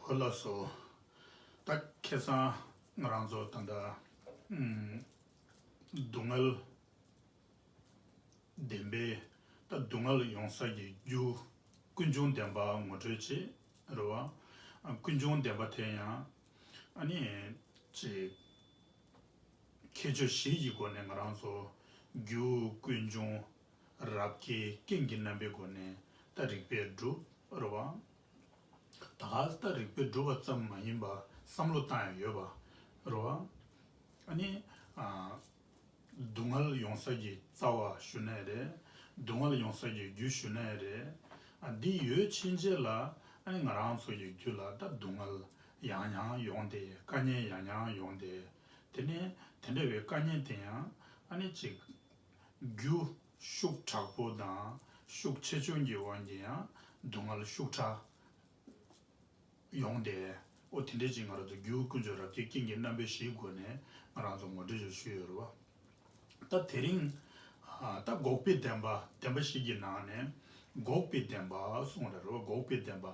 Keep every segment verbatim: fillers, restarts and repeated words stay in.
ཨོ་ལགས་སོ། ད་ཁ་སང་ང་རང་ཚོ་ད་ལྟ་ཨམ། སྡུག་བསྔལ་བདེན་པའི་ད་སྡུག་བསྔལ་ཡོང་ས་ཀྱི་རྒྱུ་ཀུན་འབྱུང་བདེན་པ་ངོ་སྤྲོད་བྱེད་རེད་བ། ཨ། ཀུན་འབྱུང་བདེན་པ་དེ་ཡང་ཨ་ནི་ཅིག་ཁྱད་ཆོས་བཞི་ཡི་སྒོ་ནས་ང་རང་ཚོ་རྒྱུ་ཀུན་འབྱུང་རབ་དཀྱིལ་རྐྱེན་གྱི་རྣམ་པའི་སྒོ་ནས་ད་རིགས་པས་སྒྲུབ་རེད་བ། ད་ག་ད་རིགས་པས་སྒྲུབ་པ་ཙམ་མ་ཡིན་པ་བསམ་བློ་བཏང་ཡང་ཡོད་པ་རེད་བ། ཨ་ནི་ཨ། སྡུག་བསྔལ་ཡོང་ས་ཀྱི་རྩ་བ་ཞུ་ན་རེད། སྡུག་བསྔལ་ཡོང་ས་ཀྱི་རྒྱུ་ཞུ་ན་རེད། ཨ། འདི་ཡོད་ཕྱིན་ཆད་ལ་ཨ་ནི་ང་རང་ཚོ་ཡི་རྒྱུད་ལ་ད་སྡུག་བསྔལ་ཡང་ཡང་ཡོང་སྟེ། དཀའ་ངལ་ཡང་ཡང་ཡོང་སྟེ། དེ་ནས་དེ་འདྲ་བའི་དཀའ་ངལ་དེ་ཡང་ཨ་ནི་ཅིག་རྒྱུ་ཤུགས་དྲག་པོ་དང་ཤུགས་ཆེ་ཆུང་གི་དབང་གིས་ཡང་སྡུག་བསྔལ་ཤུགས་དྲག་ཡོང་སྟེ། ཨོ་དེ་འདྲ་ཅིག་ང་རང་ཚོ་རྒྱུ་ཀུན་འབྱུང་རབ་དཀྱིལ་རྐྱེན་གྱི་རྣམ་པའི་གཞིའི་སྒོ་ནས་ང་རང་ཚོ་ངོ་སྤྲོད་ཅིག་ཞུས་ཡོད་རེད་བ། ད་དེ་རིང་ཨ། ད་འགོག་པའི་བདེན་པ་བདེན་པ་བཞི་གི་ནང་ནས་འགོག་པའི་བདེན་པ་གསུངས་རེད་རེད་བ། འགོག་པའི་བདེན་པ།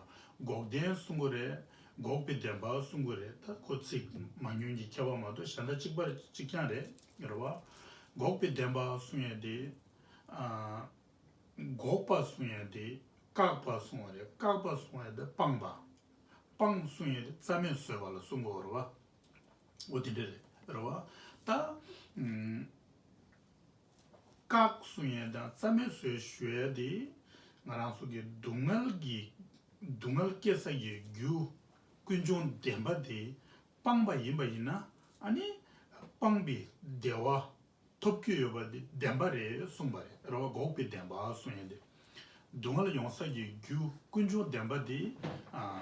འགོག་བདེན་གསུང་གི་རེད། འགོག་པའི་བདེན་པ་གསུང་གི་རེད། ད་ཁོ་ཚིག་མ་ཉུང་གི་ཁྱད་པར་མ་གཏོགས་གཞན་དག་གཅིག་པ་གཅིག་རྐྱང་རེད་རེད་བ། འགོག་པའི་བདེན་པ་གསུང་ཡས་དེ་ཨ། འགོག་པ་གསུང་ཡས་དེ་བཀག་པ་གསུང་བ་རེད། བཀག་པ་གསུང་ཡས་དེ་སྤངས་པ། སྤངས་གསུང་ཡས་དེ་རྩ་མེད་བཟོས་པ་ལ་གསུང་གི་ཡོད་རེད་བ། འོ་དེ་འདྲ་རེད་རེད་བ། ད་ཨུམ། བཀག་གསུང་ཡས་དང་རྩ་མེད་བཟོས་ཞུ་ཡས་དེ་ང་རང་ཚོ་གི་སྡུག་བསྔལ་གྱི་སྡུག་བསྔལ་སྐྱེ་ས་ཀྱི་རྒྱུ་ཀུན་འབྱུང་བདེན་པ་དེ་སྤངས་པ་ཡིན་པ་ཡིན་ན། ཨ་ནི་སྤངས་པའི་བདེ་བ་ཐོབ་ཀྱི་ཡོད་པ་འདི་བདེན་པ་རེད་གསུངས་པ་རེད་རེད་བ། འགོག་པའི་བདེན་པ་གསུང་ཡས་དེ། སྡུག་བསྔལ་ཡོང་ས་ཀྱི་རྒྱུ་ཀུན་འབྱུང་བདེན་པ་འདི་ཨ།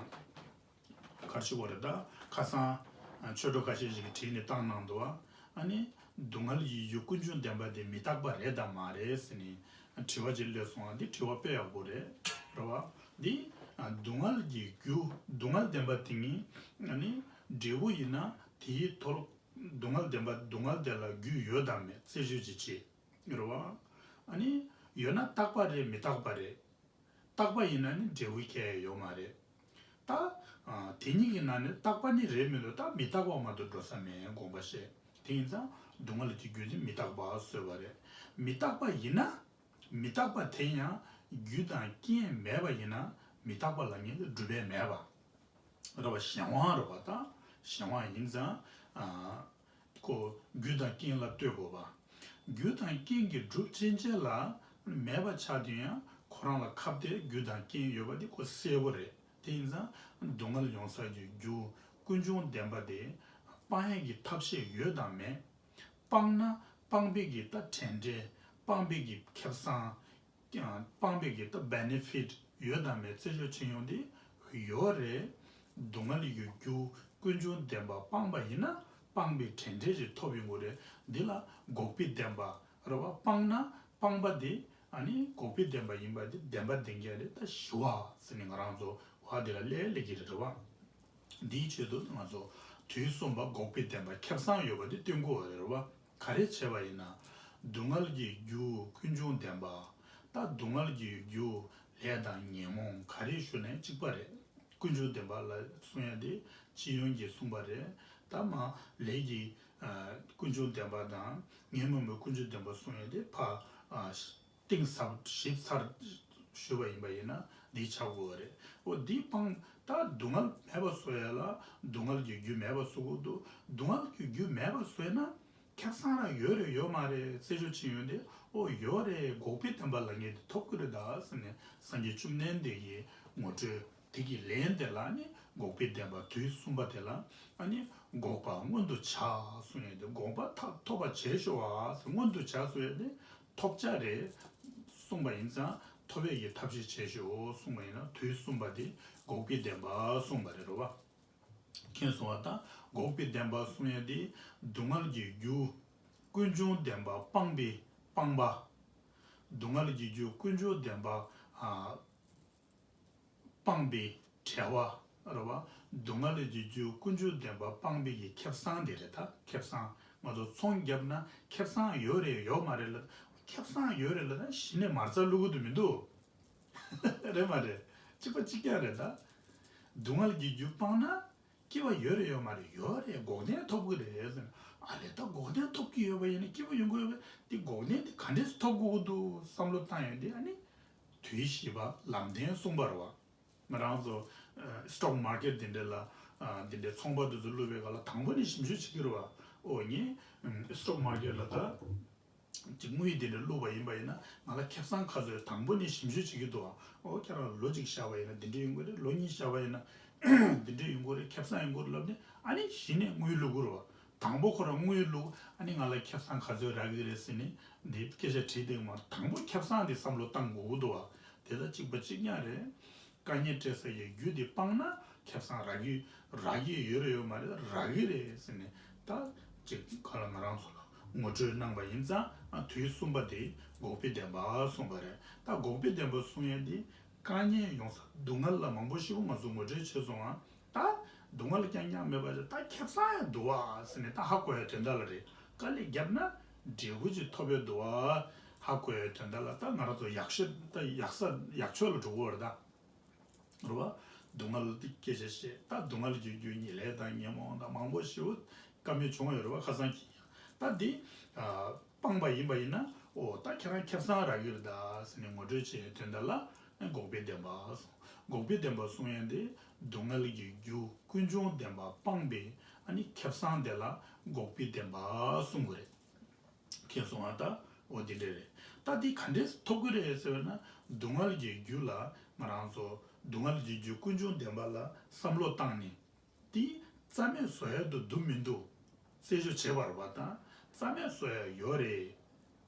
ག་རེ་ཞུ་དགོས་རེད། ད་ཁ་སང་ཨ། ཆོས་གྲོགས་ཁ་ཤས་ཤིག་གིས་བྲིས་ནས་བཏང་གནང་འདུག་བ། ཨ་ནི་སྡུག་བསྔལ་གྱི་རྒྱུ་ཀུན་འབྱུང་བདེན་པ་འདི་མི་རྟག་པ་རེད་དམ་མ་རེད་ཟེར་ནས་དྲི་བ་ཅིག་སླེབས་སོང་བ། འདི་དྲི་བ་དཔེ་ཡག་པོ་རེད་རེད་བ། འདི་ཨ། སྡུག་བསྔལ་གྱི་རྒྱུ་སྡུག་བསྔལ་བདེན་པ་དེ་ཉིད་ཨ་ནི་འབྲས་བུ་ཡིན་ན་དེའི་ཐོག་སྡུག་བསྔལ་བདེན་པ་སྡུག་བསྔལ་དེ་ལ་རྒྱུ་ཡོད་དམ་མེད་རྩད་གཅོད་ཅིག་བྱེད་རེད་བ། ཨ་ནི་ཡོད་ན་རྟག་པ་རེད་མི་རྟག་པ་རེད། རྟག་པ་ཡིན་ན་ནི་འབྲས་བུ་སྐྱེ་ཡ་ཡོད་མ་རེད། ད་ཨ། དེ་གཉིས་ཀྱི་ནང་ནས་རྟག་པ་ནི་རེད་མི་འདུག་ད་མི་རྟག་པ་མ་གཏོགས་འགྲོ་ས་མེད་དགོངས་པ་བཞེས། དེ་ཡིན་ཙང་སྡུག་བསྔལ་གྱི་རྒྱུ་ནི་མི་རྟག་པ་བཟོས་པ་རེད། མི་རྟག་པ་ཡིན་ན། མི་རྟག་པ་དེ་ཡང་རྒྱུ་དང་རྐྱེན་མེད་པ་ཡིན་ན་མི་རྟག་པ་ལ་ངེས་ཏེ་སྒྲུབ་པས་མེད་པ་རེད་བ། གཞན་དབང་རེད་བ། ད་གཞན་དབང་ཡིན་ཙང་ཨ། ཁོ་རྒྱུ་དང་རྐྱེན་ལ་ལྟོས་དགོས་པ། རྒྱུ་དང་རྐྱེན་གྱིས་གྲུབ་ཕྱིན་ཆད་ལ་མེད་པ་ཆགས་དུས་ཡང་ཁོ་རང་ལ་ཁ་གཏད་རྒྱུ་དང་རྐྱེན་ཡོད་པ་དེ་ཁོ་གསལ་པོ་རེད། དེ་ཡིན་ཙང་སྡུག་བསྔལ་ཡོང་ས་ཀྱི་རྒྱུ་ཀུན་འབྱུང་བདེན་པ་དེ་སྤང་ཡས་ཀྱི་ཐབས་ཤེས་ཡོད་དམ་མེད། སྤངས་ན་སྤངས་པའི་གི་ད་དྲན་འབྲས། སྤངས་པའི་གི་ཁེ་བཟང་། ཀྱང་སྤངས་པའི་གི་ད་བེ་ནེ་ཕིཊ་ཡོད་དམ་མེད་རྩད་གཅོད་བྱེད་ཡོང་དུས་ཡོད་རེད། སྡུག་བསྔལ་ཡོད་རྒྱུ་ཀུན་འབྱུང་བདེན་པ་སྤངས་པ་ཡིན་ན་སྤངས་པའི་དྲན་འབྲས་ཅིག་ཐོབ་ཡོང་གི་རེད། འདི་ལ་འགོག་པའི་བདེན་པ་རེད་བ། སྤངས་ན་སྤངས་པ་དེ་ཨ་ནི་འགོག་པའི་བདེན་པ་ཡིན་པ་དེ་བདེན་པ་བདེན་རྐྱང་རེད། ད་ཞི་བ་ཟེར་ནས་ང་རང་ཚོ་བ་དེ་ལ་སླེབས་སླེབས་ཀྱི་རེད་བ། འདིའི་ཆེད་དུ་ང་ཚོ་དུས་གསུམ་པ་འགོག་པའི་བདེན་པ་ཁེ་བཟང་ཡོད་པ་དེ་སྟོན་དགོས་པ་རེད་བ། ག་རེ་བྱས་པ་ཡིན་ན། སྡུག་བསྔལ་གྱི་རྒྱུ་ཀུན་འབྱུང་བདེན་པ། ད་སྡུག་བསྔལ་གྱི་རྒྱུ་ལས་དང་ཉོན་མོངས་ག་རེ་ཞུ་ནའི་གཅིག་པ་རེད། ཀུན་འབྱུང་བདེན་པ་ལ་གསུང་ཡ་དེ་སྤྱི་ཡོངས་ཀྱིས་གསུངས་པ་རེད། ད་མ་ལས་ཀྱི་ཨ། ཀུན་འབྱུང་བདེན་པ་དང་ཉོན་མོངས་པའི་ཀུན་འབྱུང་བདེན་པ་གསུང་ཡ་དེ་ཕ་ཨ། གཏིང་ཟབ་ཞིབ་ཚགས་ཞུས་པ་ཡིན་པ་ཡིན་ན་འདི་ཆགས་དགོས་པ་རེད། འོ་འདི་སྤང་ད་སྡུག་བསྔལ་མེད་པ་བཟོ་ཡ་ལ་སྡུག་བསྔལ་གྱི་རྒྱུ་མེད་པ་བཟོ་དགོས་འདུག་སྡུག་བསྔལ་གྱི་རྒྱུ་མེད་པ་བཟོས་ན་ཁེ་བཟང་རང་ཡོད་རེད་ཡོད་མ་རེད་རྩད་གཅོད་བྱེད་ཡོང་དུས་འོ་ཡོད་རེད། འགོག་པའི་བདེན་པ་ལ་ངེས་ཏེ་ཐོབ་ཀྱི་རེད་ད་ཟེར་ནས་སངས་རྒྱས་བཅོམ་ལྡན་འདས་ཀྱིས་ངོ་སྤྲོད། དེ་གི་ལན་དེ་ལ་ནི་འགོག་པའི་བདེན་པ་དུས་གསུམ་པ་དེ་ལ་ཨ་ནི་འགོག་པ་མངོན་དུ་བྱ་གསུངས་ཡོད་དེ། འགོག་པ་ཐ་ཐོབ་པ་བྱས་ཤོག་ཨ་ཟེར། མངོན་དུ་བྱ་གསུངས་ཡོད་དེ་ཐོབ་བྱ་རེད་གསུངས་པ་ཡིན་ཙང་ཐོབ་པའི་གི་ཐབས་ཤེས་བྱས་ཤོག་གསུངས་པ་ཡིན་ན་དུས་གསུམ་པ་དེ་འགོག་པའི་བདེན་པ་གསུངས་པ་རེད་རོ་བ། མཁྱེན་སོང་བ་དང་འགོག་པའི་བདེན་པ་གསུངས་ཡོད་དེ་སྡུག་བསྔལ་གྱི་རྒྱུ་ཀུན་འབྱུང་བདེན་པ་སྤངས་པའི་སྤངས་པ། སྡུག་བསྔལ་གྱི་རྒྱུ་ཀུན་འབྱུང་བདེན་པ་ཨ། སྤངས་པའི་བྲལ་བ་རེད་བ། སྡུག་བསྔལ་གྱི་རྒྱུ་ཀུན་འབྱུང་བདེན་པ་སྤངས་པའི་གི་ཁེ་བཟང་དེ་རེད་ད། ཁེ་བཟང་ང་ཚོ་ཚོང་བརྒྱབ་ན་ཁེ་བཟང་ཡོད་རེད་ཡོད་མ་རེད་ལ། ཁེ་བཟང་ཡོད་རེད་ལ་ད་གཞི་ནས་མ་རྩ་བླུག་གི་འདུག་མི་འདུག་རེད་མ་རེད། གཅིག་པ་གཅིག་རྐྱང་རེད་ད། སྡུག་བསྔལ་གྱི་རྒྱུ་སྤངས་ན་སྐྱིད་པ་ཡོད་རེད་ཡོད་མ་རེད། ཡོད་རེད། འགོག་བདེན་ཐོབ་ཀྱི་རེད་ཟེར་ན། ཨ་ལས། ད་འགོག་བདེན་ཐོབ་ཀྱི་ཡོད་པ་ཡིན་ན་སྐྱིད་པ་ཡོང་གི་ཡོད་པ། དེ་འགོག་བདེན་དེ་ག་འདྲས་སེ་ཐོབ་དགོས་ཀྱི་འདུག་བསམ་བློ་བཏང་ཡོང་དུས། ཨ་ནི་དུས་བཞི་པ་ལམ་བདེན་གསུངས་པ་རེད་བ། ང་རང་ཚོ་སི་ཊོག་མར་ཀེཊ་འདི་འདྲ་ལ། ཨ། འདི་འདྲའི་ཚོང་པ་འདི་ཚོ་བླུགས་པའི་སྐབས་ལ་དང་པོ་ནས་ཞིབ་འཇུག་བྱེད་ཀྱི་རེད་བ། ཨོ། ངས་སི་ཊོག་མར་ཀེཊ་ལ་ད་ཅིག་དངུལ་འདི་འདྲ་བླུགས་པ་ཡིན་པ་ཡིན་ན། ང་ལ་ཁེ་བཟང་ག་ཚོད། དང་པོ་ནས་ཞིབ་འཇུག་བྱེད་ཀྱི་འདུག་བ། ཨོ། ཁྱེད་རང་ལོ་གཅིག་བཞག་པ་ཡིན་ན་འདི་འདྲ་ཡོང་གི་རེད། ལོ་གཉིས་བཞག་པ་ཡིན་ན་འདི་འདྲ་ཡོང་གི་རེད། ཁེ་བཟང་ཡོང་གི་རེད་ལབ་ནས། ཨ་ནི་གཞི་ནས་དངུལ་བླུགས་ཀྱི་རེད་བ། དང་པོ་ཁོ་རང་དངུལ་བླུགས། ཨ་ནི་ང་ལ་ཁེ་བཟང་ག་ཚོད་རག་གི་རེད་ཟེར་ནས་འདི་སྐད་ཆ་དྲིས་བསྡད་ཀྱི་མ་རེད། དང་པོ་ཁེ་བཟང་དེ་བསམ་བློ་བཏང་དགོས་ཀྱི་འདུག་བ། དེ་དང་གཅིག་པ་གཅིག་རྐྱང་རེད། དཀའ་ངལ་འཕྲད་ས་ཡི་རྒྱུ་དེ་སྤངས་ན་ཁེ་བཟང་རག་གི། རག་གི་ཡོད་རེད་ཡོད་མ་རེད། རག་གི་རེད་ཟེར་ནས། ད་ཅིག་ག་ལ་ང་རང་ཚོ་ལ་ངོ་སྤྲོད་གནང་པ་ཡིན་ཙང་། ཨ། དུས་གསུམ་པ་དེ་འགོག་པའི་བདེན་པ་གསུངས་པ་རེད། ད་འགོག་པའི་བདེན་པ་གསུང་ཡས་དེ་དཀའ་ངལ་ཡོང་ས། སྡུག་བསྔལ་ལ་མང་པོ་ཞིག་ང་ཚོ་ངོ་སྤྲོད་བྱས་སོང་ང་། ད་སྡུག་བསྔལ་རྐྱང་རྐྱང་མེད་པ་ཞིག་ད་ཁེ་བཟང་ཡང་འདུག་བ་ཟེར་ནས་ད་ཧ་གོ་ཡ་དོན་དག་ལ་རེད། དཀའ་ལས་བརྒྱབ་ན་འབྲས་བུ་ཅིག་ཐོབ་ཡ་འདུག་བ། ཧ་གོ་ཡ་དོན་དག་ལ། ད་ང་རང་ཚོ་ཡག་ཤོས། ད་ཡག་ས་ཡག་ཕྱོགས་ལ་འགྲོ་གི་ཡོད་རེད་ད། རེད་བ། སྡུག་བསྔལ་དེ་སྐད་ཆ་བཤད། ད་སྡུག་བསྔལ་གྱི་རྒྱུ་ཉེས་ལས་དང་ཉོན་མོངས་དང་མང་པོ་ཞིག་བཀའ་མོལ་བྱུང་བ་ཡོད་རེད་བ། ཁ་སང་གི་ཡང་། ད་འདི། ཨ། སྤངས་པ་ཡིན་པ་ཡིན་ན། ཨོ། ད་ཁྱེད་རང་ཁེ་བཟང་རག་གི་རེད་ད་ཟེར་ནས་ངོ་སྤྲོད་བྱེད་ཡའི་དོན་དག་ལ་འགོག་པའི་བདེན་པ་གསུངས། འགོག་པའི་བདེན་པ་གསུང་ཡས་དེ་སྡུག་བསྔལ་གྱི་རྒྱུ་ཀུན་འབྱུང་བདེན་པ་སྤངས་པའི། ཨ་ནི་ཁེ་བཟང་དེ་ལ་འགོག་པའི་བདེན་པ་གསུང་གི་རེད། མཁྱེན་སོང་ང་། ད་འོ་འདི་འདྲ་རེད། ད་འདི་ག་འདྲས་ཐོབ་ཀྱི་རེད་ཟེར་བ་ན། སྡུག་བསྔལ་གྱི་རྒྱུ་ལ། ང་རང་ཚོ་སྡུག་བསྔལ་གྱི་རྒྱུ་ཀུན་འབྱུང་བདེན་པ་ལ་བསམ་བློ་བཏང་ནས། དེ་རྩ་མེད་བཟོ་ཡ་འདུག་འདུག་མི་འདུག་རྩད་གཅོད་བྱེད་པ་རེད་བ། ད་རྩ་མེད་བཟོ་ཡ་ཡོད་རེད།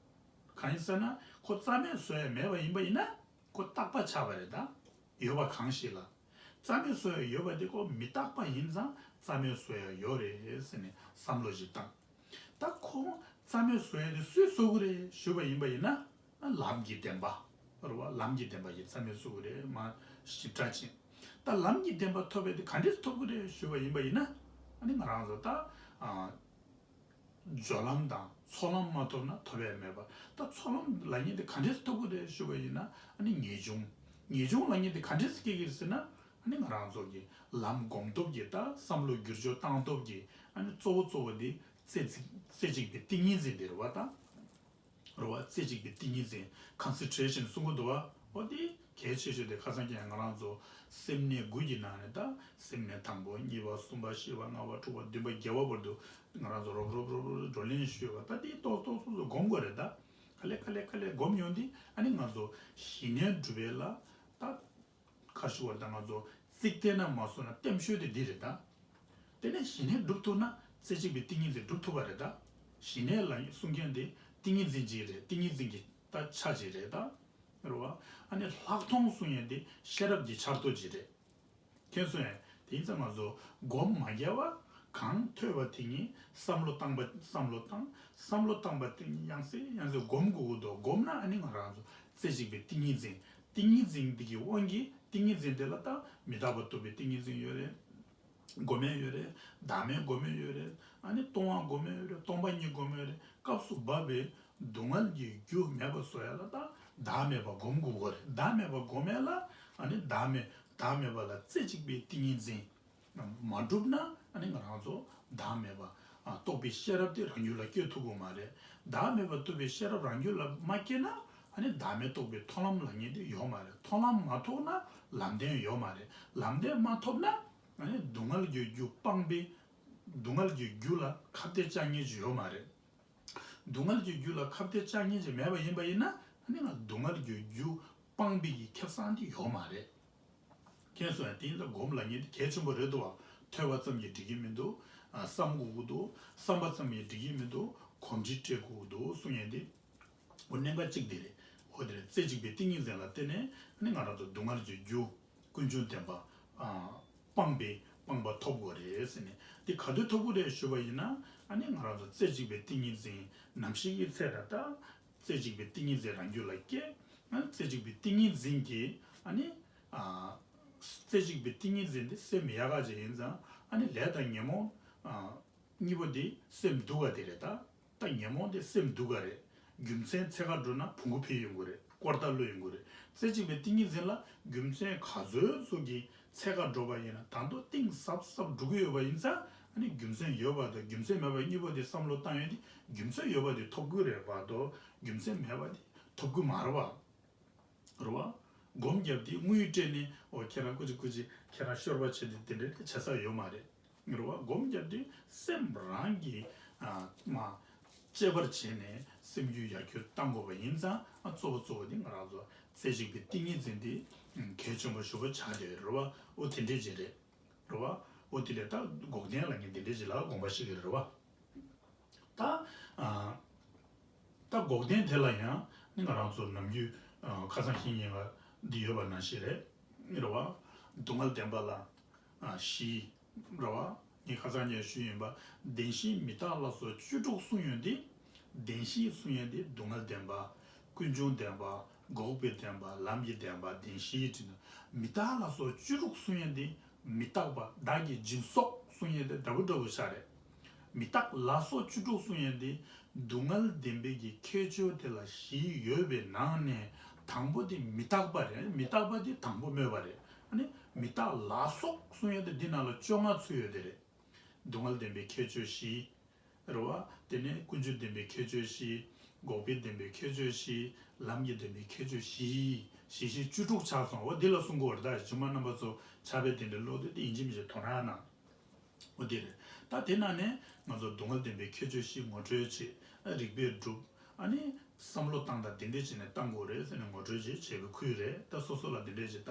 གང་ཡིན་ཟེར་ན། ཁོ་རྩ་མེད་བཟོ་ཡ་མེད་པ་ཡིན་པ་ཡིན་ན་ཁོ་རྟག་པ་ཆགས་པ་རེད་ད། ཡོད་པ་གང་ཞིག་ལ། རྩ་མེད་བཟོ་ཡ་ཡོད་པ་དེ་ཁོ་མི་རྟག་པ་ཡིན་ཙང་རྩ་མེད་བཟོ་ཡ་ཡོད་རེད་ཟེར་ནས་བསམ་བློ་ཞིག་བཏང་། ད་ཁོ་རྩ་མེད་བཟོ་ཡ་དེ་སུས་བཟོ་གི་རེད་ཞུས་པ་ཡིན་པ་ཡིན་ན། ལམ་གྱི་བདེན་པ་རེད་བ། ལམ་གྱི་བདེན་པ་ཡིས་རྩ་མེད་བཟོ་གི་རེད། མ་ཞིབ་ཕྲ་ཕྱིན། ད་ལམ་གྱི་བདེན་པ་ཐོབ་པ་དེ་ག་འདྲས་ཐོབ་གི་རེད་ཞུས་པ་ཡིན་པ་ཡིན་ན། ཨ་ནི་ང་རང་ཚོ་ད། ཨ། སྦྱོར་ལམ་དང་ཚོགས་ལམ་མ་ཐོབ་ན་ཐོབ་ཡ་མེད་པ། ད་ཚོགས་ལམ་ལབ་མཁན་དེ་ག་འདྲས་ཐོབ་གི་རེད་ཞུས་པ་ཡིན་ན། ཨ་ནི་ངེས་འབྱུང་། ངེས་འབྱུང་ལབ་མཁན་དེ་ག་འདྲས་སྐྱེ་གི་རེད་ཟེར་ན། ཨ་ནི་ང་རང་ཚོ་གི་ལམ་སྒོམ་སྟོབས་ཀྱིས། ད་བསམ་བློ་བསྒྱུར་བཅོས་བཏང་སྟོབས་ཀྱིས། ཨ་ནི་གཙོ་བོ་གཙོ་བོ་དེ་རྩེ་གཅིག་རྩེ་གཅིག་པའི་ཏིང་ངེ་འཛིན་དེ་རེད་བ་ད། རེད་བ། རྩེ་གཅིག་པའི་ཏིང་ངེ་འཛིན། ཀོན་སེན་ཊྲེ་ཤན་གསུང་གི་འདུག་བ། འོ་དེ་གལ་ཆེ་ཤོས་དེ། ཁ་སང་ཀྱང་ང་རང་ཚོ་སེམས་གནས་དགུ་གི་ནང་ནས། ད་སེམས་གནས་དང་པོ། གཉིས་པ། གསུམ་པ། བཞི་པ། ལྔ་པ། དྲུག་པ། བདུན་པ། བརྒྱད་པ་བར་དུ་ང་རང་ཚོ་རོབ་རོབ་རོབ་རོབ་བགྲོ་གླེང་ཞུས་པ། ད་དེ་ཏོག་ཏོག་ཏོག་ཏོག་སྒོམ་དགོས་རེད་ད། ག་ལེ་ག་ལེ་ག་ལེ་སྒོམ་ཡོང་དུས། ཨ་ནི་ང་ཚོ་ཞི་གནས་སྒྲུབ་པ་ལ། ད་ག་རེ་ཞུ་དགོས་རེད། ད་ང་ཚོ་རྩིག་གཏན་ན་མ་སོང་ན་བརྟན་ཤོས་དེ་འདི་རེད་ད། དེ་ནས་ཞི་གནས་སྒྲུབ་ཐུབ་ན་རྩེ་གཅིག་པའི་ཏིང་ངེ་འཛིན་སྒྲུབ་ཐུབ་པ་རེད་ད། ཞི་གནས་ལ་གསུང་མཁན་དེ་ཏིང་ངེ་འཛིན་གཅིག་རེད། ཏིང་ངེ་འཛིན་གྱི་ད་ཆ་གཅིག་རེད་ད། རེད་བ། ཨ་ནི་ལྷག་མཐོང་གསུང་མཁན་དེ་ཤེས་རབ་ཀྱི་ཆར་གཏོགས་གཅིག་རེད། མཁྱེན་སོང་ངས། དེ་ཡིན་ཙང་ང་ཚོ་སྒོམ་མ་བརྒྱབ་པ། གང་ཐོས་པ་དེ་ཉིད་བསམ་བློ་བཏང་པ། བསམ་བློ་བཏང་། བསམ་བློ་བཏང་པ་དེ་ཉིད་ཡང་སེ་ཡང་སེ་སྒོམ་དགོས་ཀྱི་འདུག་སྒོམ་ན་ཨ་ནི་ང་རང་ཚོ་རྩེ་གཅིག་པའི་ཏིང་ངེ་འཛིན། ཏིང་ངེ་འཛིན་འདི་གི་དབང་གིས། ཏིང་ངེ་འཛིན་དེ་ལ་ད་མི་རྟག་པ་རྟོགས་པའི་ཏིང་ངེ་འཛིན་ཡོད་རེད། སྒོམ་ཡས་ཡོད་རེད། བདག་མེད་སྒོམ་ཡས་ཡོད་རེད། ཨ་ནི་སྟོང་པ་སྒོམ་ཡས་ཡོད་རེད། སྟོང་པ་ཉིད་སྒོམ་ཡས་ཡོད་རེད། སྐབས་སུ་བབས་པའི་སྡུག་བསྔལ་གྱི་རྒྱུ་མེད་པ་བཟོ་ཡ་ལ་ད་བདག་མེད་པ་སྒོམ་དགོས་ཀྱི་རེད། བདག་མེད་པ་སྒོམ་ཡས་ལ། ཨ་ནི་བདག་མེད། བདག་མེད་པ་ལ་རྩེ་གཅིག་པའི་ཏིང་ངེ་འཛིན་མ་གྲུབ་ན། ཨ་ནི་ང་རང་ཚོ་བདག་མེད་པ། ཨ། རྟོགས་པའི་ཤེས་རབ་དེ་རང་རྒྱུད་ལ་སྐྱེ་ཐུབ་ཀྱི་མ་རེད། བདག་མེད་པ་རྟོགས་པའི་ཤེས་རབ་རང་རྒྱུད་ལ་མ་སྐྱེས་ན། ཨ་ནི་བདག་མེད་རྟོགས་པའི་མཐོང་ལམ་ལབ་མཁན་དེ་ཡོད་མ་རེད། མཐོང་ལམ་མ་ཐོབ་ན་ལམ་བདེན་ཡོད་མ་རེད། ལམ་བདེན་མ་ཐོབ་ན། ཨ་ནི་སྡུག་བསྔལ་གྱི་རྒྱུ་སྤངས་པའི། སྡུག་བསྔལ་གྱི་རྒྱུ་ལ་ཁ་གཏད་གཅོག་མཁན་ཅིག་ཡོད་མ་རེད། སྡུག་བསྔལ་གྱི་རྒྱུ་ལ་ཁ་གཏད་གཅོག་མཁན་ཅིག་མེད་པ་ཡིན་པ་ཡིན་ན། ཨ་ནི་ང་སྡུག་བསྔལ་གྱི་རྒྱུ་སྤངས་པའི་གི་ཁེ་བཟང་དེ་ཡོད་མ་རེད། མཁྱེན་སོང་ངས། དེ་ཡིན་ཙང་སྒོམ་ལབ་མཁན་དེ་གལ་ཆེན་པོ་རེད་འདུག་བ། ཐོས་པ་ཙམ་གྱིས་འགྲིག་གི་མི་འདུག་ཨ། བསམ་དགོས་ཀྱི་འདུག་བསམ་པ་ཙམ་གྱིས་འགྲིག་གི་མི་འདུག་གོམས་འདྲིས་སྤྲད་དགོས་ཀྱི་འདུག་གསུང་མཁན་དེ། འོ། གནད་འགག་གཅིག་དེ་རེད། འོ་དེ་རེད། རྩེ་གཅིག་པའི་ཏིང་ངེ་འཛིན་ལ་བརྟེན་ནས་ཨ་ནི་ང་རང་ཚོ་སྡུག་བསྔལ་གྱི་རྒྱུ་ཀུན་འབྱུང་བདེན་པ། ཨ། སྤངས་པའི། སྤངས་པ་ཐོབ་དགོས་རེད་ཟེར་ནས། དེ་ག་དུས་ཐོབ་དགོས་རེད་ཞུས་པ་ཡིན་ན། ཨ་ནི་ང་རང་ཚོ་རྩེ་གཅིག་པའི་ཏིང་ངེ་འཛིན་ནམ་ཞིག་གི་ཚེ་ད་ལྟ། རྩེ་གཅིག་པའི་ཏིང་ངེ་འཛིན་རང་རྒྱུད་ལ་སྐྱེ། ཨ་ནི་རྩེ་གཅིག་པའི་ཏིང་ངེ་འཛིན་གྱིས། ཨ་ནི། ཨ། རྩེ་གཅིག་པའི་ཏིང་ངེ་འཛིན་དེ་སེམས་ཡག་ག་ཅིག་ཡིན་ཙང་། ཨ་ནི་ལས་དང་ཉོན་མོངས། ཨ། གཉིས་པོ་དེ་སེམས་སྡུག་ག་དེ་རེད་ད། ད་ཉོན་མོངས་དེ་སེམས་སྡུག་ག་རེད། རྒྱུ་མཚན་འཚོལ་ག་འགྲོ་ན་བོང་གུ་འཕེལ་ཡོང་གི་རེད། སྐོར་ཟླ་བློ་ཡོང་གི་རེད། རྩེ་གཅིག་པའི་ཏིང་ངེ་འཛིན་ལ་རྒྱུ་མཚན་ག་ཚོད་ཚོད་ཀྱི་ཚད་ཀ་འགྲོ་བ་ཡིན་ན། ད་དུང་གཏིང་ཟབ་ཟབ་འགྲོ་གི་ཡོད་པ་ཡིན་ཙང་། ཨ་ནི་རྒྱུ་མཚན་ཡོད་པ་དང་རྒྱུ་མཚན་མེད་པ་གཉིས་པོ་དེ་བསམ་བློ་བཏང་ཡོང་དུས། རྒྱུ་མཚན་ཡོད་པ་དེ་ཐོབ་ཀྱི་རེད་པ་དང་རྒྱུ་མཚན་མེད་པ་དེ་ཐོབ་ཀྱི་མ་རེད་པ། རེད་པ། སྒོམ་བརྒྱབ་དེ་དངུལ་སྤྲད་ནས། འོ་ཁྱེད་རང་སྐུ་མཁྱེན་སྐུ་མཁྱེན། ཁྱེད་རང་ཤོར་བ་བྱེད་དེ་དེ་འདྲ་བྱེད་ས་ཡོད་མ་རེད། རེད་པ། སྒོམ་བརྒྱབ་དེ་སེམས་རང་གིས་ཨ་མ་གཅེས་པར་བྱས་ནས་སེམས་རྒྱུད་ཡར་རྒྱས་གཏང་དགོས་པ་ཡིན་ཙང་། ཨ་གཙོ་བོ་གཙོ་བོ་དེ་ང་རང་ཚོ་རྩེ་གཅིག་པའི་ཏིང་ངེ་འཛིན་དེ་གལ་ཆེན་པོ་ཞེ་པོ་ཆགས་བསྡད་ཡོད་རེད་པ། འོ་དེ་འདྲས་ཅིག་རེད། རེད་པ། འོ་དེ་ལས་ད་འགོག་བདེན་ལ་ངས་དེ་འདྲས་ཅིག་ལ་དགོངས་པ་བཞེས་ཀྱི་རེད་པ། ད་ཨ་ད་འགོག་བདེན་དེ་ལ་ཡང་ནི་ང་རང་ཚོ་ནམ་རྒྱུན་ཨ་ཁ་སང་བཤད་མཁན་འདི་ཡོད་པ་ནང་བཞིན་རེད། རེད་པ། སྡུག་བསྔལ་བདེན་པ་ལ་ཨ་བཞི། རེད་པ། ངས་ཁ་སང་ནས་ཞུས་ཡིན་པ། བདེན་བཞི་མི་རྟག་ལ་སོགས་བཅུ་དྲུག་གསུངས་ཡོང་དུས། བདེན་བཞི་གསུངས་ཡོང་དུས་སྡུག་བསྔལ་བདེན་པ། ཀུན་འབྱུང་བདེན་པ། འགོག་པའི་བདེན་པ། ལམ་གྱི་བདེན་པ། བདེན་བཞིའི་དྲིན། མི་རྟག་ལ་སོགས་བཅུ་དྲུག་གསུངས་ཡོང་དུས། མི་རྟག་པ། བདག་གི་སྦྱིན་སོགས་གསུངས་ཡོང་དུས་འདྲ་པོ་འདྲ་པོ་ཆགས་རེད། མི་རྟག་ལ་སོགས་བཅུ་དྲུག་གསུངས་ཡོང་དུས། སྡུག་བསྔལ་བདེན་པའི་གི་ཁྱད་ཆོས་དེ་ལ་བཞི་ཡོད་པའི་ནང་ནས་དང་པོ་དེ་མི་རྟག་པ་རེད། མི་རྟག་པ་དེ་དང་པོ་སྨོས་པ་རེད། ཨ་ནི་མི་རྟག་ལ་སོགས་གསུངས་ཡོང་དུས་འདི་ནང་ལ་བཅོ་ལྔ་ཚུད་ཡོད་དེ་རེད། སྡུག་བསྔལ་བདེན་པའི་ཁྱད་ཆོས་བཞི། རེད་པ། དེ་ནས་ཀུན་འབྱུང་བདེན་པའི་ཁྱད་ཆོས་བཞི། འགོག་པའི་བདེན་པའི་ཁྱད་ཆོས་བཞི། ལམ་གྱི་བདེན་པའི་ཁྱད་ཆོས་བཞི། བཞི་བཞི་བཅུ་དྲུག་ཆགས་སོང་། འོ་འདི་ལ་གསུང་གི་ཡོད་རེད། ད་རྗེས་མ་རྣམ་པ་ཚོ་ཕྱག་དཔེ་དེ་འདྲ་ཀློག་དུས་དེ་ཡིན་གཅིག་མིན་གཅིག་དོ་སྣང་གནང་། འོ་དེ་རེད། ད་དེ་ནང་ནས་ང་ཚོ་སྡུག་བསྔལ་བདེན་པའི་ཁྱད་ཆོས་བཞི་ངོ་སྤྲོད་བྱེད། རིགས་པས་སྒྲུབ། ཨ་ནི་བསམ་བློ་བཏང་སྟངས་དེ་འདྲས་བྱས་ནས་བཏང་དགོས་རེད་ཟེར་ནས་ངོ་སྤྲོད་ཅིག་བྱས་པའི་ཁུལ་རེད། ད་སོ་སོ་ལ་དེ་འདྲས་ཅིག་ད་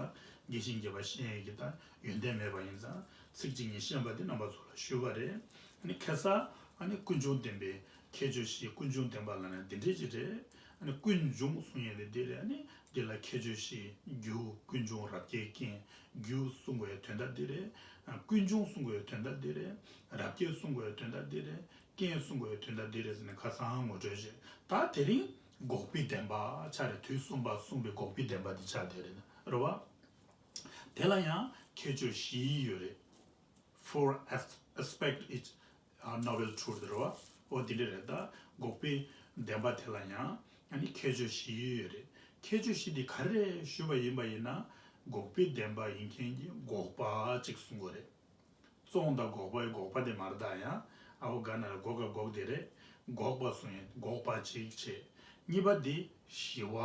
རྒྱས་ཤིང་རྒྱས་པ་བཤད་ཡས་ཀྱི་ད་ཡོན་ཏན་མེད་པ་ཡིན་ཙང་། ཚིག་གཅིག་གཉིས་ཤེས་པ་དེ་རྣམ་པ་ཚོ་ལ་ཞུས་པ་རེད། ཨ་ནི་ཁ་སང་ཨ་ནི་ཀུན་འབྱུང་བདེན་པའི་ཁྱད་ཆོས་བཞི། ཀུན་འབྱུང་བདེན་པ་ལབ་ན་དེ་འདྲས་ཅིག་རེད། ཨ་ནི་ཀུན་འབྱུང་གསུང་ཡས་དེ་འདི་རེད། ཨ་ནི་འདི་ལ་ཁྱད་ཆོས་བཞི། རྒྱུ། ཀུན་འབྱུང་། རབ་བསྐྱེད། རྐྱེན། རྒྱུ་གསུང་དགོས་ཡས་དོན་དག་འདི་རེད། ཨ་ཀུན་འབྱུང་གསུང་དགོས་ཡས་དོན་དག་འདི་རེད། རབ་བསྐྱེད་གསུང་དགོས་ཡས་དོན་དག་འདི་རེད། རྐྱེན་གསུང་དགོས་ཡས་དོན་དག་འདི་རེད་ཟེར་ནས་ཁ་སང་ངོ་སྤྲོད་བྱས། ད་དེ་རིང་འགོག་པའི་བདེན་པ་ཆགས་རེད། དུས་གསུམ་པ་གསུངས་པའི་འགོག་པའི་བདེན་པ་འདི་ཆགས་བསྡད་རེད། རེད་པ། དེ་ལ་ཡང་ཁྱད་ཆོས་བཞི་ཡོད་རེད། Four as- aspect is a noble truth རེད་པ། འོ་དེ་འདྲ་རེད། ད་འགོག་པའི་བདེན་པ་དེ་ལ་ཡང་ཨ་ནི་ཁྱད་ཆོས་བཞི་ཡོད་རེད། ཁྱད་ཆོས་བཞི་དེ་ག་རེ་རེད་ཞུས་པ་ཡིན་པ་ཡིན་ན། འགོག་པའི་བདེན་པ་ཡིན་མཁན་གྱི་འགོག་པ་གཅིག་གསུང་དགོས་རེད། བཙོང་དང་འགོག་པའི་འགོག་པ་དེ་མ་རེད། ད་ཡང་ཨ་འོ་ག་ན་ར་འགོག་ག་འགོག་དེ་རེད། འགོག་པ་གསུང་ཡིན། འགོག་པ་གཅིག་བྱས། གཉིས་པ་དེ་ཞི་བ།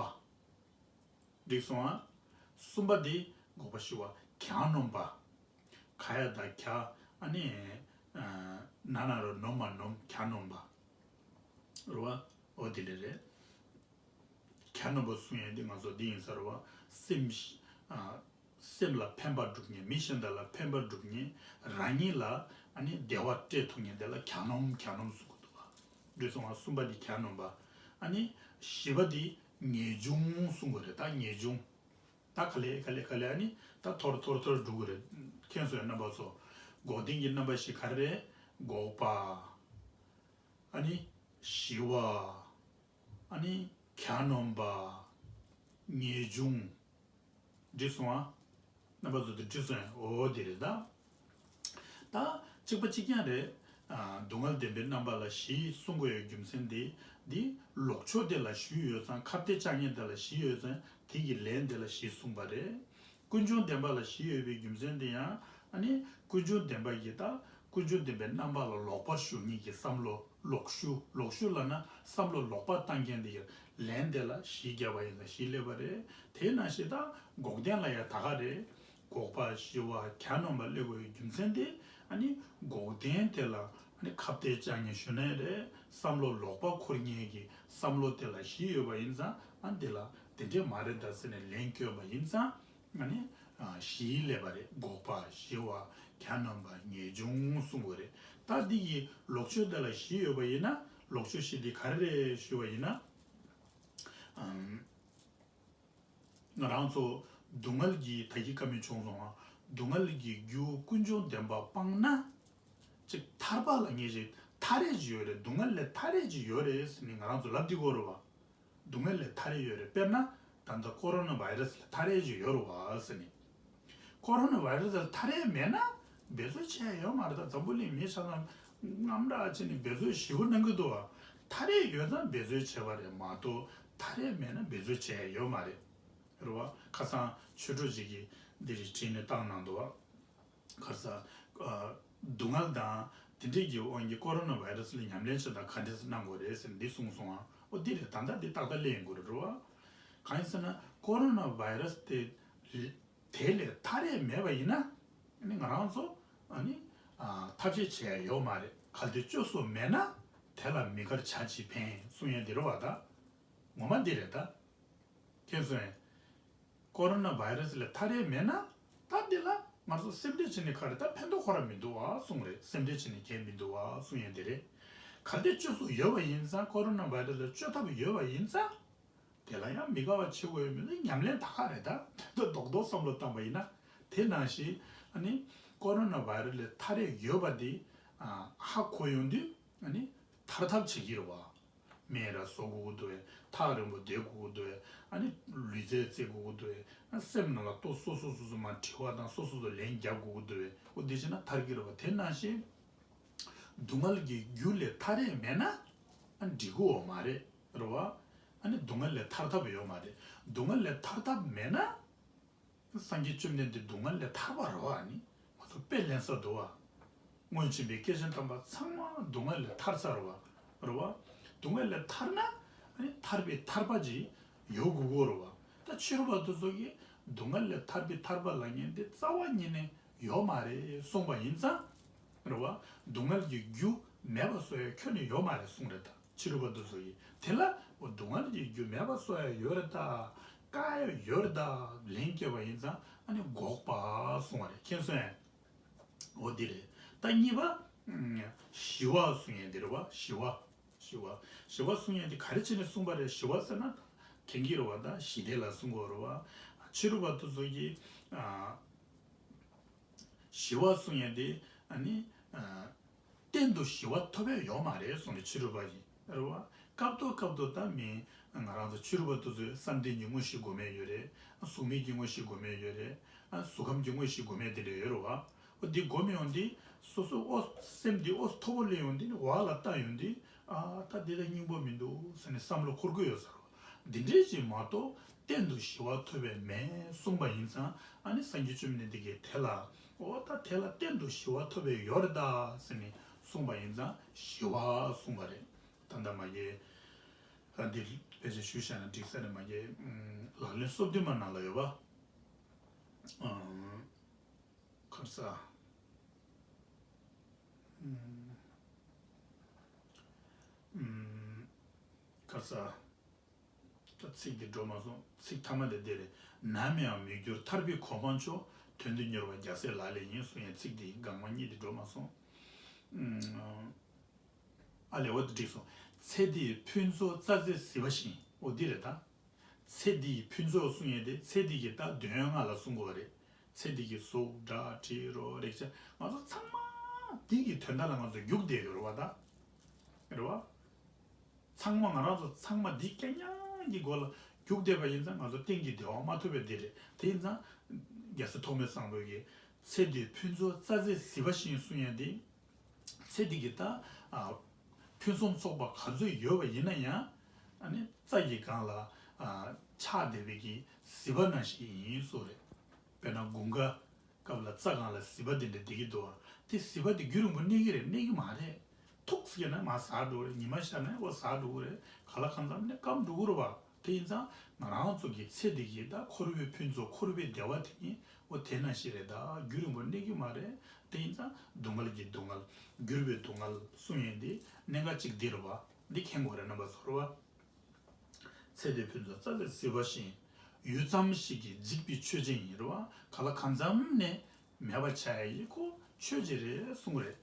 འགྲིག་སོང་ཨ། གསུམ་པ་དེ་འགོག་པ་ཞི་བ་གྱ་ནོམ་པ། ག་ཡ་བཏགས་གྱ། ཨ་ནི་ཨ་ན་ན་རོ་ནོ་མ་ནོམ། གྱ་ནོམ་པ། རེད་པ། འོ་དེ་འདྲ་རེད། གྱ་ནོམ་པ་གསུང་ཡས་དེ་ང་ཚོ་འདི་ཡིན་ས་རེད་པ། སེམས་ཤི- ཨ་སེམས་ལ་ཕན་པ་སྒྲུབ་མཁན། མི་གཞན་དག་ལ་ཕན་པ་སྒྲུབ་མཁན། རང་ཉིད་ལ་ཨ་ནི་བདེ་བ་སྤྲད་ཐུབ་མཁན་དེ་ལ་གྱ་ནོམ་གྱ་ནོམ་གསུང་གི་འདུག་པ། འགྲིག་སོང་ཨ། གསུམ་པ་དེ་གྱ་ནོམ་པ། ཨ་ནི་བཞི་པ་དེ་ངེས་འབྱུང་གསུང་གི་རེད། ད་ངེས་འབྱུང་། ད་ག་ལེ་ག་ལེ་ག་ལེ་ཨ་ནི་ད་ཐོར་ཐོར་ཐོར་འགྲོ་གི་རེད། མཁྱེན་སོང་ཡ་རྣམ་པ་ཚོ། འགོག་བདེན་གྱི་རྣམ་པ་བཞི་ག་རེ་རེད། འགོག་པ། ཨ་ནི་ཞི་བ། ཨ་ནི་གྱ་ནོམ་པ། ངེས་འབྱུང་། འགྲིག་སོང་ཨ། རྣམ་པ་ཚོ་དེ་འགྲིག་སོང་ཨ། འོ་དེ་རེད་ད། ད་གཅིག་པ་གཅིག་རྐྱང་རེད། ཨ་སྡུག་བསྔལ་བདེན་པའི་རྣམ་པ་ལ་བཞི་གསུང་དགོས་ཡོད་རྒྱུ་མཚན་དེ། འདི་ལོག་ཕྱོགས་དེ་ལ་བཞི་ཡོད་ཙང་། ཁ་གཏད་བཅག་མཁན་དེ་ལ་བཞི་ཡོད་ཙང་། དེ་གི་ལན་དེ་ལ་བཞི་གསུངས་པ་རེད། ཀུན་འབྱུང་བདེན་པ་ལ་བཞི་ཡོད་པའི་རྒྱུ་མཚན་དེ་ཡང་། ཨ་ནི་ཀུན་འབྱུང་བདེན་པ་ཡི་ད། ཀུན་འབྱུང་བདེན་པའི་རྣམ་པ་ལ་ལོག་པར་ཞུགས་མཁན་གྱི་བསམ་བློ། ལོག་ཞུགས། ལོག་ཞུགས་ལབ་ན་བསམ་བློ་ལོག་པ་བཏང་མཁན་དེ་ཡི་ལན་དེ་ལ་བཞི་བརྒྱབ་པ་ཡིན་ཙང་བཞི་སླེབས་པ་རེད། དེ་ནང་བཞིན་ད་འགོག་བདེན་ལ་ཡང་ད་ག་རེད། འགོག་པ་ཞི་བ་གྱ་ནོམ་པ་སླེབས་དགོས་ཡོད་རྒྱུ་མཚན་དེ། ཨ་ནི་འགོག་བདེན་དེ་ལ་ཨ་ནི་ཁ་གཏད་བཅག་མཁན་ཞུ་ནའི་རེད། བསམ་བློ་ལོག་པ་འཁོར་མཁན་གྱི་བསམ་བློ་དེ་ལ་བཞི་ཡོད་པ་ཡིན་ཙང་། ཨ་འདི་ལ་དེ་འདྲས་མ་རེད་ད་ཟེར་ནས་ལན་བསྐྱོན་པ་ཡིན་ཙང་། ཨ་ནི་ཨ་བཞི་སླེབས་པ་རེད། འགོག་པ་ཞི་བ་གྱ་ནོམ་པ་ངེས་འབྱུང་གསུང་དགོས་རེད། ད་འདི་ཡི་ལོག་ཕྱོགས་དེ་ལ་བཞི་ཡོད་པ་ཡིན་ན། ལོག་ཕྱོགས་བཞི་འདི་ག་རེ་རེད་ཞུས་པ་ཡིན་ན། ཨམ། ང་རང་ཚོ་སྡུག་བསྔལ་གྱི་ད་གི་བཀའ་མོལ་བྱུང་སོང་ང་། སྡུག་བསྔལ་གྱི་རྒྱུ་ཀུན་འབྱུང་བདེན་པ་སྤངས་ན། ཅིག་ཐར་པ་ལ་ངེས་ཤིག་ཐར་རེ་ཅིག་ཡོད་རེད། སྡུག་བསྔལ་ལས་ཐར་རེ་ཅིག་ཡོད་རེད་ཟེར་ནས་ང་རང་ཚོ་ལབ་བསྡད་ཀྱི་ཡོད་རེད་པ། སྡུག་བསྔལ་ལས་ཐར་རེ་ཡོད་རེད། དཔེར་ན་ད་ལྟ་ཀོ་རོ་ན་བྷའི་རེ་སི་ལས་ཐར་རེ་ཅིག་ཡོད་རེད་པ་ཟེར་ནས། ཀོ་རོ་ན་བྷའི་རེ་སི་ལ་ཐར་ཡས་མེད་ན་འབད་རྩོལ་བྱས་ཡོད་མ་རེད། ད་འཛམ་བུ་གླིང་མི་ཆ་ཚང་དངངས་སྐྲག་བྱས་ནས་འབད་རྩོལ་ཞེ་པོ་གནང་གི་འདུག་བ། ཐར་ཡས་ཡོད་ཙང་འབད་རྩོལ་བྱས་པ་རེད་མ་གཏོགས། ཐག་རིང་མེད་ན་འབད་རྩོལ་བྱས་ཡོད་མ་རེད། རེད་བ། ཁ་སང་ཆོས་གྲོགས་ཅིག་གིས་འདི་རིགས་བྲིས་ནས་བཏང་གནང་འདུག་བ། ཁ་སང་ཨ་སྡུག་བསྔལ་དང་དེ་འདྲས་ཀྱི་དབང་གིས་ཀོ་རོ་ན་བྷའི་ར་སི་ལ་ཉམས་ལེན་བྱེད་སྟངས་ག་འདྲས་གནང་དགོས་རེད་ཟེར་ནས་འདི་གསུངས་སོང་ཨ། ཨོ་འདི་རེད། ད་ལྟ་འདི་ཏག་ཏག་ལས་ཡིན་དགོས་རེད། རེད་བ། གང་ཡིན་ཟེར་ན་ཀོ་རོ་ན་བྷའི་ར་སི་དེ་དེ་ལས་ཐག་རིང་མེད་པ་ཡིན་ན། ཨ་ནི་ང་རང་ཚོ་ཨ་ནི་ཨ་ཐབས་ཤེས་བྱེད་ཡ་ཡོད་མ་རེད། གལ་ཏེ་བཅོས་སུ་མེད་ན་དེ་ལ་མི་དགར་བྱ་ཅིས་ཕན་གསུང་ཡ་འདི་རེད་བ། ད་ངོ་མ་འདི་རེད་ད། མཁྱེན་སོང་ངས། ཀོ་རོ་ན་བྷའི་ར་སི་ལས་ཐག་རིང་མེད་ན། ད་འདི་ལ་ང་ཚོ་སེམས་ཁྲལ་བྱས་ནས་ག་རེ། ད་ཕན་ཐོགས་ཁོ་རང་མི་འདུག་བ་གསུངས་རེད། སེམས་ཁྲལ་བྱས་ནས་གལ་མི་འདུག་བ་གསུང་ཡ་འདི་རེད། གལ་ཏེ་བཅོས་སུ་ཡོད་པ་ཡིན་ཙང་། ཀོ་རོ་ན་བྷའི་ར་སི་ལ་བཅོས་ཐབས་ཡོད་པ་ཡིན་ཙང་། དེ་ལ་ཡང་མི་དགའ་བ་བྱེད་དགོས་ཡོད་མེད་ལ་ཉམས་ལེན་ད་ག་རེད། ད་ད་རྡོག་རྡོག་བསམ་བློ་བཏང་པ་ཡིན་ན། དེ་ནང་བཞིན་ཨ་ནི་ཀོ་རོ་ན་བྷའི་ར་སི་ལས་ཐག་རིང་ཡོད་པ་འདི་ཨ་ཧ་གོ་ཡོང་དུས། ཨ་ནི་ཐར་ཐབས་བྱེད་ཀྱི་རེད་བ། སྨན་ར་བཟོ་དགོས་ཀྱི་འདུག་བས། ཐག་རིང་པོ་བསྡད་དགོས་ཀྱི་འདུག་བས། ཨ་ནི་ལུས་རྩལ་རྩེད་དགོས་ཀྱི་འདུག་བས། ཨ་སེམས་ནང་ལ་ལྟོ་སོ་སོ་སོ་སོ་མར་དྲི་བ་དང་སོ་སོ་སོ་ལན་རྒྱག་དགོས་ཀྱི་འདུག་བས། འོ་འདི་བྱས་ན་ཐར་གྱི་རེད་བ། དེ་ནང་བཞིན་སྡུག་བསྔལ་གྱི་རྒྱུ་ལས་ཐར་ཡས་མེད་ན་ཨ་འགྲིག་གི་ཡོད་མ་རེད། རེད་བ། ཨ་ནི་སྡུག་བསྔལ་ལས་ཐར་ཐབས་ཡོད་མ་རེད། སྡུག་བསྔལ་ལས་ཐར་ཐབས་མེད་ན། སངས་རྒྱས་བཅོམ་ལྡན་འདས་སྡུག་བསྔལ་ལས་ཐར་པ་རེད་བ། ཨ་ནི་ང་ཚོ་དཔེ་ལེན་ས་འདུག་བ། སྔོན་བྱོན་པའི་སྐྱེས་ཆེན་དམ་པ་ཚང་མ་སྡུག་བསྔལ་ལས་ཐར་ཚར་བ་རེད་བ། སྡུག་བསྔལ་ལས་ཐར་ན་ཨ་ནི་ཐར་པའི་ཐར་པ་ཅིག་ཡོད་དགོས་ཀྱི་རེད་བ། ད་ཕྱི་རོལ་པ་དེ་ཚོ་གིས་སྡུག་བསྔལ་ལས་ཐར་པའི་ཐར་པ་ལབ་མཁན་དེ་རྩ་བ་ཉིད་ནས་ཡོད་མ་རེད་གསུངས་པ་ཡིན་ཙང་། རེད་བ། སྡུག་བསྔལ་གྱི་རྒྱུ་མེད་པ་བཟོ་ཡ་ཁྱོན་ནས་ཡོད་མ་རེད་གསུངས་རེད་ད། ཕྱི་རོལ་པ་དེ་ཚོ་ཡིས་དེ་ལ་འོ་སྡུག་བསྔལ་གྱི་རྒྱུ་མེད་པ་བཟོ་ཡ་ཡོད་རེད་ད། བཀག་ཡ་ཡོད་རེད་ད་ལན་བསྐྱལ་བ་ཡིན་ཙང་། ཨ་ནི་འགོག་པ་གསུང་བ་རེད། མཁྱེན་སོང་ངས། འོ་འདི་རེད། ད་གཉིས་པ། ཨམ། ཞི་བ་གསུང་ཡས་འདི་རེད་བ། ཞི་བ། ཞི་བ། ཞི་བ་གསུང་ཡས་འདི་ག་རེ་བྱས་ནས་གསུངས་པ་རེད། ཞི་བ་ཟེར་ན་ད་མཁྱེན་གྱི་རེད་བ། ད་ཞི་བདེ་ལ་གསུང་གི་རེད་བ། ཕྱི་རོལ་པ་དེ་ཚོ་གིས་ཨ། ཞི་བ་གསུང་ཡས་དེ་ཨ་ནི་ཨ། གཏན་དུ་ཞི་བ་ཐོབ་ཡས་ཡོད་མ་རེད་གསུངས་ནས། ཕྱི་རོལ་པ་ཡིས་རེད་བ། སྐབས་ཐོག་སྐབས་ཐོག་ད་མི་ང་རང་ཚོ་ཕྱི་རོལ་པ་དེ་ཚོས་བསམ་གཏན་གྱི་དངོས་གཞི་སྒོམ་ཡས་ཡོད་རེད། གཟུགས་མེད་ཀྱི་དངོས་གཞི་སྒོམ་ཡས་ཡོད་རེད། གཟུགས་ཁམས་ཀྱི་དངོས་གཞི་སྒོམ་ཡས་དེ་འདྲ་ཡོད་རེད་བ། འོ་འདི་སྒོམ་ཡོང་དུས་སོ་སོ་འོ་སེམས་འདི་འོ་མཐོ་པོ་སླེབས་ཡོང་དུས་ནི་འོག་ལ་ལྟ་ཡོང་དུས། ཨ་ད་འདི་ད་སྙིང་པོ་མི་འདུག་ཟེར་ནས་བསམ་བློ་འཁོར་གྱི་ཡོད་ས་རེད་བ། འདི་འདྲས་ཅིག་མ་གཏོགས་གཏན་དུ་ཞི་བ་ཐོབ་པའི་མེད་གསུངས་པ་ཡིན་ཙང་། ཨ་ནི་སངས་རྒྱས་བཅོམ་ལྡན་འདས་ཀྱིས་དེ་ལ་འོ་ད་དེ་ལ་གཏན་དུ་ཞི་བ་ཐོབ་པའི་ཡོད་རེད་ད་ཟེར་ནས་གསུངས་པ་ཡིན་ཙང་ཞི་བ་གསུངས་པ་རེད། ད་ལྟ་མ་གི་ཨ་འདི་ཕལ་ཆེར་ཞུ་བྱས་ན་འགྲིག་ས་རེད། མ་གི་ལག་ལེན་སོ་བདུན་མ་ནང་ལ་ཡོད་པ། ཨ་ག་རེ་ཟ། ཨམ། ཨམ། ག་རེ་ཟ། ད་ཚིག་འདི་འགྲོ་མ་སོང་། ཚིག་མཐའ་མ་དེ་འདི་རེད། ནམ་ཡང་མི་འགྱུར་ཐར་པའི་གོ་འཕང་མཆོག་དོན་དུ་གཉེར་བ་རྒྱལ་སྲས་ལག་ལེན་ཡིན་གསུང་ཡས་ཚིག་འདི་སྒང་མ་གཉིས་འདི་འགྲོ་མ་སོང་། ཨམ། ཨ་ལས། འོ་དེ་འགྲིག་སོང་། ཚེ་འདིའི་ཕུན་ཚོགས་རྩྭ་རྩེ་བཟི་བ་བཞིན། འོ་འདི་རེད་ད། ཚེ་འདིའི་ཕུན་ཚོགས་གསུང་ཡས་དེ། ཚེ་འདི་གི་ད་དོན་ལྔ་ལ་གསུང་དགོས་པ་རེད། ཚེ་འདི་གི་གཟུགས་སྒྲ་དྲི་རོ་རེག་བྱ་ང་ཚོ་ཚང་མ་འདི་གི་དོན་དག་ལ་ང་ཚོ་རྒྱུག་བསྡད་ཡོད་རེད་བ་ད། རེད་བ། ཚང་མ་ང་རང་ཚོ་ཚང་མ་འདི་རྐྱང་རྐྱང་གི་སྒོ་ལ་རྒྱུག་བསྡད་པ་ཡིན་ཙང་ང་ཚོ་གཏན་གྱི་བདེ་བ་མ་ཐོབ་པའི་འདི་རེད། དེ་ཡིན་ཙང་རྒྱལ་སྲས་ཐོགས་མེད་བཟང་པོ་གིས་ཚེ་འདིའི་ཕུན་ཚོགས་རྩྭ་རྩེ་བཟི་བ་བཞིན་གསུང་ཡས་འདི། ཚེ་འདི་གི་ད་ཨ་ཕུན་སུམ་ཚོགས་པ་ག་ཚོད་ཡོད་པ་ཡིན་ན་ཡང་། ཨ་ནི་རྩྭ་ཡི་སྒང་ལ་ཨ་ཆགས་བསྡད་པའི་གི་བཟི་བ་ནང་བཞིན་ཡིན་གསུངས་རེད། དཔེར་ན་དགུན་ཁ་སྐབས་ལ་རྩྭ་སྒང་ལ་བཟི་བ་དེ་འདྲ་བསྡད་ཀྱི་འདུག་བ། དེ་བཟི་བ་དེ་རྒྱུན་རིང་པོ་གནས་ཀྱི་རེད། གནས་ཀྱི་མ་རེད། ཐུག་ཟེར་ན་མར་ཟག་འགྲོ་གི་རེད། ཉི་མ་ཤར་ན་འོ་ཟག་འགྲོ་གི་རེད། ག་ལ་གང་འཚམ་ནས་སྐམ་འགྲོ་གི་རེད་བ། དེ་ཡིན་ཙང་ང་རང་ཚོ་གི་ཚེ་འདི་གི་ད་འཁོར་བའི་ཕུན་ཚོགས་འཁོར་བའི་བདེ་བ་དེ་ཉིད་འོ་དེ་ནང་བཞིན་རེད། ད་རྒྱུན་རིང་པོ་གནས་ཀྱི་མ་རེད། དེ་ཡིན་ཙང་སྡུག་བསྔལ་གྱི་སྡུག་བསྔལ། འགྱུར་བའི་སྡུག་བསྔལ་གསུང་ཡས་འདི་གནད་འགག་ཅིག་འདི་རེད་བ། འདི་མཁྱེན་དགོས་རེད། རྣམ་པ་ཚོ་རེད་བ། ཚེ་འདིའི་ཕུན་ཚོགས་རྩྭ་རྩེ་བཟི་བ་བཞིན། ཡུད་ཙམ་ཞིག་གིས་འཇིག་པའི་ཆོས་ཅན་ཡིན། རེད་བ། ག་ལ་གང་འཚམ་ནས་མེད་པ་ཆགས་ཡས་ཡིན། ཁོ་ཆོས་ཅིག་རེད་གསུང་གི་རེད།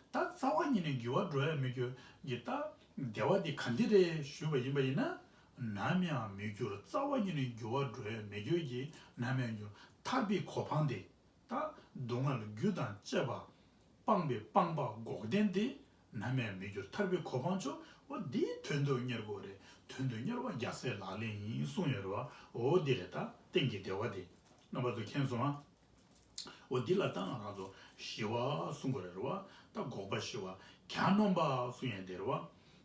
ད་རྩ་བ་ཉིད་ནས་འགྱུར་བ་འགྲོ་ཡ་མི་འགྱུར་གྱི་ད་བདེ་བ་འདི་ག་འདི་རེད་ཞུས་པ་ཡིན་པ་ཡིན་ན། ནམ་ཡང་མི་འགྱུར། རྩ་བ་ཉིད་ནས་འགྱུར་བ་འགྲོ་ཡ་མི་འགྱུར་གྱི་ནམ་ཡང་འགྱུར། ཐར་པའི་གོ་འཕང་དེ་ད་སྡུག་བསྔལ་རྒྱུ་དང་བཅས་པ་སྤངས་པའི་སྤངས་པ་འགོག་བདེན་དེ་ནམ་ཡང་མི་འགྱུར། ཐར་པའི་གོ་འཕང་མཆོག་འོ་འདིའི་དོན་དུ་གཉེར་དགོས་རེད། དོན་དུ་གཉེར་བ་རྒྱལ་སྲས་ལག་ལེན་ཡིན་གསུངས་ཡོད་རེད་བ། འོ་འདི་རེད། ད་གཏན་གྱི་བདེ་བ་དེ་རྣམ་པ་ཚོ་མཁྱེན་སོང་ཨ། འོ་འདི་ལ་ད་ང་རང་ཚོ་ཞི་བ་གསུང་དགོས་རེད་བ། ད་འགོག་པ་ཞི་བ། གྱ་ནོམ་པ་གསུང་ཡས་དེ་རེད་བ།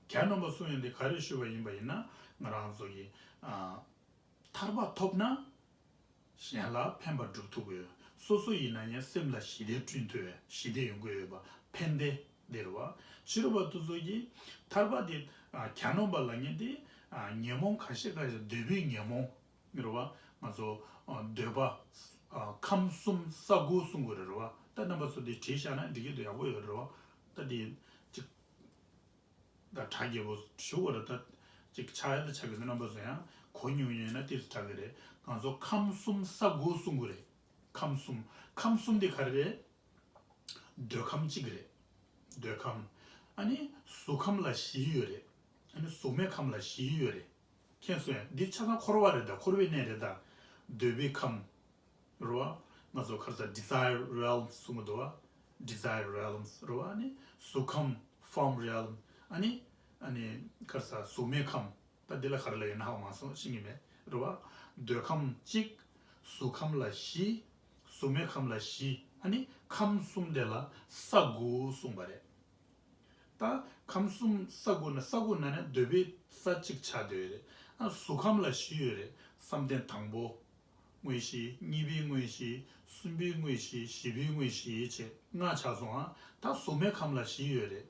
གྱ་ནོམ་པ་གསུང་ཡས་དེ་ག་རེ་ཞུས་པ་ཡིན་པ་ཡིན་ན། ང་རང་ཚོ་གི་ཨ་ཐར་པ་ཐོབ་ན་གཞན་ལ་ཕན་པ་སྒྲུབ་ཐུབ་ཀྱི་ཡོད། སོ་སོ་ཡིན་ན་ཡང་སེམས་ལ་ཞི་བདེ་བསྐྲུན་ཐུབ་པའི་ཞི་བདེ་ཡོང་གི་ཡོད་པ་ཕན་བདེ་འདི་རེད་བ། ཕྱི་རོལ་པ་དེ་ཚོ་གིས་ཐར་པ་དེ་ཨ་གྱ་ནོམ་པ་ལབ་མཁན་དེ་ཨ་ཉོན་མོངས་ཁ་ཤས་ཁ་ཤས་འདོད་པའི་ཉོན་མོངས་རེད་བ། ང་ཚོ་ཨ་འདོད་པ་ཨ་ཁམས་གསུམ་ས་དགུ་གསུང་གི་རེད་བ། ད་རྣམ་པ་ཚོ་དེ་བྲིས་བཞག་ན་འགྲིག་གི་འདུག་ཡག་པོ་ཡོད་རེད་བ། ད་དེ་ཅིག་ད་གྲ་རྒྱས་པོ་ཞུ་བ་རེད། ད་ཅིག་ཆག་ཡ་ད་ཆག་གི་འདུག་རྣམ་པ་ཚོ་ཡང་གོ་མྱོང་ཡོད་ན་ཏོག་ཙམ་དྲག་གི་རེད། ང་ཚོ་ཁམས་གསུམ་ས་དགུ་གསུང་གི་རེད། ཁམས་གསུམ། ཁམས་གསུམ་དེ་ག་རེ་རེད། འདོད་ཁམས་གཅིག་རེད། འདོད་ཁམས། ཨ་ནི་གཟུགས་ཁམས་ལ་བཞི་ཡོད་རེད། ཨ་ནི་གཟུགས་མེད་ཁམས་ལ་བཞི་ཡོད་རེད། མཁྱེན་སོང་ངས། འདི་ཆ་ཚང་འཁོར་བ་རེད། ད་འཁོར་བའི་གནས་རེད། ད་འདོད་པའི་ཁམས་རེད་བ། ང་ཚོ་ཁ་སང་desire realms གསུང་གི་འདུག་བ། Desire realms རེད་བ། ཨ་ནི་གཟུགས་ཁམས་form realm། ཨ་ནི་ཨ་ནི་ཁ་སང་གཟུགས་མེད་ཁམས། ད་འདི་ལ་ག་རེ་ལབ་ཡོད་ན་ཧ་གོ་མ་སོང་། ཤེས་ཀྱི་མེད་རེད་བ། འདོད་ཁམས་གཅིག་གཟུགས་ཁམས་ལ་བཞི། གཟུགས་མེད་ཁམས་ལ་བཞི། ཨ་ནི་ཁམས་གསུམ་དེ་ལ་ས་དགུ་གསུངས་པ་རེད། ད་ཁམས་གསུམ་ས་དགུ་ན། ས་དགུ་ན་ནས་འདོད་པའི་ས་གཅིག་ཆགས་བསྡད་ཡོད་རེད། ཨ་གཟུགས་ཁམས་ལ་བཞི་ཡོད་རེད། བསམ་གཏན་དང་པོ་དངོས་གཞི། གཉིས་པའི་དངོས་གཞི། གསུམ་པའི་དངོས་གཞི། བཞི་པའི་དངོས་གཞི་བྱས་ལྔ་ཆགས་སོང་ཨ། ད་གཟུགས་མེད་ཁམས་ལ་བཞི་ཡོད་རེད།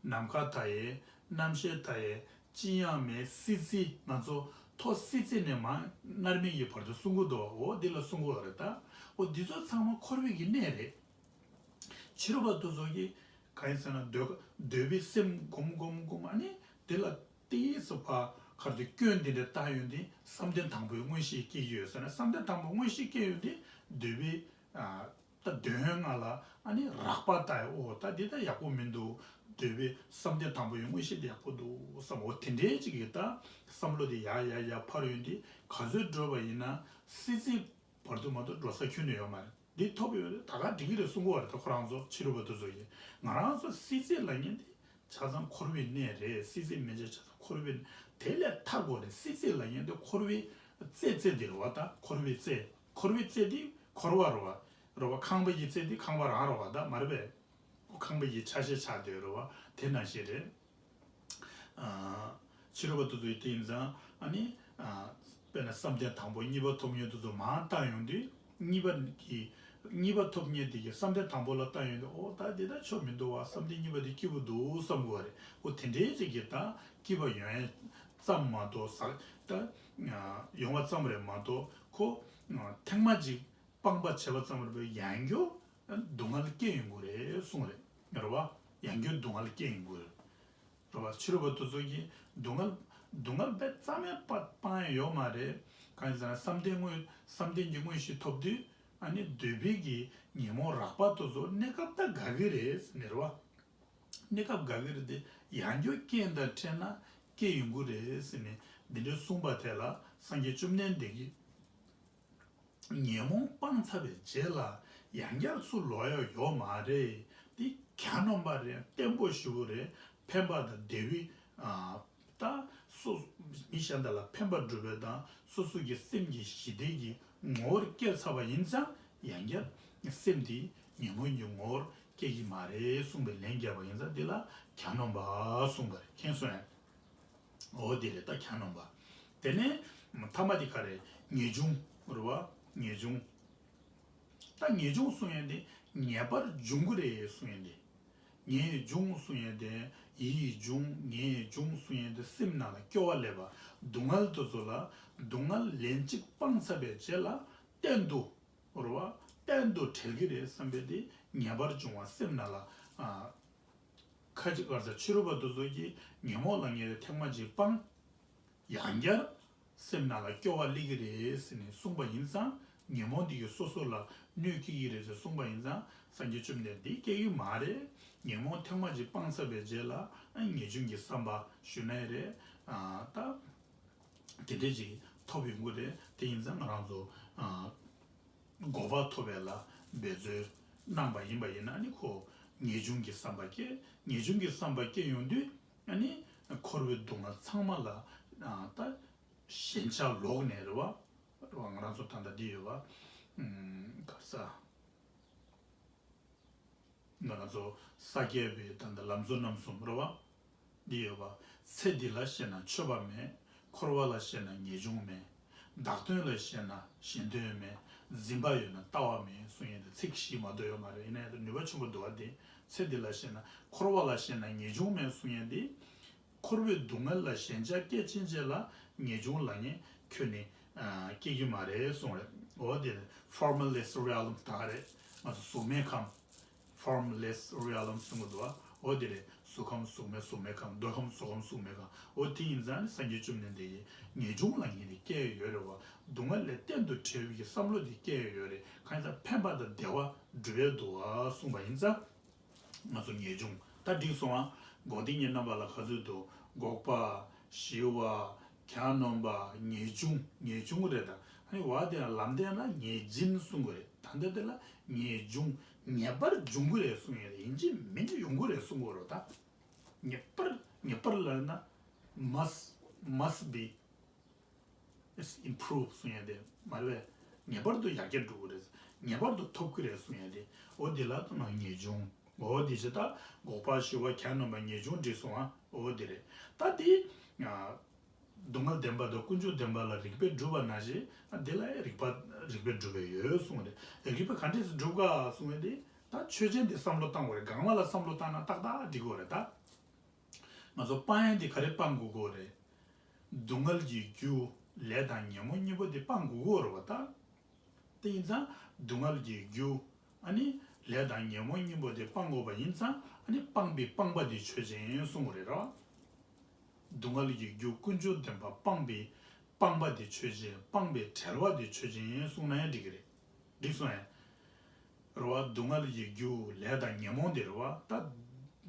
ནམ་མཁའ་མཐའ་ཡས། རྣམ་ཤེས་མཐའ་ཡས། ཅི་ཡང་མེད། སྲིད་རྩེ། ང་ཚོ་ཐོག་སྲིད་རྩེ་ནས་མར་མནར་མེད་ཀྱི་བར་དུ་གསུང་གི་འདུག་འོ་འདི་ལ་གསུང་གི་ཡོད་རེད། ད་འོ་འདི་ཚོ་ཚང་མ་འཁོར་བའི་གི་གནས་རེད། ཕྱི་རོལ་པ་དེ་ཚོ་གིས་གང་ཡིན་ཟེར་ན། འདོད་འདོད་པའི་སེམས་སྒོམ་སྒོམ་སྒོམ། ཨ་ནི་དེ་ལ་ཏོག་ཙམ་ཕར་ག་རེ་ཟེར། སྐྱོན་དེ་འདྲ་བཏང་ཡོང་དུས་བསམ་གཏན་དང་པོའི་དངོས་གཞི་སྐྱེ་གི་ཡོད་ཟེར་ན། བསམ་གཏན་དང་པོ་དངོས་གཞི་སྐྱེ་ཡོང་དུས་འདོད་པའི་ཨ་ད་འདོད་ཡོན་ལྔ་ལ་ཨ་ནི་རགས་པ་བཏང་ཡོང་། འོ་ད་འདི་ད་ཡག་པོ་མི་འདུག་འདོད་པའི་བསམ་གཏན་དང་པོའི་དངོས་གཞི་དེ་ཡག་པོ་འདུག་བསམ། འོ་དེ་འདྲའི་ཅིག་གི་ད་བསམ་བློ་དེ་ཡར་ཡར་ཡར་འཕར་ཡོང་དུས། ག་ཚོད་འགྲོ་བ་ཡིན་ན་སྲིད་རྩེ་བར་དུ་མ་གཏོགས་འགྲོ་ས་ཁྱོན་ནས་ཡོད་མ་རེད། འདི་ཐོབ་ཡོད་རེད། ད་ག་འགྲིག་གི་རེད་གསུང་གི་ཡོད་རེད། ད་ཁོ་རང་ཚོ་ཕྱི་རོལ་པ་དེ་ཚོ་ཡིན། ང་རང་ཚོ་སྲིད་རྩེ་ལབ་མཁན་དེ་ཆ་ཚང་འཁོར་བའི་གནས་རེད། སྲིད་རྩེ་མན་ཆད་ཆ་ཚང་འཁོར་བའི་གནས། དེ་ལས་ཐར་དགོས་རེད། སྲིད་རྩེ་ལབ་མཁན་དེ་འཁོར་བའི་རྩེ་རྩེ་དེ་རེད་བ། ད་འཁོར་བའི་རྩེ། འཁོར་བའི་རྩེ་དེ་འཁོར་བ་རེད་བ། རེད་བ། ཁང་པ་ཡི་རྩེ་དེ་ཁང་པ་རང་རེད་བ། ད་མ་རེད་པས། ཁང་པ་ཡི་ཆ་ཤས་ཆགས་བསྡད་ཡོད་རེད་བ། དེ་ནང་བཞིན་རེད། ཨ་ཕྱི་རོལ་པ་དེ་ཚོ་ཡིན་དེ་ཡིན་ཙང་། ཨ་ནི་ཨ་དཔེར་ན་བསམ་གཏན་དང་པོ་གཉིས་པ་ཐོབ་མཁན་དེ་ཚོ་མར་བཏང་ཡོང་དུས། གཉིས་པ་གི་གཉིས་པ་ཐོབ་མཁན་དེ་གི་བསམ་གཏན་དང་པོ་ལ་བཏང་ཡོང་དུས། འོ་ད་འདི་ད་ཆོ་མི་འདུག་བ། བསམ་གཏན་གཉིས་པ་དེ་སྐྱིད་པོ་འདུག་བསམ་དགོས་པ་རེད། འོ་དེ་འདྲའི་ཅིག་གི་ད་སྐྱིད་པ་ཡོང་ཡ་ཙམ་མ་གཏོགས། ཟ་ད་ཡོང་བ་ཙམ་རེད་མ་གཏོགས། ཁོ་ཐེངས་མ་གཅིག་སྤང་བྱས་པ་ཙམ་རེད་པས། ཡང་བསྐྱར་སྡུག་བསྔལ་སྐྱེ་ཡོང་གི་རེད་གསུངས་རེད། རེད་བ། ཡང་བསྐྱར་སྡུག་བསྔལ་སྐྱེ་ཡོང་གི་རེད། རེད་བ། ཕྱི་རོལ་པ་དེ་ཚོ་གིས་སྡུག་བསྔལ་སྡུག་བསྔལ་དཔེ་རྩ་མེད་པ་སྤང་ཡ་ཡོད་མ་རེད། གང་ཡིན་ཟེར་ན་བསམ་གཏན་དངོས་བསམ་གཏན་གྱི་དངོས་གཞི་ཐོབ་དུས། ཨ་ནི་འདོད་པའི་གི་ཉོན་མོངས་རགས་པ་དེ་ཚོ་གནས་སྐབས་ད་དགའ་གི་རེད་ཟེར་ནས། རེད་བ། གནས་སྐབས་དགའ་གི་རེད་དེ། ཡང་བསྐྱར་རྐྱེན་དང་འཕྲད་ན་སྐྱེ་ཡོང་གི་རེད་ཟེར་ནས་འདི་འདྲ་གསུངས་པ་དེ་ལ་སངས་རྒྱས་བཅོམ་ལྡན་འདས་ཀྱིས། ཉོན་མོངས་སྤངས་ཚར་བའི་རྗེས་ལ་ཡང་བསྐྱར་ཚུར་ལོག་ཡ་ཡོད་མ་རེད། འདི་གྱ་ནོམ་པ་རེད། བརྟན་པོ་ཞེ་པོ་རེད། ཕན་པ་དང་བདེ་བའི་ཨ་ད་སོ་མི་གཞན་དག་ལ་ཕན་པ་སྒྲུབ་པའི་དང་། སོ་སོ་གི་སེམས་ཀྱི་ཞི་བདེ་གི་ངོ་བོར་སྐྱེས་ཚར་བ་ཡིན་ཙང་། ཡང་བསྐྱར་སེམས་དེ་ཉོན་མོངས་ཀྱི་ངོ་བོར་སྐྱེ་གི་མ་རེད་གསུངས་པའི་ལན་བརྒྱབ་པ་ཡིན་ཙང་། འདི་ལ་གྱ་ནོམ་པ་གསུངས་པ་རེད། མཁྱེན་སོང་ངས། འོ་དེ་རེད། ད་གྱ་ནོམ་པ། དེ་ནས་ཐ་མ་དེ་ག་རེ། ངེས་འབྱུང་རེད་བ། ངེས་འབྱུང་། ད་ངེས་འབྱུང་གསུང་ཡས་དེ་ངེས་པར་འབྱུང་གི་རེད་གསུང་ཡས་དེ། ངེས་འབྱུང་གསུང་ཡས་དེ། ཡིད་འབྱུང་། ངེས་འབྱུང་གསུང་ཡས་དེ་སེམས་ནང་ལ་སྐྱོ་བ་སླེབས་པ། སྡུག་བསྔལ་དེ་ཚོ་ལ། སྡུག་བསྔལ་ལན་གཅིག་སྤངས་ཚར་བའི་རྗེས་ལ་གཏན་དུ། རེད་བ། གཏན་དུ་བྲལ་གྱི་རེད་བསམ་པའི་དེ་ངེས་པར་འབྱུང་བ། སེམས་ནང་ལ་ཨ་ཁ་ཅིག་ག་རེ་ཟེར། ཕྱི་རོལ་པ་དེ་ཚོ་གིས་ཉོན་མོངས་ལབ་མཁན་དེ་ཐེངས་མ་གཅིག་སྤངས། ཡང་བསྐྱར་སེམས་ནང་ལ་སྐྱོ་བ་སླེབས་ཀྱི་རེད་ཟེར་ནས་གསུངས་པ་ཡིན་ཙང་། ཉོན་མོངས་འདི་གིས་སོ་སོ་ལ་གནོད་སྐྱེལ་གྱི་རེད་ཟེར་གསུངས་པ་ཡིན་ཙང་། སངས་རྒྱས་བཅོམ་ལྡན་འདས་སྐྱེལ་གྱི་མ་རེད། ཉོན་མོངས་ཐེངས་མ་གཅིག་སྤངས་ཚར་བའི་རྗེས་ལ་ཨ་ངེས་འབྱུང་གི་བསམ་པ་ཞུ་ན་ཡང་རེད། ཨ་ད། དེ་འདྲས་ཅིག་ཐོབ་ཡོང་གི་རེད། དེ་ཡིན་ཙང་ང་རང་ཚོ་ཨ་གོ་འཕང་ཐོབ་པའི་ལ་འབད་རྩོལ་གནང་པ་ཡིན་པ་ཡིན་ན་ནི། ཁོ་ངེས་འབྱུང་གི་བསམ་པ་སྐྱེ། ངེས་འབྱུང་གི་བསམ་པ་སྐྱེ་ཡོང་དུས། ཨ་ནི་འཁོར་བའི་སྡུག་བསྔལ་ཚང་མ་ལ་ཨ་ད་ཞེན་ཆགས་ལོག་ནས། རེད་བ། རེད་བ། ང་རང་ཚོ་ད་ལྟ་འདི་ཡོད་བ། ཨམ་ག་རེ་ཟ། ང་རང་ཚོ་ས་བརྒྱད་པའི་ད་ལྟ་ལམ་གཙོ་རྣམ་གསུམ་རེད་བ། འདི་ཡོད་པ། ཚེ་འདི་ལ་ཞེན་ན་ཆོད་པ་མེད། འཁོར་བ་ལ་ཞེན་ན་ངེས་འབྱུང་མེད། བདག་དོན་ལ་ཞེན་ན་གཞན་དོན་མེད། འཛིན་པ་ཡོད་ན་ལྟ་བ་མེད་གསུང་ཡས་དེ་ཚིག་བཞི་མ་གཏོགས་ཡོད་མ་རེད། ཡིན་ན་ཡང་ནུས་པ་ཆེན་པོ་འདུག་བ། དེ་ཚེ་འདི་ལ་ཞེན་ན་འཁོར་བ་ལ་ཞེན་ན་ངེས་འབྱུང་མེད་གསུང་ཡས་དེ། འཁོར་བའི་སྡུག་བསྔལ་ལ་ཞེན་ཆགས་སྐྱེ་ཕྱིན་ཆད་ལ་ངེས་འབྱུང་ལ་ངས་ཁྱོན་ནས་ཨ་སྐྱེ་གི་མ་རེད་གསུངས་རེད། འོ་དེ་formless realm ད་ག་རེད། ང་ཚོ་གཟུགས་མེད་ཁམས། formless realm གསུང་གི་འདུག་བ། འོ་དེ་རེད། གཟུགས་ཁམས་གཟུགས་མེད། གཟུགས་མེད་ཁམས། འདོད་ཁམས་འདོད་ཁམས་འདོད་ཁམས། འོ་དེ་ཡིན་ཙང་ནི་སངས་རྒྱས་བཅོམ་ལྡན་འདས་ཀྱིས་ངེས་འབྱུང་ལ་ངེས་ཏེ་སྐྱེ་ཡོད་རེད་བ། སྡུག་བསྔལ་ལས་གཏན་དུ་བྲལ་བའི་བསམ་བློ་དེ་སྐྱེ་ཡོད་རེད། གང་ཡིན་ཙང་ཕན་པ་དང་བདེ་བ་སྒྲུབ་ཡས་འདུག་བ་གསུངས་པ་ཡིན་ཙང་། ང་ཚོ་ངེས་འབྱུང་ད་འགྲིག་སོང་ཨ། འགོག་བདེན་གྱི་རྣམ་པ་ལ་ག་ཚོད་འདུག་འགོག་པ། ཞི་བ། གྱ་ནོམ་པ། ངེས་འབྱུང་། ངེས་འབྱུང་རེད་ད། ཨ་ནི་བ་དེ་ལ་ལམ་བདེན་ལ་ངེས་འབྱིན་གསུང་གི་རེད། ད་ལྟ་དེ་ལ་ངེས་འབྱུང་། ངེས་པར་འབྱུང་གི་རེད་གསུང་ཡས་རེད། ཡིན་གཅིག་མིན་གཅིག་ཡོང་གི་རེད་གསུང་གི་རེད་ད། ངེས་པར་ངེས་པར་ལབ་ན་must must be is improve གསུང་ཡས་དེ་མ་རེད་པས། ངེས་པར་དུ་ཡར་རྒྱས་འགྲོ་གི་རེད། ངེས་པར་དུ་ཐོབ་ཀྱི་རེད་གསུང་ཡས་དེ། འོ་དེ་ལ་ད་ནང་ངེས་འབྱུང་། འོ་དེ་ཅི་ད་འགོག་པ་ཞི་བ་གྱ་ནོམ་པ་ངེས་འབྱུང་འགྲིག་སོང་ཨ། འོ་དེ་རེད། ད་དེ་ཨ་སྡུག་བསྔལ་བདེན་པ་དང་ཀུན་འབྱུང་བདེན་པ་ལ་རིགས་པས་སྒྲུབ་པ་ནང་བཞིན་ཨ་དེ་ལ་རིགས་པ་རིགས་པས་སྒྲུབ་པ་ཡོད་གསུངས་རེད། རིགས་པས་ག་འདྲས་སེ་སྒྲུབ་ག་གསུངས་ཡས་དེ། ད་ཆོས་ཅན་དེ་བསམ་བློ་བཏང་དགོས་རེད། གང་བ་ལ་བསམ་བློ་བཏང་ན་ཏག་ཏག་འགྲིག་གི་རེད་ད། ང་ཚོ་སྤང་ཡས་འདི་ག་རེ་སྤང་དགོས་ཀྱི་རེད། སྡུག་བསྔལ་གྱི་རྒྱུ་ལས་དང་ཉོན་མོངས་གཉིས་པོ་འདི་སྤང་དགོས་ཀྱི་རེད་བ་ད། དེ་ཡིན་ཙང་སྡུག་བསྔལ་གྱི་རྒྱུ་ཨ་ནི་ལས་དང་ཉོན་མོངས་གཉིས་པོ་འདི་སྤང་དགོས་པ་ཡིན་ཙང་ཨ་ནི་སྤངས་པའི་སྤངས་པ་འདི་ཆོས་ཅན་གསུང་གི་རེད་ར། སྡུག་བསྔལ་གྱི་རྒྱུ་ཀུན་འབྱུང་བདེན་པ་སྤངས་པའི་སྤངས་པ་འདི་ཆོས་ཅན། སྤངས་པའི་བྲལ་བ་འདི་ཆོས་ཅན་གསུང་ན་ཡང་འགྲིག་གི་རེད། འགྲིག་སོང་ངས། རེད་བ། སྡུག་བསྔལ་གྱི་རྒྱུ་ལས་དང་ཉོན་མོངས་དེ་རེད་བ། ད་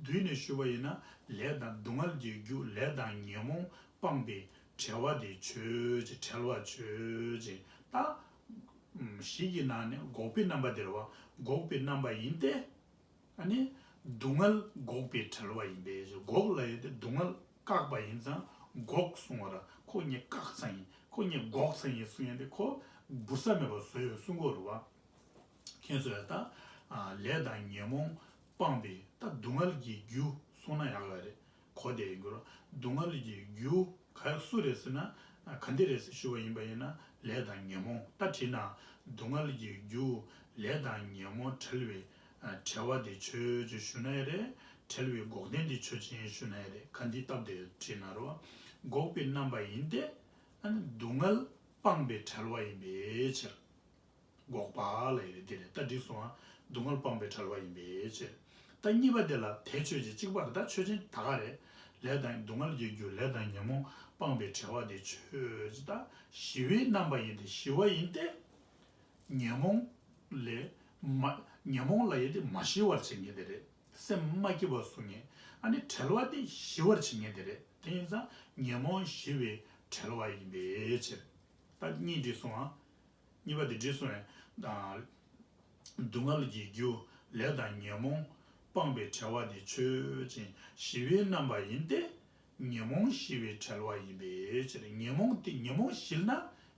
བསྡུས་ནས་ཞུས་པ་ཡིན་ན་ལས་དང་སྡུག་བསྔལ་གྱི་རྒྱུ་ལས་དང་ཉོན་མོངས་སྤངས་པའི་བྲལ་བ་དེ་ཆོས་ཅན། བྲལ་བ་ཆོས་ཅན། ད་ཨམ་བཞི་གི་ནང་ནས་འགོག་པའི་རྣམ་པ་དེ་རེད་བ། འགོག་པའི་རྣམ་པ་ཡིན་ཏེ། ཨ་ནི་སྡུག་བསྔལ་འགོག་པའི་བྲལ་བ་ཡིན་པས། འགོག་ལབ་ཡས་དེ་སྡུག་བསྔལ་བཀག་པ་ཡིན་ཙང་འགོག་གསུང་བ་ར། ཁོ་ངས་བཀག་ཚར་ཡིན། ཁོ་ངས་འགོག་ཚར་ཡིན་གསུང་ཡས་དེ་ཁོ་འབུ་ས་མེད་པ་བཟོས་ཡོད་གསུང་གི་རེད་བ། མཁྱེན་སོང་ཡ་ད། ཨ་ལས་དང་ཉོན་མོངས་སྤངས་པའི་ད་སྡུག་བསྔལ་གྱི་རྒྱུ་གསུངས་ན་ཡག་ཡོད་རེད། གོ་བདེ་ཡིན་དགོས་ར། སྡུག་བསྔལ་གྱི་རྒྱུ་ག་སུ་རེད་ཟེར་ན། ཨ་ག་འདི་རེད་ཟེར་ཞུ་བ་ཡིན་པ་ཡིན་ན་ལས་དང་ཉོན་མོངས། ད་དྲིས་ན་སྡུག་བསྔལ་གྱི་རྒྱུ་ལས་དང་ཉོན་མོངས་བྲལ་བའི་ཨ་བྲལ་བ་དེ་ཆོས་ཅན་ཞུ་ན་ཡང་རེད། བྲལ་བའི་འགོག་བདེན་དེ་ཆོས་ཅན་ཞུ་ན་ཡང་རེད། ག་འདི་སྟབས་བདེ་དྲིས་ན་རོ། འགོག་པའི་རྣམ་པ་ཡིན་ཏེ། ཨ་ནི་སྡུག་བསྔལ་སྤངས་པའི་བྲལ་བ་ཡིན་པའི་ཕྱིར། འགོག་པ་ལ་ཡོད་དེ་རེད། ད་འགྲིག་སོང་ཨ། སྡུག་བསྔལ་སྤངས་པའི་བྲལ་བ་ཡིན་པའི་ཕྱིར། ད་གཉིས་པ་དེ་ལ་དེ་ཆོས་ཅན། གཅིག་པ་རེད། ད་ཆོས་ཅན་ད་ག་རེད། ལས་དང་སྡུག་བསྔལ་གྱི་རྒྱུ་ལས་དང་ཉོན་མོངས་སྤངས་པའི་བྲལ་བ་དེ་ཆོས་ཅན། ད་ཞི་བའི་རྣམ་པ་ཡིན་ཏེ། ཞི་བ་ཡིན་ཏེ། ཉོན་མོངས་ལས་མ་ཉོན་མོངས་ལ་ཡོད་དེ་མ་ཞི་བར་བྱེད་མཁན་དེ་རེད། སེམས་མ་སྐྱིད་པ་བཟོ་མཁན། ཨ་ནི་བྲལ་བ་དེ་ཞི་བར་བྱེད་མཁན་དེ་རེད། དེ་ཡིན་ཙང་ཉོན་མོངས་ཞི་བའི་བྲལ་བ་ཡིན་པའི་ཕྱིར། ད་གཉིས་འགྲིག་སོང་ཨ། གཉིས་པ་དེ་འགྲིག་སོང་ཨེ། སྡུག་བསྔལ་གྱི་རྒྱུ་ལས་དང་ཉོན་མོངས་སྤངས་པའི་བྲལ་བ་དེ་ཆོས་ཅན། ཞི་བའི་རྣམ་པ་ཡིན་ཏེ། ཉོན་མོངས་ཞི་བའི་བྲལ་བ་ཡིན་པའི་ཕྱིར། ཉོན་མོངས་དེ་ཉོན་མོངས་ཞི་ན་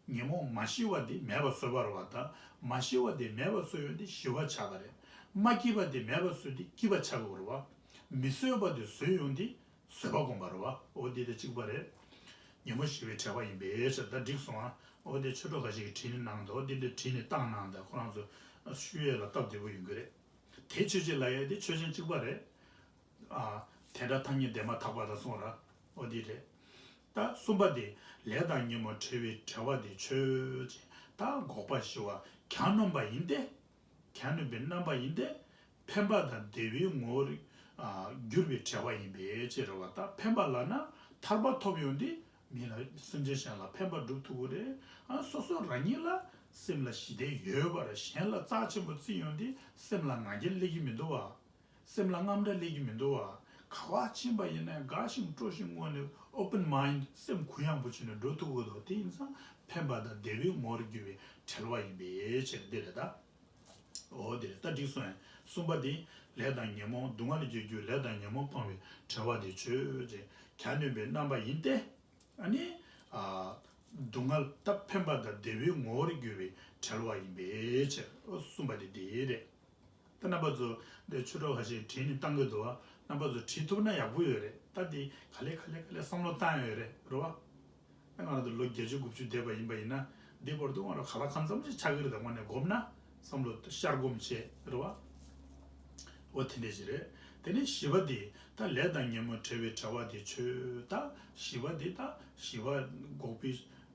ཉོན་མོངས་མ་ཞི་བ་དེ་མེད་པ་བཟོས་པ་རེད་བ། ད་མ་ཞི་བ་དེ་མེད་པ་བཟོས་ཡོད་དེ་ཞི་བ་ཆགས་པ་རེད། མ་སྐྱིད་པ་དེ་མེད་པ་བཟོས་དེ་སྐྱིད་པ་ཆགས་དགོས་རེད་བ། མི་བཟོད་པ་དེ་བཟོས་ཡོང་དེ། བཟོད་པ་སྒོམ་པ་རེད་བ། འོ་འདི་དེ་གཅིག་པ་རེད། ཉོན་མོངས་ཞི་བའི་བྲལ་བ་ཡིན་པའི་ཕྱིར། ད་འགྲིག་སོང་ཨ། འོ་དེ་ཆོས་གྲོགས་ཁ་ཤས་ཀྱིས་བྲིས་ནས་གནང་འདུག་འདི་འདི་བྲིས་ནས་བཏང་གནང་། ད་ཁོ་རང་ཚོ་ཞུ་ཡས་ལ་སྟབས་བདེ་པོ་ཡོང་གི་རེད། དེ་ཆོས་ཅན་ལབ་ཡས་དེ་ཆོས་ཅན་གཅིག་པ་རེད། ཨ་དེ་འདྲ་ཐ་སྙད་འདས་མ་ཐག་པ་དང་གསུངས་ར། འོ་འདི་རེད། ད་གསུམ་པ་དེ་ལས་དང་ཉོན་མོངས་བྲལ་བའི་བྲལ་བ་དེ་ཆོས་ཅན། ད་འགོག་པ་ཞི་བ་གྱ་ནོམ་པ་ཡིན་ཏེ། གྱ་ནོམ་པའི་རྣམ་པ་ཡིན་ཏེ། ཕན་པ་དང་བདེ་བའི་ངོ་བོར་ཨ་གྱུར་པའི་བྲལ་བ་ཡིན་པའི་ཕྱིར་རེད་བ། ད་ཕན་པ་ལབ་ན་ཐར་པ་ཐོབ་ཡོང་དུས་མི་ལ་སེམས་ཅན་གཞན་ལ་ཕན་པ་སྒྲུབ་ཐུབ་ཀྱི་རེད། ཨ་སོ་སོ་རང་ཉིད་ལ་སེམས་ལ་ཞི་བདེ་ཡོད་པ་རེད། གཞན་ལ་རྩ་ཆེན་པོ་བརྩི་ཡོང་དུས་སེམས་ལ་ང་རྒྱལ་སླེབས་ཀྱི་མི་འདུག་བ། སེམས་ལ་དངངས་སྐྲག་སླེབས་ཀྱི་མི་འདུག་བ། ག་བ་ཕྱིན་པ་ཡིན་ན་དགའ་ཞིང་སྤྲོ་ཞིང་ངུ་ནས་open mind སེམས་གུ་ཡངས་པོ་བྱས་ནས་འགྲོ་ཐུབ་ཀྱི་འདུག་དེ་ཡིན་ཙང་ཕན་པ་དང་བདེ་བའི་ངོ་བོར་གྱུར་པའི་བྲལ་བ་ཡིན་པའི་ཕྱིར་འདི་རེད་ད། འོ་དེ་རེད། ད་འགྲིག་སོང་ཡང་གསུམ་པ་དེ་ལས་དང་ཉོན་མོངས། སྡུག་བསྔལ་གྱི་རྒྱུ་ལས་དང་ཉོན་མོངས་སྤངས་པའི་བྲལ་བ་དེ་ཆོས་ཅན། གྱ་ནོམ་པའི་རྣམ་པ་ཡིན་ཏེ། ཨ་ནི་ཨ་སྡུག་བསྔལ་ད་ཕན་པ་དང་བདེ་བའི་ངོ་བོར་གྱུར་པའི་བྲལ་བ་ཡིན་པའི་ཕྱིར། གསུམ་པ་དེ་དེ་རེད། ད་རྣམ་པ་ཚོ་འདི་ཆོས་གྲོགས་ཁ་ཤས་བྲིས་ནས་བཏང་གི་འདུག་བ། རྣམ་པ་ཚོ་བྲིས་ཐུབ་ན་ཡག་པོ་ཡོད་རེད། ད་འདི་ག་ལེ་ག་ལེ་ག་ལེ་བསམ་བློ་བཏང་ཡོད་རེད་རེད་བ། ང་རང་ཚོ་ལོ་བརྒྱད་ཅུ་དགུ་བཅུ་འདས་པ་ཡིན་པ་ཡིན་ན། འདི་བར་དུ་ང་རང་ག་ལ་གང་འཚམ་ཞིག་ཆགས་ཀྱི་རེད། ད་དངོས་གནས་སྒོམ་ན་བསམ་བློ་ཤར་སྒོམ་བྱས་རེད་བ། འོ་དེ་འདྲ་ཞིག་རེད། དེ་ནས་བཞི་པ་དེ་ད་ལས་དང་ཉོན་མོངས་བྲལ་བའི་བྲལ་བ་དེ་ཆོས། ད་བཞི་པ་དེ་ད་བཞི་པ་འགོག་པའི་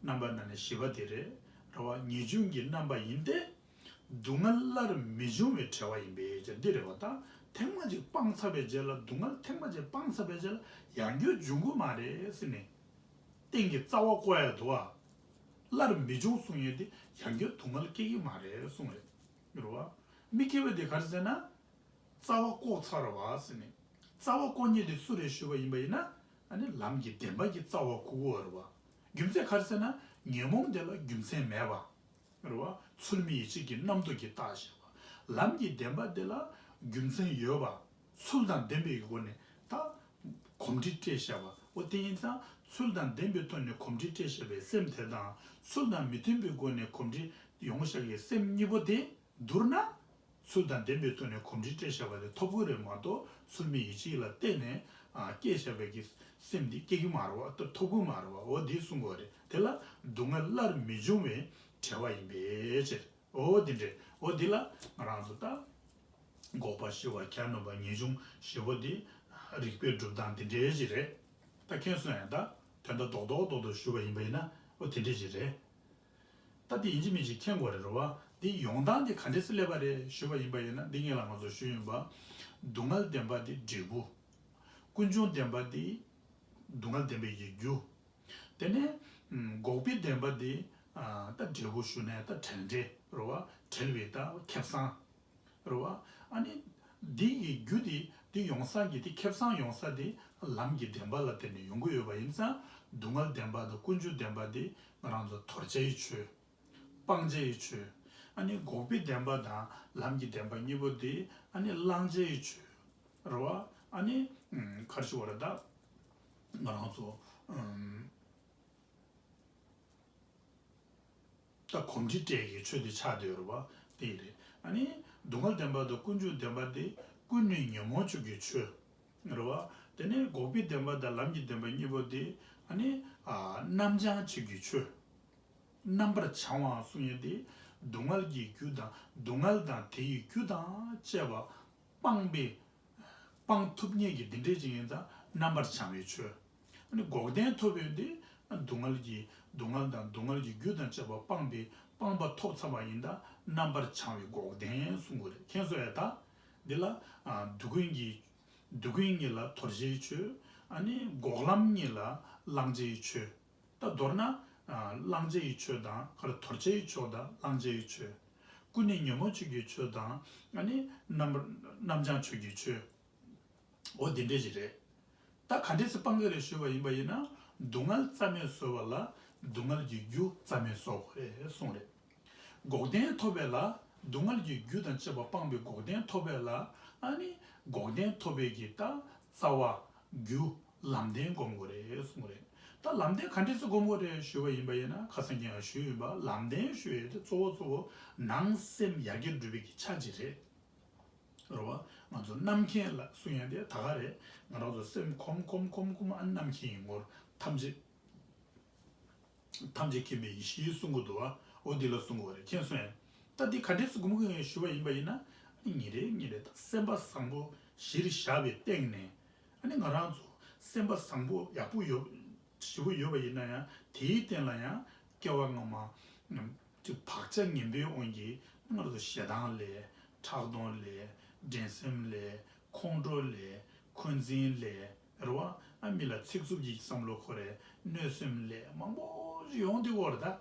རྣམ་པ་ནང་ནས་བཞི་པ་དེ་རེད་རེད་བ། ངེས་འབྱུང་གི་རྣམ་པ་ཡིན་ཏེ། སྡུག་བསྔལ་སླར་མི་འབྱུང་བའི་བྲལ་བ་ཡིན་པས་ཀྱང་འདི་རེད་བ། ད་ཐེངས་མ་གཅིག་སྤངས་ཚར་བའི་རྗེས་ལ། སྡུག་བསྔལ་ཐེངས་མ་གཅིག་སྤངས་ཚར་བའི་རྗེས་ལ་ཡང་བསྐྱར་འབྱུང་གི་མ་རེད་ཟེར་ནས། རྟེན་གྱི་རྩ་བ་བཀོག་ཡ་འདུག་བ། སླར་མི་འབྱུང་གསུང་ཡས་དེ་ཡང་བསྐྱར་སྡུག་བསྔལ་སྐྱེ་གི་མ་རེད་གསུང་རེད། རེད་བ། མི་སྐྱེ་བ་དེ་ག་རེ་ཟེར་ན། རྩ་བ་བཀོག་ཚར་བ་ཟེར་ནས། རྩ་བ་བཀོག་མཁན་དེ་སུ་རེད་ཞུས་པ་ཡིན་པ་ཡིན་ན། ཨ་ནི་ལམ་གྱི་བདེན་པ་གི་རྩ་བ་བཀོག་གི་ཡོད་རེད་བ། རྒྱུ་མཚན་ག་རེ་ཟེར་ན། ཉོན་མོངས་དེ་ལ་རྒྱུ་མཚན་མེད་པ། རེད་བ། ཚུལ་མིན་ཡིད་བྱེད་ཀྱི་རྣམ་རྟོག་གིས་བཏགས་བཞག་པ། ལམ་གྱི་བདེན་པ་དེ་ལ་རྒྱུ་མཚན་ཡོད་པ། ཚུལ་དང་ལྡན་པའི་སྒོ་ནས་ད་གོམས་འདྲིས་སྤྲད་བཞག་པ། འོ་དེ་ཡིན་ཙང་ཚུལ་དང་ལྡན་པའི་ཐོག་ནས་གོམས་འདྲིས་སྤྲད་བཞག་པའི་སེམས་དེ་དང་། ཚུལ་དང་མི་མཐུན་པའི་སྒོ་ནས་གོམས་འདྲིས་ཡོང་བཞག་པའི་སེམས་གཉིས་པོ་དེ་བསྡུར་ན། ཚུལ་དང་ལྡན་པའི་ཐོག་ནས་གོམས་འདྲིས་སྤྲད་བཞག་པ་དེ་ཐོབ་ཀྱི་རེད་མ་གཏོགས། ཚུལ་མིན་ཡིད་བྱེད་ལ་བརྟེན་ནས་ཨ་སྐྱེས་བཞག་པའི་གི་སེམས་འདི་སྐྱེ་གི་མ་རེད་བ། ཐོབ་ཀྱི་མ་རེད་བ། འོ་འདི་གསུང་གི་ཡོད་རེད། དེ་ལ་སྡུག་བསྔལ་སླར་མི་འབྱུང་བའི་བྲལ་བ་ཡིན་པའི་ཕྱིར། འོ་འདི་འདྲས། འོ་འདི་ལ་ང་རང་ཚོ་ད་འགོག་པ་བཞི་པ་གྱ་ནོམ་པ་ངེས་འབྱུང་བཞི་པོ་འདི་རིགས་པས་སྒྲུབ་སྟངས་འདི་འདྲས་ཅིག་རེད། ད་མཁྱེན་སོང་ཡང་ད་དོན་དག་རྡོག་རྡོག་རྡོག་རྡོག་ཞུས་པ་ཡིན་པ་ཡིན་ན། འོ་དེ་འདྲས་ཅིག་རེད། ད་དེ་ཡིན་གཅིག་མིན་གཅིག་མཁྱེན་དགོས་རེད་རེད་བ། དེ་ཡོང་སྟངས་དེ་ག་འདྲས་སེ་སླེབས་པ་རེད་ཞུས་པ་ཡིན་པ་ཡིན་ན། འདི་སྔོན་ལ་ང་ཚོ་ཞུས་ཡིན་པ། སྡུག་བསྔལ་བདེན་པ་དེ་འབྲས་བུ། ཀུན་འབྱུང་བདེན་པ་དེ་སྡུག་བསྔལ་བདེན་པའི་གི་རྒྱུ། དེ་ནས་ཨམ་འགོག་པའི་བདེན་པ་དེ་ཨ་ད་འབྲས་བུ་ཞུ་ནས་ད་བྲལ་འབྲས་རེད་བ། བྲལ་བའི་ད་ཁེ་བཟང་རེད་བ། ཨ་ནི་འདི་ཡི་རྒྱུ་དེ། འདི་ཡོང་ས་གི་དེ་ཁེ་བཟང་ཡོང་ས་དེ་ལམ་གྱི་བདེན་པ་ལ་བརྟེན་ནས་ཡོང་གི་ཡོད་པ་ཡིན་ཙང་། སྡུག་བསྔལ་བདེན་པ་དང་ཀུན་འབྱུང་བདེན་པ་དེ་ང་རང་ཚོ་དོར་བྱ་ཡི་ཆོས། སྤང་བྱ་ཡི་ཆོས། ཨ་ནི་འགོག་པའི་བདེན་པ་དང་ལམ་གྱི་བདེན་པ་གཉིས་པོ་དེ་ཨ་ནི་བླང་བྱ་ཡི་ཆོས་རེད་བ། ཨ་ནི་ཨམ་ག་རེ་ཞུ་དགོས་རེད་ད། ང་རང་ཚོ་ཨམ་ད་གོམས་འདྲིས་སྤྲད་ཀྱི་ཆོས་དེ་ཆགས་བསྡད་ཡོད་རེད་བ། དེ་རེད། ཨ་ནི་སྡུག་བསྔལ་བདེན་པ་དང་ཀུན་འབྱུང་བདེན་པ་དེ་ཀུན་ནས་ཉོན་མོངས་ཆོས་ཀྱི་ཆོས་རེད་བ། དེ་ནས་འགོག་པའི་བདེན་པ་དང་ལམ་གྱི་བདེན་པ་གཉིས་པོ་དེ་ཨ་ནི་ཨ་རྣམ་བྱང་ཆོས་ཀྱི་ཆོས། རྣམ་པར་བྱང་བ་གསུང་ཡས་དེ་སྡུག་བསྔལ་གྱི་རྒྱུ་དང་། སྡུག་བསྔལ་དང་དེ་ཡི་རྒྱུ་དང་བཅས་པ་སྤངས་པའི། སྤང་ཐུབ་མཁན་གྱི་འདི་འདྲས་ཅིག་ཡིན་ཙང་རྣམ་པར་བྱང་བའི་ཆོས། ཨ་ནི་འགོག་བདེན་ཐོབ་པའི་འདི་སྡུག་བསྔལ་གྱི། སྡུག་བསྔལ་དང་སྡུག་བསྔལ་གྱི་རྒྱུ་དང་བཅས་པ་སྤངས་པའི། སྤངས་པ་ཐོབ་ཚར་བ་ཡིན་ད་རྣམ་པར་བྱང་བའི་འགོག་བདེན་གསུང་གི་རེད། མཁྱེན་སོང་ཡ་ད། འདི་ལ་ཨ་སྡུག་ཀུན་གྱི། སྡུག་ཀུན་གཉིས་ལ་དོར་བྱའི་ཆོས། ཨ་ནི་འགོག་ལམ་གཉིས་ལ་བླང་བྱའི་ཆོས། ད་མདོར་ན་ཨ་བླང་བྱའི་ཆོས་དང་། ག་རེ། དོར་བྱའི་ཆོས་དང་བླང་བྱའི་ཆོས། ཀུན་ནས་ཉོན་མོངས་ཆོས་ཀྱི་ཆོས་དང་། ཨ་ནི་རྣམ་པར། རྣམ་བྱང་ཆོས་ཀྱི་ཆོས། འོ་དེ་འདྲས་ཞིག་རེད། ད་ག་འདྲས་སེ་སྤང་གི་རེད་ཞུས་པ་ཡིན་པ་ཡིན་ན། སྡུག་བསྔལ་རྩ་མེད་བཟོ་བ་ལ་སྡུག་བསྔལ་གྱི་རྒྱུ་རྩ་མེད་བཟོ་དགོས་རེད་གསུངས་རེད། འགོག་བདེན་ཐོབ་པ་ལ། སྡུག་བསྔལ་གྱི་རྒྱུ་དང་བཅས་པ་སྤངས་པའི་འགོག་བདེན་ཐོབ་པ་ལ། ཨ་ནི་འགོག་བདེན་ཐོབ་པའི་གི་ད་རྩ་བ། རྒྱུ། ལམ་བདེན་སྒོམ་དགོས་རེད་གསུངས་རེད། ད་ལམ་བདེན་ག་འདྲས་སེ་སྒོམ་དགོས་རེད་ཞུས་པ་ཡིན་པ་ཡིན་ན། ཁ་སང་ཁྱེད་ཡང་ཞུས་ཡིན་པ། ལམ་བདེན་ཞུ་ཡས་དེ་གཙོ་བོ་གཙོ་བོ་ནང་སེམས་ཡར་རྒྱས་འགྲོ་བའི་གི་ཆ་ཅིག་རེད། རེད་བ། ང་ཚོ་རྣམ་མཁྱེན་ལ་གསུང་ཡ་དེ་ད་ག་རེད། ང་རང་ཚོ་སེམས་ཁོམ་ཁོམ་ཁོམ་ཁོམ་ཨ་རྣམ་མཁྱེན་ཡིན་ངོར་ཐམས་ཅད། ཐམས་ཅད་མཁྱེན་པའི་ཡེ་ཤེས་གསུང་གི་འདུག་བ། འོ་འདི་ལ་གསུང་གི་རེད། མཁྱེན་སོང་ཡ། ད་འདི་ག་འདྲས་སེ་སྒོམ་དགོས་ཡིན་ཞུ་བ་ཡིན་པ་ཡིན་ན། ཨ་ནི་ཉིན་རེ་ཉིན་རེ་ད་སེམས་པ་བཟང་པོ་གཞིར་བཞག་པའི་སྟེང་ནས། ཨ་ནི་ང་རང་ཚོ་སེམས་པ་བཟང་པོ་ཡག་པོ་ཡོད། ཞེ་པོ་ཡོད་པ་ཡིན་ན་ཡང་། དེའི་སྟེང་ལ་ཡང་སྐྱེ་བ་སྔ་མ་ཅིག་བག་ཆགས་ངན་པའི་དབང་གིས་ང་རང་ཚོ་ཞེ་སྡང་ལས། ཕྲག་དོག་ལས། འགྲན་སེམས་ལས། ཁོང་ཁྲོ་ལས། འཁོན་འཛིན་ལས། རེད་བ། ཨ་མི་ལ་ཚིག་རྩུབ་ཀྱི་བསམ་བློ་འཁོར་རེད། གནོད་སེམས་ལས། མང་པོ་ཞིག་ཡོང་བསྡད་ཡོད་རེད་ད།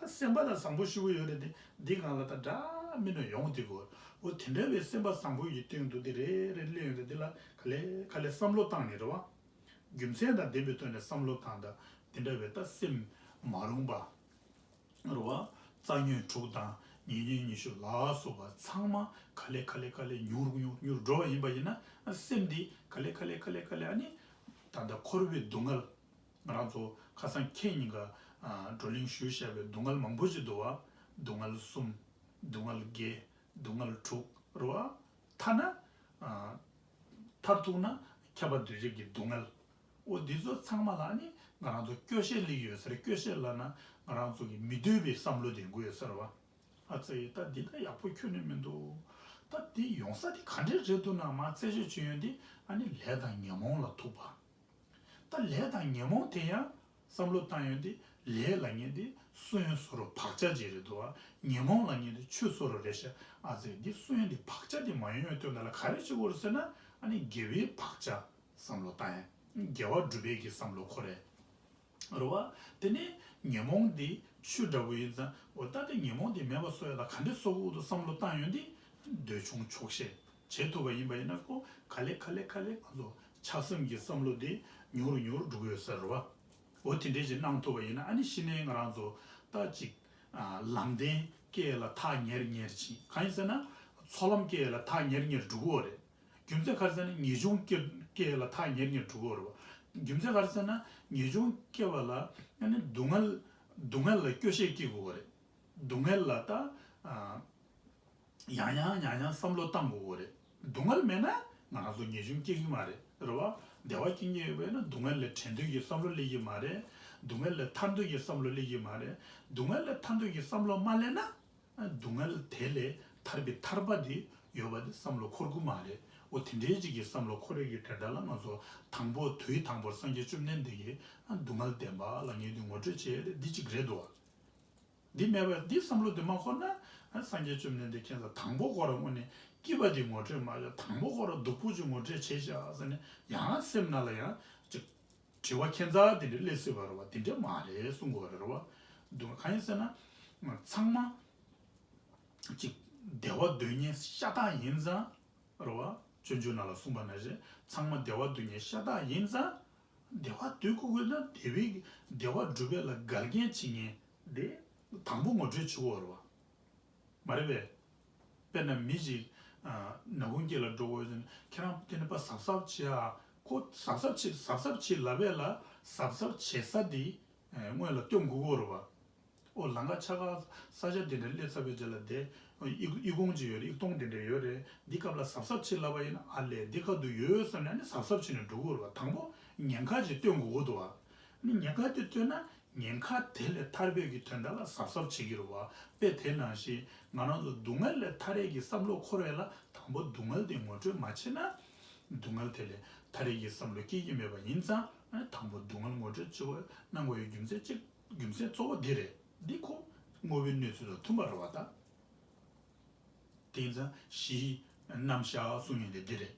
ད་སེམས་པ་ད་བཟང་པོ་ཞེ་པོ་ཡོད་རེད་དེ། འདི་སྒང་ལ་ད་འདྲ་མི་འདྲ་ཡོང་བསྡད་ཡོད། འོ་དེ་འདྲ་བའི་སེམས་པ་བཟང་པོ་ཡི་སྟེང་དུ་དེ་རེ་རེ་གླེང་ཡོང་དུས། འདི་ལ་ག་ལེ་ག་ལེ་བསམ་བློ་བཏང་ནས། རེད་བ། རྒྱུ་མཚན་དང་ལྡན་པའི་ཐོག་ནས་བསམ་བློ་བཏང་དང་། དེ་འདྲ་བའི་ད་སེམས་མ་རུངས་པ། རེད་བ། རྩ་ཉོན་དྲུག་དང་ཉེ་ཉོན་ཉི་ཤུ་ལ་སོགས་པ་ཚང་མ་ག་ལེ་ག་ལེ་ག་ལེ་ཉུང་རུ་ཉུང་རུ་ཉུང་རུ་འགྲོ་བ་ཡིན་པ་ཡིན་ན། སེམས་འདི་ག་ལེ་ག་ལེ་ག་ལེ་ག་ལེ། ཨ་ནི་ད་ལྟ་འཁོར་བའི་སྡུག་བསྔལ། ང་རང་ཚོ་ཁ་སང་ཁྱེད་གཉིས་ཀ་ཨ་བགྲོ་གླེང་ཞུས་བཞག་པའི་སྡུག་བསྔལ་མང་པོ་ཞིག་འདུག་བ། སྡུག་བསྔལ་གསུམ། སྡུག་བསྔལ་བརྒྱད། སྡུག་བསྔལ་དྲུག་རེད་བ། ཐ་ན་ཨ་མཐར་ཐུག་ན་ཁྱབ་པ་འདུ་བྱེད་ཀྱི་སྡུག་བསྔལ། འོ་འདི་ཚོ་ཚང་མ་ལ་ཨ་ནི་ ང་རང་ཚོ་སྐྱོ་ཤས་སླེབས་ཡོད་ཟེར། སྐྱོ་ཤས་ལབ་ན་ང་རང་ཚོ་གི་མི་འདོད་པའི་བསམ་བློ་དེ་འགོ་ཡོད་ཟེར་བ། ཨ་ཙི་ད་འདི་ད་ཡག་པོ་ཁྱོན་ནས་མི་འདུག་ད་འདི་ཡོང་ས་དེ་ག་འདྲས་རེད་འདུག་ན་མ་རྩད་གཅོད་བྱེད་ཡོང་དུས་ཨ་ནི་ལས་དང་ཉོན་མོངས་ལ་ཐུག་པ། ད་ལས་དང་ཉོན་མོངས་དེ་ཡང་བསམ་བློ་བཏང་ཡོང་དུས་ལས་ལབ་མཁན་དེ་སུན་ཟུར་བག་ཆགས་ཅིག་རེད་འདུག་བ། ཉོན་མོངས་ལབ་མཁན་དེ་ཆུ་ཟུར་རེད་ཤག་ཨ་ཙི་འདི་སུན་དེ་བག་ཆགས་དེ་མ་ཡོང་ཡོང་དོན་དག་ལ་ག་རེ་བྱེད་དགོས་རེད་ཟེར་ན་ཨ་ནི་དགེ་བའི་བག་ཆགས་བསམ་བློ་བཏང་ཡ། དགེ་བ་སྒྲུབ་པའི་གི་བསམ་བློ་འཁོར་རེད། རེད་བ། དེ་ནས་ཉོན་མོངས་འདི་ཆུ་འདྲ་བོ་ཡིན་ཙང་འོ་ད་དེ་ཉོན་མོངས་འདི་མེད་པ་བཟོ་ཡ་ལ་ག་འདྲས་བཟོ་དགོས་འདུག་བསམ་བློ་བཏང་ཡོང་དུས་འདོད་ཆུང་ཆོག་ཤེས་བྱེད་ཐུབ་པ་ཡིན་པ་ཡིན་ན་ཁོ་ག་ལེ་ག་ལེ་ག་ལེ་ང་ཚོ་ཆགས་སེམས་ཀྱི་བསམ་བློ་འདི་ཉུང་རུ་ཉུང་རུ་འགྲོ་གི་ཡོད་ས་རེད་བ། འོ་དེ་འདྲས་ཅིག་གནང་ཐུབ་པ་ཡིན་ན་ཨ་ནི་གཞི་ནས་ང་རང་ཚོ་ད་ཅིག་ལམ་བདེན་སྐྱེ་ཡ་ལ་ཐག་ཉེར་ཉེར་ཕྱིན། གང་ཡིན་ཟེར་ན་ཚོགས་ལམ་སྐྱེ་ཡ་ལ་ཐག་ཉེར་ཉེར་འགྲོ་གི་ཡོད་རེད། རྒྱུ་མཚན་ག་རེ་ཟེར་ན་ངེས་འབྱུང་སྐྱེ་སྐྱེ་ལ་ཐག་ཉེར་ཉེར་འགྲོ་གི་ཡོད་རེད་བ། རྒྱུ་མཚན་ག་རེ་ཟེར་ན་ངེས་འབྱུང་སྐྱེ་བ་ལ་ཨ་ནི་སྡུག་བསྔལ་སྡུག་བསྔལ་ལ་སྐྱོ་ཤས་སྐྱེ་དགོས་པ་རེད། སྡུག་བསྔལ་ལ་ད་ཨ་ཡང་ཡང་ཡང་ཡང་བསམ་བློ་བཏང་དགོས་པ་རེད། སྡུག་བསྔལ་མེད་ན་ང་རང་ཚོ་ངེས་འབྱུང་སྐྱེ་གི་མ་རེད་རེད་བ། བདེ་བ་སྐྱེ་མཁན་ཡོད་པ་ཡིན་ན་སྡུག་བསྔལ་ལས་བྲལ་འདོད་ཀྱི་བསམ་བློ་སླེབས་ཀྱི་མ་རེད། སྡུག་བསྔལ་ལས་ཐར་འདོད་ཀྱི་བསམ་བློ་སླེབས་ཀྱི་མ་རེད། སྡུག་བསྔལ་ལས་ཐར་འདོད་ཀྱི་བསམ་བློ་མ་སླེབས་ན། སྡུག་བསྔལ་དེ་ལས་ཐར་པའི་ཐར་པ་དེ་ཡོད་པ་དེ་བསམ་བློ་འཁོར་གི་མ་རེད། འོ་དེ་འདྲའི་ཅིག་གི་བསམ་བློ་འཁོར་ཡས་ཀྱི་དོན་དག་ལ་ང་ཚོ་དང་པོ་དུས་དང་པོར་སངས་རྒྱས་བཅོམ་ལྡན་འདས་ཀྱིས་སྡུག་བསྔལ་བདེན་པ་ལབ་མཁན་དེ་ངོ་སྤྲོད་བྱེད་ཡས་དེ་འདི་གཅིག་རེད་འདུག་བ། འདི་མེད་པ་འདི་བསམ་བློ་དེ་མ་འཁོར་ན་སངས་རྒྱས་བཅོམ་ལྡན་འདས་ཁྱེད་ཚོ་དང་པོ་ཁོ་རང་དངོས་གནས་སྐྱིད་པ་དེ་ངོ་སྤྲོད་མ་བྱས། དང་པོ་ཁོ་རང་སྡུག་པོ་ཅིག་ངོ་སྤྲོད་བྱས་བཞག་ཟེར་ནས་ཡང་སེམས་ནང་ལ་ཡང་ཅིག་དྲི་བ་ཁྱད་མཚར་དེ་འདྲ་སླེབས་སྲིད་པ་རེད་བ། དེ་འདྲ་མ་རེད་གསུང་དགོས་རེད་བ། འདུག་གང་ཡིན་ཟེར་ན། ཚང་མ་ཅིག་བདེ་བ་འདོད་མཁན་ཤ་སྟག་ཡིན་ཙང་རེད་བ། སྤྱོད་འཇུག་ནང་ལ་གསུངས་པ་ནང་བཞིན་ཚང་མ་བདེ་བ་འདོད་མཁན་ཤ་སྟག་ཡིན་ཙང་། བདེ་བ་འདོད་དགོས་དགོས་ན་བདེ་བའི་བདེ་བ་སྒྲུབ་པ་ལ་འགལ་རྐྱེན་བྱེད་མཁན་དེ་དང་པོ་ངོ་སྤྲོད་བྱེད་དགོས་རེད་བ། མ་རེད་པས། དཔེར་ན་མི་ཞིག་ཨ་ནག་ཁུང་དཀྱིལ་ལ་འགྲོ་དགོས་ཟེར་ན་ཁྱེད་རང་དེ་ནས་པ་གཟབ་གཟབ་བྱེད་ཨ། ཁོ་གཟབ་གཟབ་བྱེད་གཟབ་གཟབ་བྱེད་ལབ་པས་ལ་གཟབ་གཟབ་བྱེད་ས་དེ་ཨ་སྔོན་ལ་སྟོན་དགོས་ཀྱི་རེད་བ། ཨོ་ལམ་ཁ་ཆ་ག་ས་ཆ་དེ་འདྲ་སླེབས་ཚར་བའི་རྗེས་ལ་དེ་ཨི་ཨི་ཁུང་ཅིག་ཡོད་རེད། ཨིག་སྟོང་དེ་འདྲ་ཡོད་རེད། འདི་སྐབས་ལ་གཟབ་གཟབ་བྱེད་ལབ་པ་ཡིན་ན་ཨ་ལས་འདི་ཁ་ཐུག་ཡོད་བསམ་ནས་ཨ་ནི་གཟབ་གཟབ་བྱེད་ནས་འགྲོ་དགོས་རེད་བ། དང་པོ་ཉེན་ཁ་ཅིག་སྟོན་དགོས་ཀྱི་འདུག་བ། ཨ་ནི་ཉེན་ཁ་དེ་སྟོན་ན། ཉེན་ཁ་དེ་ལས་ཐར་བའི་གི་དོན་དག་ལ་གཟབ་གཟབ་བྱེད་ཀྱི་རེད་བ། དཔེ་དེ་ནང་བཞིན་ང་རང་ཚོ་སྡུག་བསྔལ་ལས་ཐར་ཡས་ཀྱི་བསམ་བློ་འཁོར་བས་ལ་དང་པོ་སྡུག་བསྔལ་དེ་ངོ་སྤྲོད་མ་བྱས་ན། སྡུག་བསྔལ་དེ་ལས་ཐར་ཡས་ཀྱི་བསམ་བློ་སྐྱེ་གི་མེད་པ་ཡིན་ཙང་ཨ་ནི་དང་པོ་སྡུག་བསྔལ་ངོ་སྤྲོད་བྱེད་དགོས་གནང་དགོས་ཡའི་རྒྱུ་མཚན་གཅིག་རྒྱུ་མཚན་གཙོ་བོ་འདི་རེད། འདི་ཁོ་དངོས་པོའི་གནས་ཚུལ་དང་མཐུན་པ་རེད་བ་ད། དེ་ཡིན་ཙང་གཞིའི་རྣམ་གཞག་གསུང་ཡས་དེ་འདི་རེད།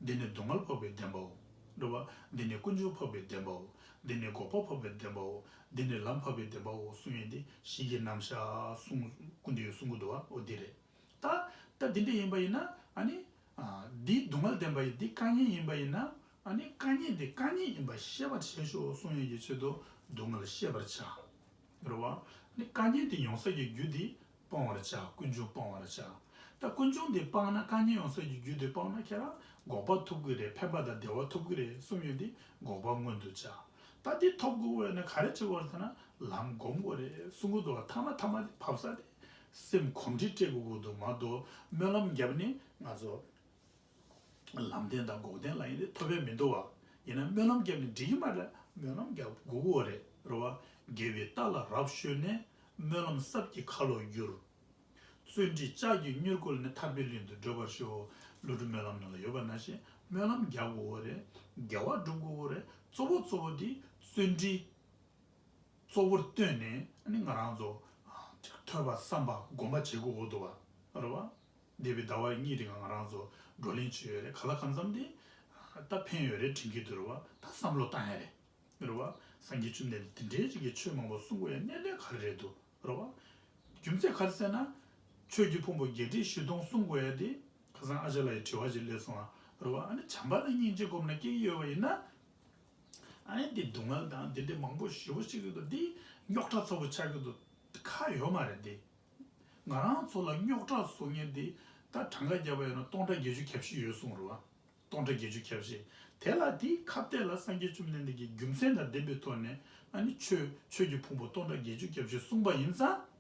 འདི་ནི་སྡུག་བསྔལ་འཕགས་པའི་བདེན་པའོ། རེད་བ། འདི་ནི་ཀུན་འབྱུང་འཕགས་པའི་བདེན་པའོ། འདི་ནི་འགོག་པ་འཕགས་པའི་བདེན་པའོ། འདི་ནི་ལམ་འཕགས་པའི་བདེན་པའོ་གསུང་ཡས་འདི་གཞི་ཡི་རྣམ་གཞག་གསུང་ཀུན་འདུས་གསུང་གི་འདུག་བ། འོ་འདི་རེད། ད་ད་འདི་འདྲ་ཡིན་པ་ཡིན་ན་ཨ་ནི་ཨ་འདི་སྡུག་བསྔལ་བདེན་པ་ཡིན། འདི་དཀའ་ངལ་ཡིན་པ་ཡིན་ན་ཨ་ནི་དཀའ་ངལ་འདི་དཀའ་ངལ་ཡིན་པ་ཤེས་པར་བྱས་ཤོག་གསུང་ཡས་ཀྱི་ཆེད་དུ་སྡུག་བསྔལ་ཤེས་པར་བྱ། རེད་བ། ནི་དཀའ་ངལ་དེ་ཡོང་ས་ཀྱི་རྒྱུ་དེ་སྤང་བར་བྱ། ཀུན་འབྱུང་སྤང་བར་བྱ། ད་ཀུན་འབྱུང་དེ་སྤངས་ན་དཀའ་ངལ་ཡོང་ས་ཀྱི་རྒྱུ་དེ་སྤངས་ན་ཁྱེད་རང་འགོག་པ་ཐོབ་ཀྱི་རེད། ཕན་པ་དང་བདེ་བ་ཐོབ་ཀྱི་རེད་གསུངས་ཡོད་དེ་འགོག་པ་མངོན་དུ་བྱ། ད་དེ་ཐོབ་དགོས་ཡོད་ན་ག་རེ་བྱེད་དགོས་རེད་ཟེར་ན་ལམ་སྒོམ་དགོས་རེད་གསུང་གི་འདུག་བ། ཐ་མ་ཐ་མ་དེ་བབས་ས་དེ་སེམས་གོམས་འདྲིས་སྤྲད་དགོས་ཀྱི་འདུག་མ་གཏོགས་སྨོན་ལམ་བརྒྱབ་ནས་ང་ཚོ། ལམ་བདེན་དང་འགོག་བདེན་ལ་ཡིན་ཏེ་ཐོབ་པའི་མི་འདུག་བ། ཡིན་ན་སྨོན་ལམ་བརྒྱབ་ནས་འགྲིག་གི་མ་རེད། སྨོན་ལམ་བརྒྱབ་དགོས་ཀྱི་རེད། རེད་བ། དགེ་བའི་རྟ་ལ་རབ་ཞོན་ནས། སྨོན་ལམ་སྲབ་ཀྱི་ཁ་ལོ་བསྒྱུར། བརྩོན་འགྲུས་ལྕགས་ཀྱུས་མྱུར་བཀོལ་ནས། ཐར་པའི་གླིང་དུ་བགྲོད་པར་ཤོག་ཀླུ་སྒྲུབ་སྨོན་ལམ་ནང་ལ་ཡོད་པ་ནང་བཞིན་སྨོན་ལམ་རྒྱག་དགོས་ཀྱི་རེད། དགེ་བ་སྒྲུབ་དགོས་ཀྱི་རེད། གཙོ་བོ་གཙོ་བོ་དེ་བརྩོན་འགྲུས། གཙོ་བོར་བཏོན་ནས་ནི་ང་རང་ཚོ་ཐོས་པ་བསམ་པ་སྒོམ་པ་བྱེད་དགོས་འདུག་བ། རེད་བ། འདས་པའི་ཟླ་བ་གཉིས་རིང་ང་རང་ཚོ་བགྲོ་གླེང་བྱས་ཡོད་རེད། ག་ལ་གང་འཚམ་དེ་ད་ཕན་ཡོད་རེད་དྲན་གྱི་འདུག་རེད་བ། ད་བསམ་བློ་བཏང་ཡ་རེད། རེད་བ། སངས་རྒྱས་བཅོམ་ལྡན་འདས་དེ་འདྲའི་ཅིག་གི་ཆོས་མང་པོ་གསུང་དགོས་ཡ་གནད་དོན་ག་རེ་རེད་འདུག་རེད་བ། རྒྱུ་མཚན་ག་རེ་ཟེར་ན། ཆོས་ཀྱི་ཕུང་པོ་བརྒྱད་ཁྲི་བཞི་སྟོང་གསུང་དགོས་ཡ་དེ་ཁ་སང་ཨ་ཅག་ལགས་ཀྱི་དྲི་བ་ཅིག་སླེབས་སོང་ཨ། རེད་བ། ཨ་ནི་བྱམས་པ་དང་སྙིང་རྗེ་སྒོམ་ན་སྐྱེ་གི་ཡོད་པ་ཡིན་ན། ཨ་ནི་འདི་སྡུག་བསྔལ་དང་འདི་འདྲ་མང་པོ་ཞེ་པོ་ཅིག་གི་འདུག་འདི་རྙོག་དྲ་ཚ་པོ་ཆགས་ཀྱི་འདུག་ཁག་ཡོད་མ་རེད་འདི། ང་རང་ཚོ་ལ་རྙོག་དྲ་བཟོ་མཁན་འདི་ད་གྲངས་ཀ་བརྒྱབ་པ་ཡིན་ན་སྟོང་ཕྲག་བརྒྱད་ཅུ་གྱ་བཞི་ཡོད་གསུངས་རེད་བ། སྟོང་ཕྲག་བརྒྱད་ཅུ་གྱ་བཞི། དེ་ལ་དེའི་ཁ་གཏད་ལ་སངས་རྒྱས་བཅོམ་ལྡན་འདས་ཀྱིས་རྒྱུ་མཚན་དང་ལྡན་པའི་ཐོག་ནས་ཨ་ནི་ཆོས་ཆོས་ཀྱི་ཕུང་པོ་སྟོང་ཕྲག་བརྒྱད་ཅུ་གྱ་བཞི་གསུངས་པ་ཡིན་ཙང་།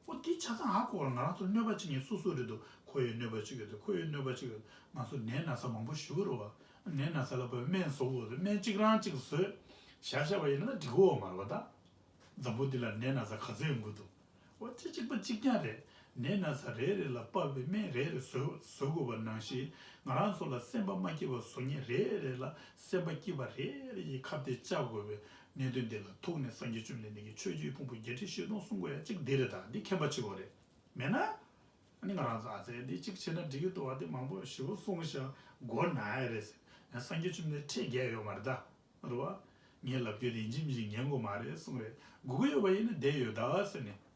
ཨོ་དེ་ཆ་ཚང་ཧ་གོ་བར་ང་རང་ཚོར་གནོད་པ་བྱེད་མཁན་སོ་སོ་རེད་འདུག་ཁོ་ཡི་གནོད་པ་བྱེད་ཀྱི་འདུག་ཁོ་ཡི་གནོད་པ་བྱེད་ཀྱི་འདུག་ང་ཚོ་ནད་ན་ཚ་མང་པོ་ཞུ་གི་རེད་བ། ནད་ན་ཚ་ལ་བབས་སྨན་བཟོ་དགོས་འདུག་སྨན་གཅིག་རང་གཅིག་བཟོས། བཞག་བཞག་པ་ཡིན་ན་འགྲིག་གི་ཡོད་མ་རེད་པ། ད་འཛམ་བུ་འདི་ལ་ནད་ན་ཚ་ག་ཚོད་ཡོང་གི་འདུག་འོ་དེ་གཅིག་པ་གཅིག་རྐྱང་རེད། ནད་ན་ཚ་རེ་རེ་ལ་དཔག་པའི་སྨན་རེ་རེ་བཟོ་བཟོ་དགོས་པ་ནང་བཞིན། ང་རང་ཚོ་ལ་སེམས་པ་མ་སྐྱིད་པ་བཟོ་མཁན་རེ་རེ་ལ་སེམས་པ་སྐྱིད་པ་རེ་རེ་ཡི་ཁ་གཏད་བཅག་དགོས་པའི་གནད་དོན་འདི་ལ་ཐུག་ནས། སངས་རྒྱས་བཅོམ་ལྡན་འདས་ཀྱིས་ཆོས་ཀྱི་ཕུང་པོ་བརྒྱད་ཁྲི་བཞི་སྟོང་གསུང་དགོས་ཡ་གཅིག་འདི་རེད། ད་འདི་མཁྱེན་པ་གཅིག་པོ་རེད། མེད་ན། ཨ་ནི་ང་རང་ཚོ་ཨ་ཙེ་འདི་གཅིག་བྱས་ན་འགྲིག་གི་འདུག་བ། དེ་མང་པོ་ཞེ་པོ་གསུངས་ཤག་མགོ་ན་ཡ་རེད་ཟེར། ཡང་སངས་རྒྱས་བཅོམ་ལྡན་འདས་ཁྲལ་རྒྱག་ཡོད་མ་རེད་ད། རེད་བ། ངའི་ལབ་རྒྱུ་དེ་ཡིན་གཅིག་མིན་གཅིག་ཉན་དགོས་མ་རེད་གསུངས་རེད། སྒུག་གི་ཡོད་པ་ཡིན་ན་བསྡད་ཡོད་ད་ཟེར་ནས།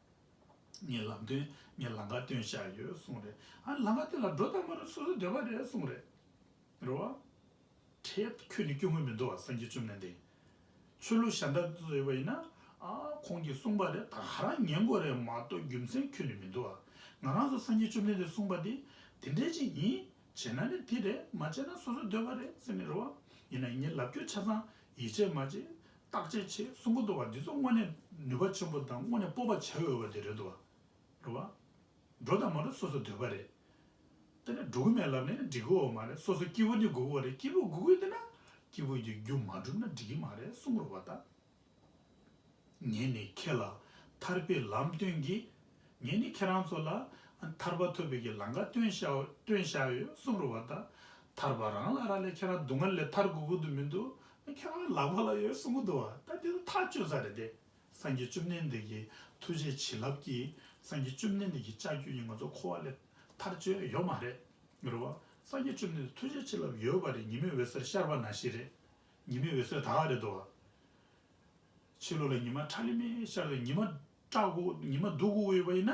ངའི་ལམ་སྟོན་ངའི་ལམ་ཁ་སྟོན་བཞག་ཡོད་གསུངས་རེད། ཨ་ལམ་ཁ་དེ་ལ་འགྲོ་དང་མ་འགྲོ་སོ་སོ་འདོད་པ་རེད་གསུངས་རེད། རེད་བ། ཁྲལ་ཁྱོན་ནས་སྐྱོན་གྱི་མི་འདུག་བ། སངས་རྒྱས་བཅོམ་ལྡན་འདས། ཆོས་ལུགས་གཞན་དག་ཚོ་ཡོད་པ་ཡིན་ན། ཨ་ཁོང་གིས་གསུངས་པ་རེད། ད་ག་རང་ཉན་དགོས་རེད་མ་གཏོགས་རྒྱུ་མཚན་ཁྱོན་ནས་མི་འདུག་བ། ང་རང་ཚོ་སངས་རྒྱས་བཅོམ་ལྡན་འདས་གསུངས་པ་འདི་དེ་འདྲས་ཅིག་ཡིན། བྱས་ན་ནི་དེ་རེད། མ་བྱས་ན་སོ་སོ་འདོད་པ་རེད་ཟེར་ནས་རེད་བ། ཡིན་ན་ངས་ལབ་རྒྱུ་ཆ་ཚང་ཡིད་ཆེས་མ་བྱེད། བརྟག་དཔྱད་བྱེད་གསུང་གི་འདུག་བ། འདི་ཚོ་དངོས་གནས་ནུས་པ་ཆེན་པོ་དང་དངོས་གནས་སྤོབས་པ་བྱེད་འོས་པ་དེ་རེད་འདུག་བ། རེད་བ། འགྲོ་དང་མ་འགྲོ་སོ་སོ་འདོད་པ་རེད། དེ་ནས་འགྲོ་གི་མེད་ལབ་ནས་འགྲིག་གི་ཡོད་མ་རེད། སོ་སོ་སྐྱིད་པོ་ནི་དགོས་ཀྱི་རེད། སྐྱིད་པོ་དགོས་ཀྱི་ཡོད་དེ་ན་སྐྱིད་པོ་གི་རྒྱུ་མ་བསྒྲུབས་ན་འགྲིག་གི་མ་རེད་གསུངས་རེད་བ་ད། ངས་ནི་ཁྱེད་ལ་ཐར་པའི་ལམ་སྟོན་གྱིས། ངས་ནི་ཁྱེད་རང་ཚོ་ལ་ཐར་པ་ཐོབ་པའི་གི་ལམ་ཁ་སྟོན་བཞག་སྟོན་བཞག་ཡོད་གསུངས་རེད་བ་ད། ཐར་པ་རང་ལ་རག་ལས། ཁྱེད་རང་སྡུག་བསྔལ་ལས་ཐར་དགོས་ཀྱི་འདུག་མི་འདུག་ཁྱེད་རང་ལག་པ་ལ་ཡོད་གསུང་གི་འདུག་བ། ད་དེ་ཚོ་ཐག་གཅོད་ས་རེད་དེ། སངས་རྒྱས་བཅོམ་ལྡན་འདས་ཀྱི་ཐུགས་རྗེ་བྱིན་རླབས་ཀྱིས། སངས་རྒྱས་བཅོམ་ལྡན་འདས་ཀྱི་ལྕགས་ཀྱུ་ཡིས་ང་ཚོ་འཁོར་བ་ལས་ཐར་བཅུག་ཡོད་མ་རེད། རེད་བ། སངས་རྒྱས་བཅོམ་ལྡན་འདས་ཐུགས་རྗེ་བྱིན་རླབས་ཡོད་པ་རེད། ཉི་མའི་འོད་ཟེར་ཤར་བ་ནང་བཞིན་རེད། ཉི་མའི་འོད་ཟེར་ད་ག་རེད་འདུག་བ། ཕྱི་ལོགས་ལ་ཉི་མ་ཁྲ་ལི་མི་ཤར་ཏེ་ཉི་མ་སྐྲག་གོ། ཉི་མ་སྡུག་གོ་ཡོད་པ་ཡིན་ན་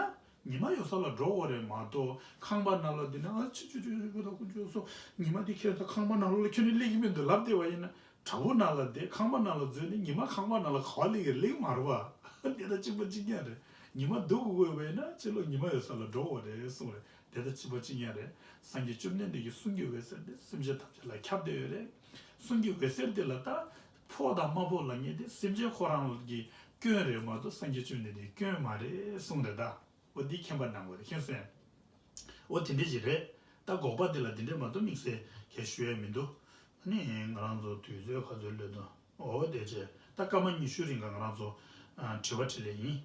ཉི་མ་ཡོད་ས་ལ་འགྲོ་དགོས་རེད་མ་གཏོགས། ཁང་པ་ནང་ལ་བསྡད་ན། ཨ་ཆུ་ཆུ་ཆུ་ཆུ་ཁོ་ད་ཁོ་ཆུ་སོ། ཉི་མ་འདི་ཁྱོད་ད་ཁང་པ་ནང་ལོགས་ལ་ཁྱོད་ནི་སླེབས་ཀྱི་མི་འདུག་ལབ་བསྡད་པ་ཡིན་ན། བྲག་ཕུག་ནང་ལ་བསྡད། ཁང་པ་ནང་ལ་འཛུལ་ནས་ཉི་མ་ཁང་པ་ནང་ལ་ག་པར་སླེབས་ཀྱི་རེད། སླེབས་ཀྱི་མ་རེད་བ། དེ་ད་གཅིག་པ་གཅིག་རྐྱང་རེད། ཉི་མ་སྡུག་གོ་ཡོད་པ་ཡིན་ན་ཕྱི་ལོགས་ཉི་མ་ཡོད་ས་ལ་འགྲོ་དགོས་རེད་གསུངས་རེད། དེ་ད་གཅིག་པ་གཅིག་རྐྱང་རེད། སངས་རྒྱས་བཅོམ་ལྡན་འདས་ཀྱི་གསུང་གི་འོད་ཟེར་དེ་སེམས་ཅན་ཐམས་ཅད་ལ་ཁྱབ་བསྡད་ཡོད་རེད། གསུང་གི་འོད་ཟེར་དེ་ལ་ད་ཕོག་དང་མ་ཕོག་ལབ་མཁན་དེ་སེམས་ཅན་ཁོ་རང་གི་སྐྱོན་རེད་མ་གཏོགས་སངས་རྒྱས་བཅོམ་ལྡན་འདས་ཀྱི་སྐྱོན་མ་རེད་གསུངས་རེད་ད། འོ་འདི་མཁྱེན་པ་གནང་དགོས་རེད། མཁྱེན་སོང་ངས། འོ་དེ་འདྲ་ཞིག་རེད། ད་འགོག་པ་འདི་ལ་འདི་འདྲ་མ་གཏོགས་དམིགས་བསལ་གང་ཞུ་ཡས་མི་འདུག་ཨ་ནི་ང་རང་ཚོ་དུས་ཚོད་ག་ཚོད་སླེབས་འདུག་འོ་དེ་བྱས་ད་སྐར་མ་ཉི་ཤུ་རིང་ག་ང་རང་ཚོ་ཨ་དྲི་བ་དྲིས་ལན་ཡིན།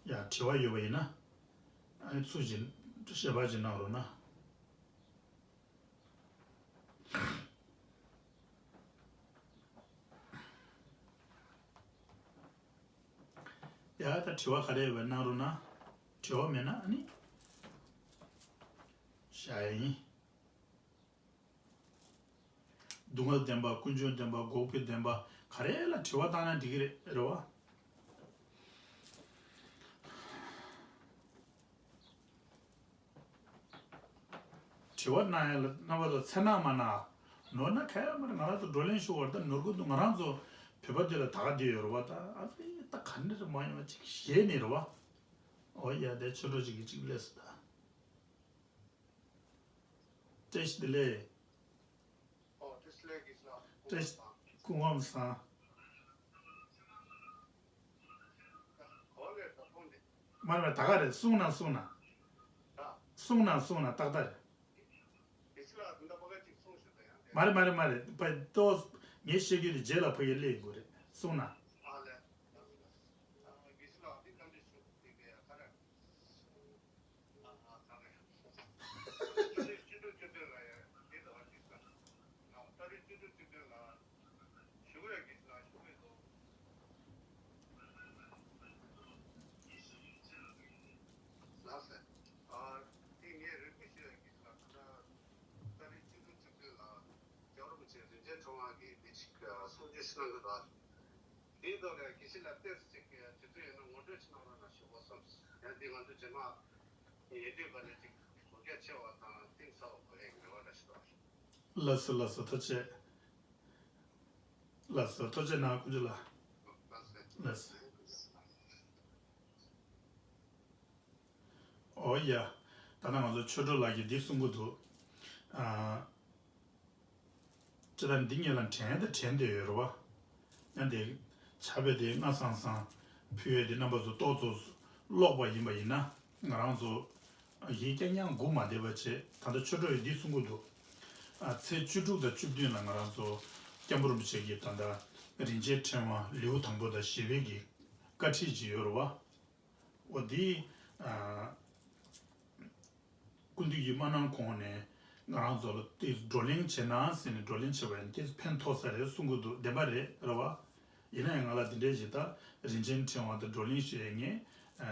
ཡ་དྲི་བ་ཡོད་པ་ཡིན་ན་ཨ་ནི་ཚུར་ཅིག་ཞལ་པར་ཅིག་གནང་རོགས་གནང་། ཡ་ད་དྲི་བ་ག་རེ་ཡོད་པ་གནང་རོགས་གནང་། དྲི་བ་མེད་ན་ཨ་ནི་བཞག་ཡ་ཡིན། སྡུག་བསྔལ་བདེན་པ། ཀུན་འབྱུང་བདེན་པ། འགོག་པའི་བདེན་པ། ག་རེ་ལ་དྲི་བ་བཏང་ན་འགྲིག་གི་རེད། རེད་བ། དྲི་བ་གནང་ཡ་ལ་རྣམ་པ་ཚོ་འཚེར་སྣང་མ་གནང་། ནོར་ན་ག་ཡ་མ་རེད། ང་རང་ཚོ་བགྲོ་གླེང་ཞུ་བར་ད་ནོར་གི་འདུག་ང་རང་ཚོ་བོད་པ་འདི་ལ་ད་ག་འདི་ཡོད་རེད་བ། ད་ཨ་ཙི་ད་ག་འདྲ་རེད་མ་ཡོང་བ་ཅིག་ཞེད་ནས་རེད་བ། འོ་ཡ་དེ་ཆོས་གྲོགས་ཅིག་གིས་ཅིག་སླེབས་སོང་ད། བཀྲ་ཤིས་བདེ་ལེགས། ཨོ་བཀྲ་ཤིས་བདེ་ལེགས་དགེ་བཤེས་ལགས། བཀྲ་ཤིས། སྐུ་ཁམས་བཟང་། གོ་ལས་ད་ཕོན་འདི། མ་རེད་མ་རེད། ད་ག་རེད། གསུང་གནང་གསུང་གནང་། ད། གསུང་གནང་གསུང་གནང་། ཏག་ཏག་རེད། དགེ་བཤེས་ལགས་ད་ཕ་ག་ཅིག་གསུང་ཞུ་ད་ཡང་། མ་རེད་མ་རེད་མ་རེད། ཕ་ཏོ། ངས་བཤད་རྒྱུ་དེ་རྗེས་ལ་ཕ་གིར་སླེབས་དགོས་རེད། གསུང་གནང་། ཨ་ལས། དགེ་བཤེས་ལགས་འདི་བཀའ་འདྲི་ཞུ་དེ་ག་ཡ་ག་རེ། ཨ་ཨ་ད་ག་ཡ། ཏ་རིག་བཅུ་དྲུག་བཅུ་བདུན་ལ་ཡང་འདི་ལ་བ་འདི་ས། ཏ་རིག་བཅུ་དྲུག་བཅུ་བདུན་ལ་ཞུ་གི་ར་གི་ལ་ཞུ་གི་འདུག་ལགས་སེ། ཨ་འདི་ངས་རེ་སྐུལ་ཞུ་ཡ་གི་ལ་ད་ལྟ་ཏ་རིག་བཅུ་དྲུག་བཅུ་བདུན་ལ་རྒྱལ་བ་རིན་པོ་ཆེ་རིན་ཆེན་ཕྲེང་བ་གི་འདི་ཞིག་གསུང་ཆོས་ཞིག་གནང་གི་འདུག་དེའི་ཐོག་ལ་དགེ་བཤེས་ལ་ཏོག་ཙམ་ཅིག་དུས་ཚོད་ཡོད་ན་ངོ་སྤྲོད་ཅིག་གནང་རོགས་གནང་ཞུ་དགོས་བསམས། ཡང་འདི་ང་ཚོ་རྗེས་མ་ཉེ་དུས་ཀ་ནས་ཅིག་གོ་རྒྱ་ཆེ་བ་དང་གཏིང་ཟབ་པ་གོ་ཡ་གི་རེ་བ་འདྲ་ཞིག་འདུག་ལགས་སོ་ལགས་སོ། ཐུགས་རྗེ་ཆེ། ལགས་སོ། ཐུགས་རྗེ་གནང་། དཀོན་མཆོག་ལགས། ལགས་སོ། ཨོ་ཡ། ད་ལྟ་ང་ཚོ་ཆོས་གྲོགས་ལགས་ཀྱིས་འདི་གསུང་གི་འདུག་ཨ། ཅི་ད་འདི་ངེད་ལ་དྲན་ད་དྲན་བསྡད་ཡོད་རེད་བ། ཡང་དེ་ཕྱག་དཔེ་དེ་སྔ་སང་སང་ཕུལ་ཡས་དེ་རྣམ་པ་ཚོ་ཏོག་ཙམ་ཀློག་པ་ཡིན་པ་ཡིན་ན་ང་རང་ཚོ་ཡིད་རྐྱང་རྐྱང་སྒུག་མ་བསྡད་པ་བྱས། ད་ལྟ་ཆོས་གྲོགས་ཡིས་འདི་གསུང་གི་འདུག་ཨ་ཚེས་བཅུ་དྲུག་དང་བཅུ་བདུན་ལ་ང་རང་ཚོ་སྐྱབས་མགོན་རིན་པོ་ཆེ་གི་ད་ལྟ་རིན་ཆེན་ཕྲེང་བ་ལེའུ་དང་པོ་དང་བཞི་པའི་གི་བཀའ་ཁྲིད་ཅིག་ཡོད་རེད་བ། འོ་དེ་ཨ་སྐུ་མདུན་གྱིས་མ་གནང་གོང་ནས་ང་རང་ཚོ་ལ་དེ་བགྲོ་གླེང་བྱེད་ན་ཟེར་ནས་བགྲོ་གླེང་བྱས་པ་ཡིན། དེ་ཕན་ཐོགས་ས་རེད་གསུང་གི་འདུག་བདེན་པ་རེད་རེད་བ། ཡིན་ན་ཡང་ང་ལ་འདི་འདྲའི་ཞིག་ད་རིན་ཆེན་ཕྲེང་བ་དང་བགྲོ་གླེང་ཞུ་ཡས་ངས་ཨ་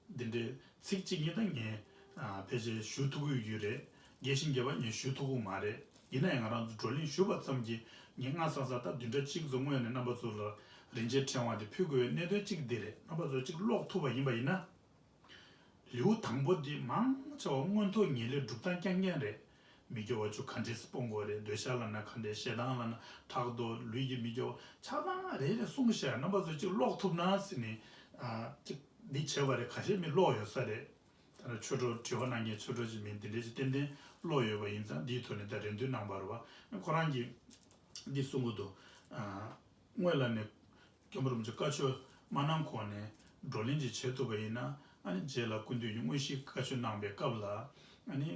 འདི་འདྲའི་ཚིག་གཅིག་གཉིས་ད་ངས་ཨ་ཕལ་ཆེར་ཞུ་ཐུབ་ཀྱི་ཡོད་རེད། རྒྱས་ཤིང་རྒྱས་པ་ངས་ཞུ་ཐུབ་ཀྱི་མ་རེད། ཡིན་ན་ཡང་ང་རང་ཚོ་བགྲོ་གླེང་ཞུས་པ་ཙམ་གྱིས་ངས་སྔ་ས་ས་ད་བདུན་ཕྲག་གཅིག་ཙམ་སྔོན་ནས་རྣམ་པ་ཚོ་ལ་རིན་ཆེན་ཕྲེང་བ་དེ་ཕུལ་དགོས་པའི་གནད་དོན་གཅིག་འདི་རེད། རྣམ་པ་ཚོ་གཅིག་ཀློག་ཐུབ་པ་ཡིན་པ་ཡིན་ན། ལེའུ་དང་པོ་འདི་མང་ཆེ་བ་མངོན་མཐོ་ངེས་ལེགས་སྒྲུབ་སྟངས་རྐྱང་རྐྱང་རེད། མི་དགེ་བ་བཅུ་ག་འདྲས་སྤོང་དགོས་རེད། འདོད་ཆགས་ལབ་ན་ག་འདྲས། ཞེ་སྡང་ལབ་ན་ཕྲག་དོག་ལུས་ཀྱི་མི་དགེ་བ་ཆ་ཚང་རེ་རེ་གསུངས་བཞག་རྣམ་པ་ཚོ་གཅིག་ཀློག་ཐུབ་ན་ཟེར་ནས་ཨ་གཅིག་འདི་བྱས་པ་རེད། ཁ་ཤས་མི་ཀློག་ཡོད་ས་རེད། ད་ནི་ཆོས་གྲོགས་དྲི་བ་གནང་མཁན་ཆོས་གྲོགས་ཅིག་མིན་འདི་འདྲས་ཅིག་ཏན་ཏན་ཀློག་ཡོད་པ་ཡིན་ཙང་འདིའི་ཐོག་ནས་ད་རེ་འདུན་གནང་བ་རེད་བ། ཁོ་རང་གིས་འདི་གསུང་གི་འདུག་ཨ་སྔོན་ལ་ནས་སྐྱབས་མགོན་རིན་པོ་ཆེ་བཀའ་ཆོས་མ་གནང་གོང་ནས་བགྲོ་གླེང་ཅིག་བྱེད་ཐུབ་པ་ཡིན་ན་ཨ་ནི་རྗེས་ལ་སྐུ་མདུན་གྱིས་དངོས་གཞིའི་བཀའ་ཆོས་གནང་པའི་སྐབས་ལ་ཨ་ནི་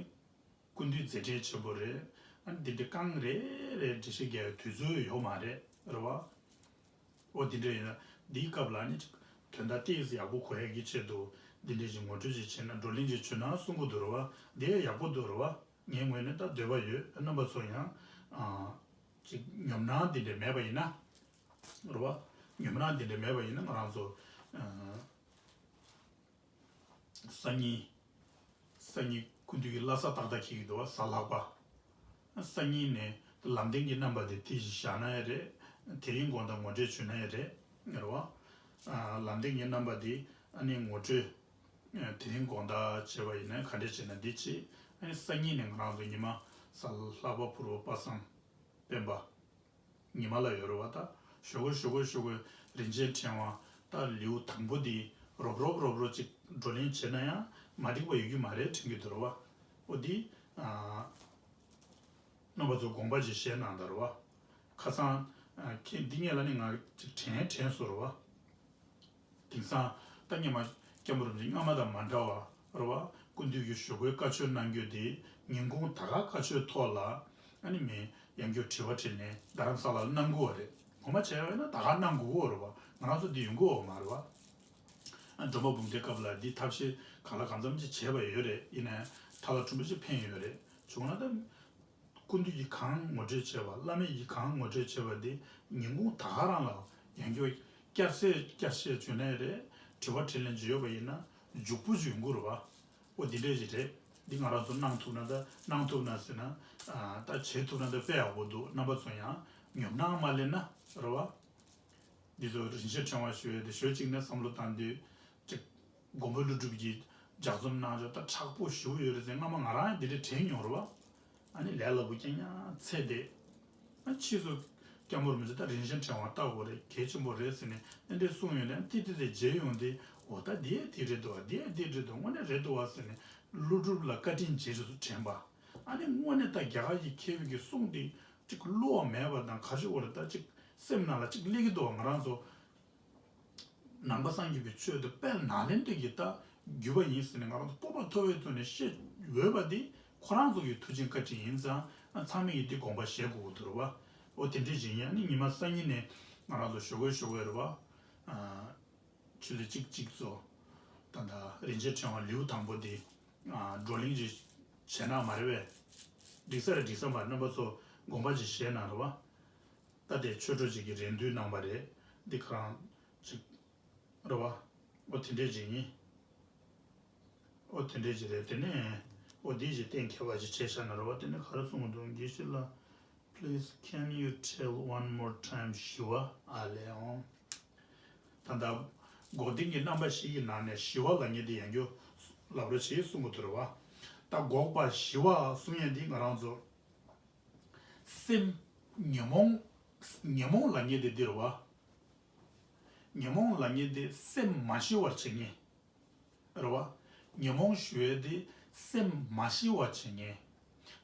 སྐུ་མདུན་མཛད་འཕྲིན་ཆེན་པོ་རེད། ཨ་ནི་འདི་འདྲའི་རྐང་རེ་རེ་འགྲེལ་བཤད་རྒྱག་ཡའི་དུས་ཚོད་ཡོད་མ་རེད་རེད་བ། འོ་འདི་འདྲ་ཡིན་ན་འདིའི་སྐབས་ལ་ནི་ཅིག་དོན་དག་ཏོག་ཙམ་ཡག་པོ་གོ་ཡག་གི་ཆེད་དུ་འདི་འདྲ་ཞིག་ངོ་སྤྲོད་ཅིག་བྱས་ན་བགྲོ་གླེང་ཅིག་བྱུང་ན་གསུང་གི་འདུག་རེད་བ། འདི་ཡག་པོ་འདུག་རེད་བ། ངའི་ངོས་ནས་ད་འདོད་པ་ཡོད། རྣམ་པ་ཚོ་ཡང་ཨ་ཅིག་ཉོབ་སྣང་འདི་འདྲ་མེད་པ་ཡིན་ན་རེད་བ། ཉོབ་སྣང་འདི་འདྲ་མེད་པ་ཡིན་ན་ང་རང་ཚོ་ཨ་སང་ཉིན། སང་ཉིན་སྐུ་མདུན་གྱི་བླ་གཟའ་ཏག་ཏག་འཁེལ་གྱི་འདུག་བ། གཟའ་ལྷག་པ། སང་ཉིན་ནས་ལམ་སྟོན་གྱི་རྣམ་པ་དེ་དེ་བཞིན་བཞག་ན་ཡང་རེད། དེ་རིང་དགོང་དག་ངོ་སྤྲོད་བྱུང་ན་ཡང་རེད། རེད་བ། ཨ་ལམ་སྟོན་གྱི་རྣམ་པ་དེ་ཨ་ནི་ངོ་སྤྲོད་ཨ་དེ་རིང་དགོང་དག་བྱས་པ་ཡིན་ན་ག་འདྲས་བྱས་ན་འདི་བྱེད། ཨ་ནི་སང་ཉིན་ནས་ང་རང་ཚོ་ཉི་མ་གཟའ་ལྷག་པ་ཕུར་བུ་པ་སངས་སྤེན་པ། ཉི་མ་ལ་ཡོད་རེད་བ། ད་ཞོགས་ཀས་ཞོགས་ཀས་ཞོགས་ཀས་རིན་ཆེན་ཕྲེང་བ་ད་ལེའུ་དང་པོ་འདི་རོབ་རོབ་རོབ་རོབ་ཅིག་བགྲོ་གླེང་བྱས་ན་ཡང་མ་འགྲིག་པ་ཡོད་ཀྱི་མ་རེད་དྲན་གྱི་འདུག་རེད་བ། འོ་འདི་ཨ་རྣམ་པ་ཚོ་དགོངས་པ་ཅིག་བཞེས་གནང་དང་རེད་བ། ཁ་སང་ཨ་ཁྱེད་འདི་ངས་ལ་ནི་ང་ཅིག་དྲན་དྲན་སོང་རེད་བ། དེང་སང་ད་སྔོན་མ་སྐྱབས་མགོན་རིན་པོ་ཆེ་སྔ་མ་དང་མ་འདྲ་བ་རེད་བ། སྐུ་མདུན་གྱི་ཞོགས་ཀའི་བཀའ་ཆོས་གནང་རྒྱུ་དེ་ཉིན་གུང་ད་ག་བཀའ་ཆོས་ཐོག་ལ་ཨ་ནི་མི་ཡང་བསྐྱར་དྲི་བ་དྲིས་ལན་རྡ་རམ་ས་ལ་ལ་གནང་དགོས་བ་རེད། ངོ་མ་བྱས་པ་ཡིན་ན་ད་ག་གནང་དགོས་བ་རེད་བ། ང་རང་ཚོ་འདི་ཡོང་གི་ཡོད་མ་རེད་བ། ཨ་སྒྲོལ་མ་འབུམ་ལྡན་སྐབས་ལ་འདི་ཐབས་ཤེས་གང་ལ་གང་འཚམ་ཅིག་བྱས་པ་ཡོད་རེད། ཡིན་ནའི་ཐ་ལ་ཕྲན་བུ་ཅིག་ཕན་ཡོད་རེད། བྱུང་ན་ད། སྐུ་མདུན་གྱིས་གང་ངོ་སྤྲོད་བྱས་པ། བླ་མེད་ཀྱིས་གང་ངོ་སྤྲོད་བྱས་པ་དེ་ཉིན་གུང་ད་ག་རང་ལ་ཡང་བསྐྱར་བསྐྱར་གསལ་བསྐྱར་བཤད་བྱུང་ནའི་རེད། དྲི་བ་དྲིས་ལན་ཅིག་ཡོད་པ་ཡིན་ན་མཇུག་པོ་ཅིག་ཡོང་གི་རེད་བ། འོ་འདི་འདྲས་ཅིག་རེད། འདི་ང་རང་ཚོ་གནང་ཐུབ་ན་ད་གནང་ཐུབ་ན་ཟེར་ན་ཨ་ད་བྱེད་ཐུབ་ན་ད་དཔེ་ཡག་པོ་འདུག་རྣམ་པ་ཚོ་ཡང་ཉོབ་སྣང་མ་སླེབས་ན་རེད་བ། འདི་ཚོ་རིན་ཆེན་ཕྲེང་བ་ཞུ་ཡས་དེ་ཞོལ་གཅིག་ནས་བསམ་བློ་བཏང་དུས་ཅིག་མགོན་པོ་ཀླུ་སྒྲུབ་ཀྱི་ལྗགས་རྩོམ་གནང་ཕྱོགས་ད་དྲག་པོ་ཞེ་པོ་ཡོད་རེད་ཟེར། སྔ་མ་ང་རང་ཡང་འདི་འདྲ་དྲན་མྱོང་རེད་བ། ཨ་ནི་ལས་སླ་པོ་རྐྱང་རྐྱང་ཚད་དེ། ཨ་ཕྱིས་སུ་སྐྱབས་མགོན་རིན་པོ་ཆེ་ད་རིན་ཆེན་ཕྲེང་བ་ལྟ་དགོས་རེད། གལ་ཆེན་པོ་རེད་ཟེར་ནས་ཨ་འདྲས་གསུངས་ཡོང་ནས་ཏི་ཏི་ཏི་མཇལ་ཡོང་དུས་འོ་ད་འདི་ཡང་འདི་རེད་འདུག་བ། འདི་ཡང་འདི་རེད་འདུག་དངོས་གནས་རེད་འདུག་བ་ཟེར་ནས་ཀླུ་སྒྲུབ་ལ་བཀའ་དྲིན་རྗེས་སུ་དྲན་པ། ཨ་ནི་དངོས་གནས་ད་རྒྱ་གར་གྱི་མཁས་པའི་གི་གསུང་དེ་ཅིག་བསླུ་བ་མེད་པ་དང་ག་ཞིག་འོ་རེད། ད་ཅིག་སེམས་ནང་ལ་ཅིག་སླེབས་ཀྱི་འདུག་བ། ང་རང་ཚོ་ནང་པ་སངས་རྒྱས་པའི་ཆོས་དེ་དཔེ་ནཱ་ལེནྡྲ་གི་ད་བརྒྱུད་པ་ཡིན་ཟེར་ནས་ང་རང་ཚོ་སྤོབས་པ་མཐོ་བའི་ཐོག་ནས་བཤད་འོས་པ་དེ་ཁོ་རང་ཚོ་གི་མཐུ་ཆེན་བཀའ་དྲིན་ཡིན་ཙང་ཚང་མས་ཀྱི་འདི་དགོངས་པ་བཞེས་དགོས་ཀྱི་འདུག་རེད་བ། འོ་དེ་འདྲས་ཅིག་ཡིན། ཨ་ནི་ཉི་མ་སང་ཉིན་ནས་ང་རང་ཚོ་ཞོགས་ཀས་ཞོགས་ཀས་རེད་བ། ཨ་ཆུ་ཚོད་གཅིག་གཅིག་ཙམ་ད་ལྟ་རིན་ཆེན་ཕྲེང་བ་ལེའུ་དང་པོ་དེ་ཨ་བགྲོ་གླེང་ཅིག་བྱས་ན་མ་རེད་པས། འགྲིག་ས་རེད་འགྲིག་ས་མ་རེད། རྣམ་པ་ཚོ་དགོངས་པ་ཅིག་བཞེས་གནང་རེད་བ། ད་དེ་ཆོས་གྲོགས་ཅིག་གིས་རེ་འདུན་གནང་པ་རེད། འདི་ཁོ་རང་ཅིག་རེད་བ། འོ་དེ་འདྲས་ཅིག་ཡིན། འོ་དེ་འདྲས་ཅིག་རེད། དེ་ནས་འོ་འདི་ཅིག་གཏན་འཁེལ་བ་ཅིག་བྱས་བཞག་ན་རེད་བ། དེ་ནས་ག་རེ་གསུང་གི་འདུག་དགེ་བཤེས་ལགས། Please, can you tell one more time ཞི་བ། ཨ་ལས་འོང་། ད་ལྟ་འགོག་བདེན་གྱི་རྣམ་པ་བཞི་གི་ནང་ནས་ཞི་བ་ལབ་མཁན་དེ་ཡང་བསྐྱར་ལབ་རོགས་བྱེད་གསུང་གི་འདུག་རེད་བ། ད་འགོག་པ་ཞི་བ་གསུང་ཡས་འདི་ང་རང་ཚོ་སེམས་ཉོན་མོངས་ཉོན་མོངས་ལབ་མཁན་དེ་འདི་རེད་བ། ཉོན་མོངས་ལབ་མཁན་དེ་སེམས་མ་ཞི་བར་བྱེད་མཁན། རེད་བ། ཉོན་མོངས་ཞི་བ་དེ་སེམས་མ་ཞི་བ་བྱེད་མཁན།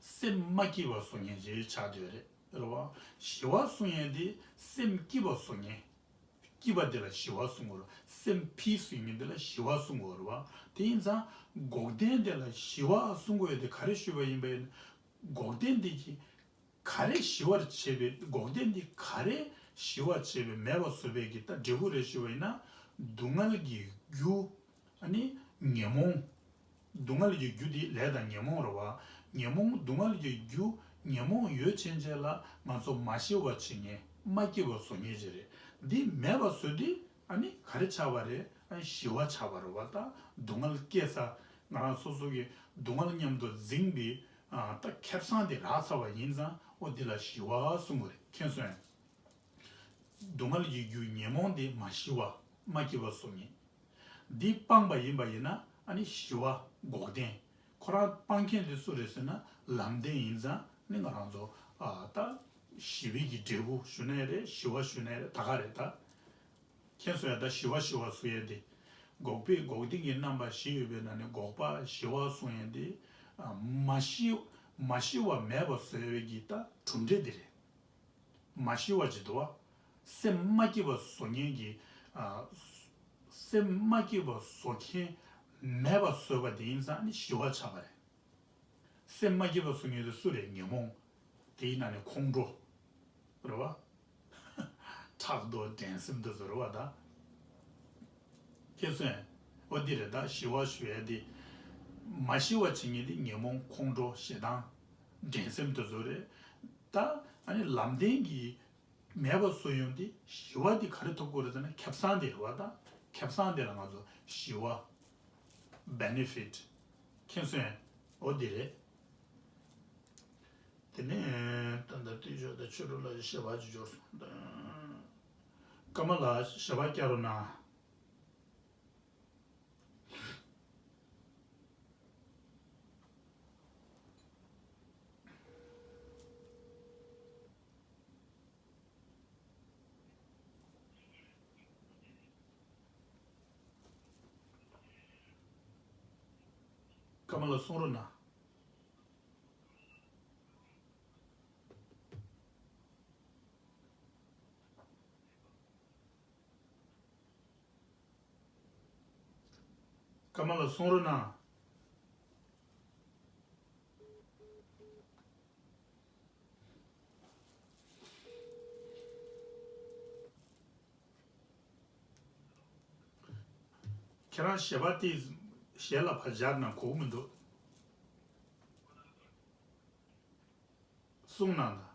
སེམས་མ་སྐྱིད་པ་བཟོ་མཁན་ཞིག་ཆགས་བསྡད་རེད། རེད་བ། ཞི་བ་གསུང་ཡས་དེ་སེམས་སྐྱིད་པ་བཟོ་མཁན། སྐྱིད་པ་དེ་ལ་ཞི་བ་གསུང་གི་རེད། སེམས་peace ཡིན་མཁན་དེ་ལ་ཞི་བ་གསུང་གི་རེད་བ། དེ་ཡིན་ཙང་འགོག་བདེན་དེ་ལ་ཞི་བ་གསུང་དགོས་ཡས་དེ་ག་རེ་ཞུས་པ་ཡིན་པ་ཡིན་ན། འགོག་བདེན་དེ་གི་ ག་རེ་ཞི་བར་བྱེད་པའི་འགོག་བདེན་འདི་ག་རེ་ཞི་བར་བྱེད་པའི་མེད་པར་བཟོ་བའི་གི་ད་འབྲས་བུ་རེ་ཞུ་བ་ཡིན་ན། སྡུག་བསྔལ་གྱི་རྒྱུ། ཨ་ནི་ཉོན་མོངས། སྡུག་བསྔལ་གྱི་རྒྱུ་འདི་ལས་དང་ཉོན་མོངས་རེད་བ། ཉོན་མོངས་སྡུག་བསྔལ་གྱི་རྒྱུ་ཉོན་མོངས་ཡོད་ཕྱིན་ཆད་ལ་ང་ཚོ་མ་ཞི་བར་བྱེད་མཁན་མ་སྐྱིད་པར་བཟོ་མཁན་ཅིག་རེད། འདི་མེད་པར་བཟོས་དུས་ཨ་ནི་ག་རེ་ཆགས་པ་རེད། ཨ་ནི་ཞི་བ་ཆགས་པ་རེད་བ། ད་སྡུག་བསྔལ་སྐྱེ་ས་ང་རང་སོ་སོ་གི་སྡུག་བསྔལ་མཉམ་དུ་འཛིངས་པའི་ཨ་ད་ཁེ་བཟང་དེ་རག་ཚར་བ་ཡིན་ཙང་ཨོ་འདི་ལ་ཞི་བ་གསུང་གི་རེད། མཁྱེན་སོང་ངས། སྡུག་བསྔལ་གྱི་རྒྱུ་ཉོན་མོངས་དེ་མ་ཞི་བ་མ་སྐྱིད་པ་བཟོ་མཁན། འདི་སྤངས་པ་ཡིན་པ་ཡིན་ན་ཨ་ནི་ཞི་བ་འགོག་བདེན། ཁོ་རང་སྤང་མཁན་དེ་སུ་རེད་ཟེར་ན་ལམ་བདེན་ཡིན་ཙང་ནི་ང་རང་ཚོ་ཨ་ད་ཞི་བའི་གི་འབྲས་བུ་ཞུ་ནའི་རེད། ཞི་བ་ཞུ་ནའི་རེད། ད་ག་རེད་ད། མཁྱེན་སོང་ཡ། ད་ཞི་བ་ཞི་བ་གསུང་ཡ་དེ། འགོག་པའི་འགོག་བདེན་གྱི་རྣམ་པ་བཞི་ཡོད་པའི་ནང་ནས་འགོག་པ་ཞི་བ་གསུང་ཡ་དེ། ཨ་མ་ཞི་མ་ཞི་བ་མེད་པ་བཟོ་བའི་གི་ད་གྲུབ་འབྲས་དེ་རེད། མ་ཞི་བ་ཅིག་འདུག་བ། སེམས་མ་སྐྱིད་པ་བཟོ་མཁན་གྱི། ཨ། སེམས་མ་སྐྱིད་པ་བཟོ་མཁན་མེད་པ་བཟོས་པ་དེ་ཡིན་ཙང་ནི་ཞི་བ་ཆགས་པ་རེད། སེམས་མ་སྐྱིད་པ་བཟོ་མཁན་དེ་སུ་རེད། ཉོན་མོངས། དེའི་ནང་ནས་ཁོང་ཁྲོ། རེད་བ། ཕྲག་དོག་འགྲན་སེམས་དེ་ཚོ་རེད་བ་ད། མཁྱེན་སོང་ངས། འོ་འདི་རེད། ད་ཞི་བ་ཞུ་ཡ་དེ། མ་ཞི་བ་བྱེད་མཁན་དེ་ཉོན་མོངས་ཁོང་ཁྲོ་ཞེ་སྡང་། འགྲན་སེམས་དེ་ཚོ་རེད། ད་ཨ་ནི་ལམ་བདེན་གྱི་མེད་པ་བཟོ་ཡོང་དུས་ཞི་བ་འདི་ག་རེ་ཐོབ་དགོས་རེད་ཟེར་ན་ཁེ་བཟང་དེ་རེད་བ་ད། ཁེ་བཟང་དེ་ལ་ང་ཚོ་ཞི་བ། Benefit། མཁྱེན་སོང་ངས། འོ་འདི་རེད། དེ་ནས་ད་ལྟ་དུས་ཆོག་དང་ཆོས་གྲོགས་ལ་ཞལ་པར་ཅིག་འབྱོར་སོང་། ཀརྨ་ལགས་ཞལ་པར་བསྐྱར་རོགས་གནང་། ཀརྨ་ལགས་གསུང་རོགས་གནང་། ཀརྨ་ལགས་གསུང་རོགས་གནང་། ཁྱེད་རང་ཞལ་པར་དེ་ཞལ་ལ་ཕར་སྦྱར་ན་གོ་གི་མི་འདུག་གསུང་གནང་དང་།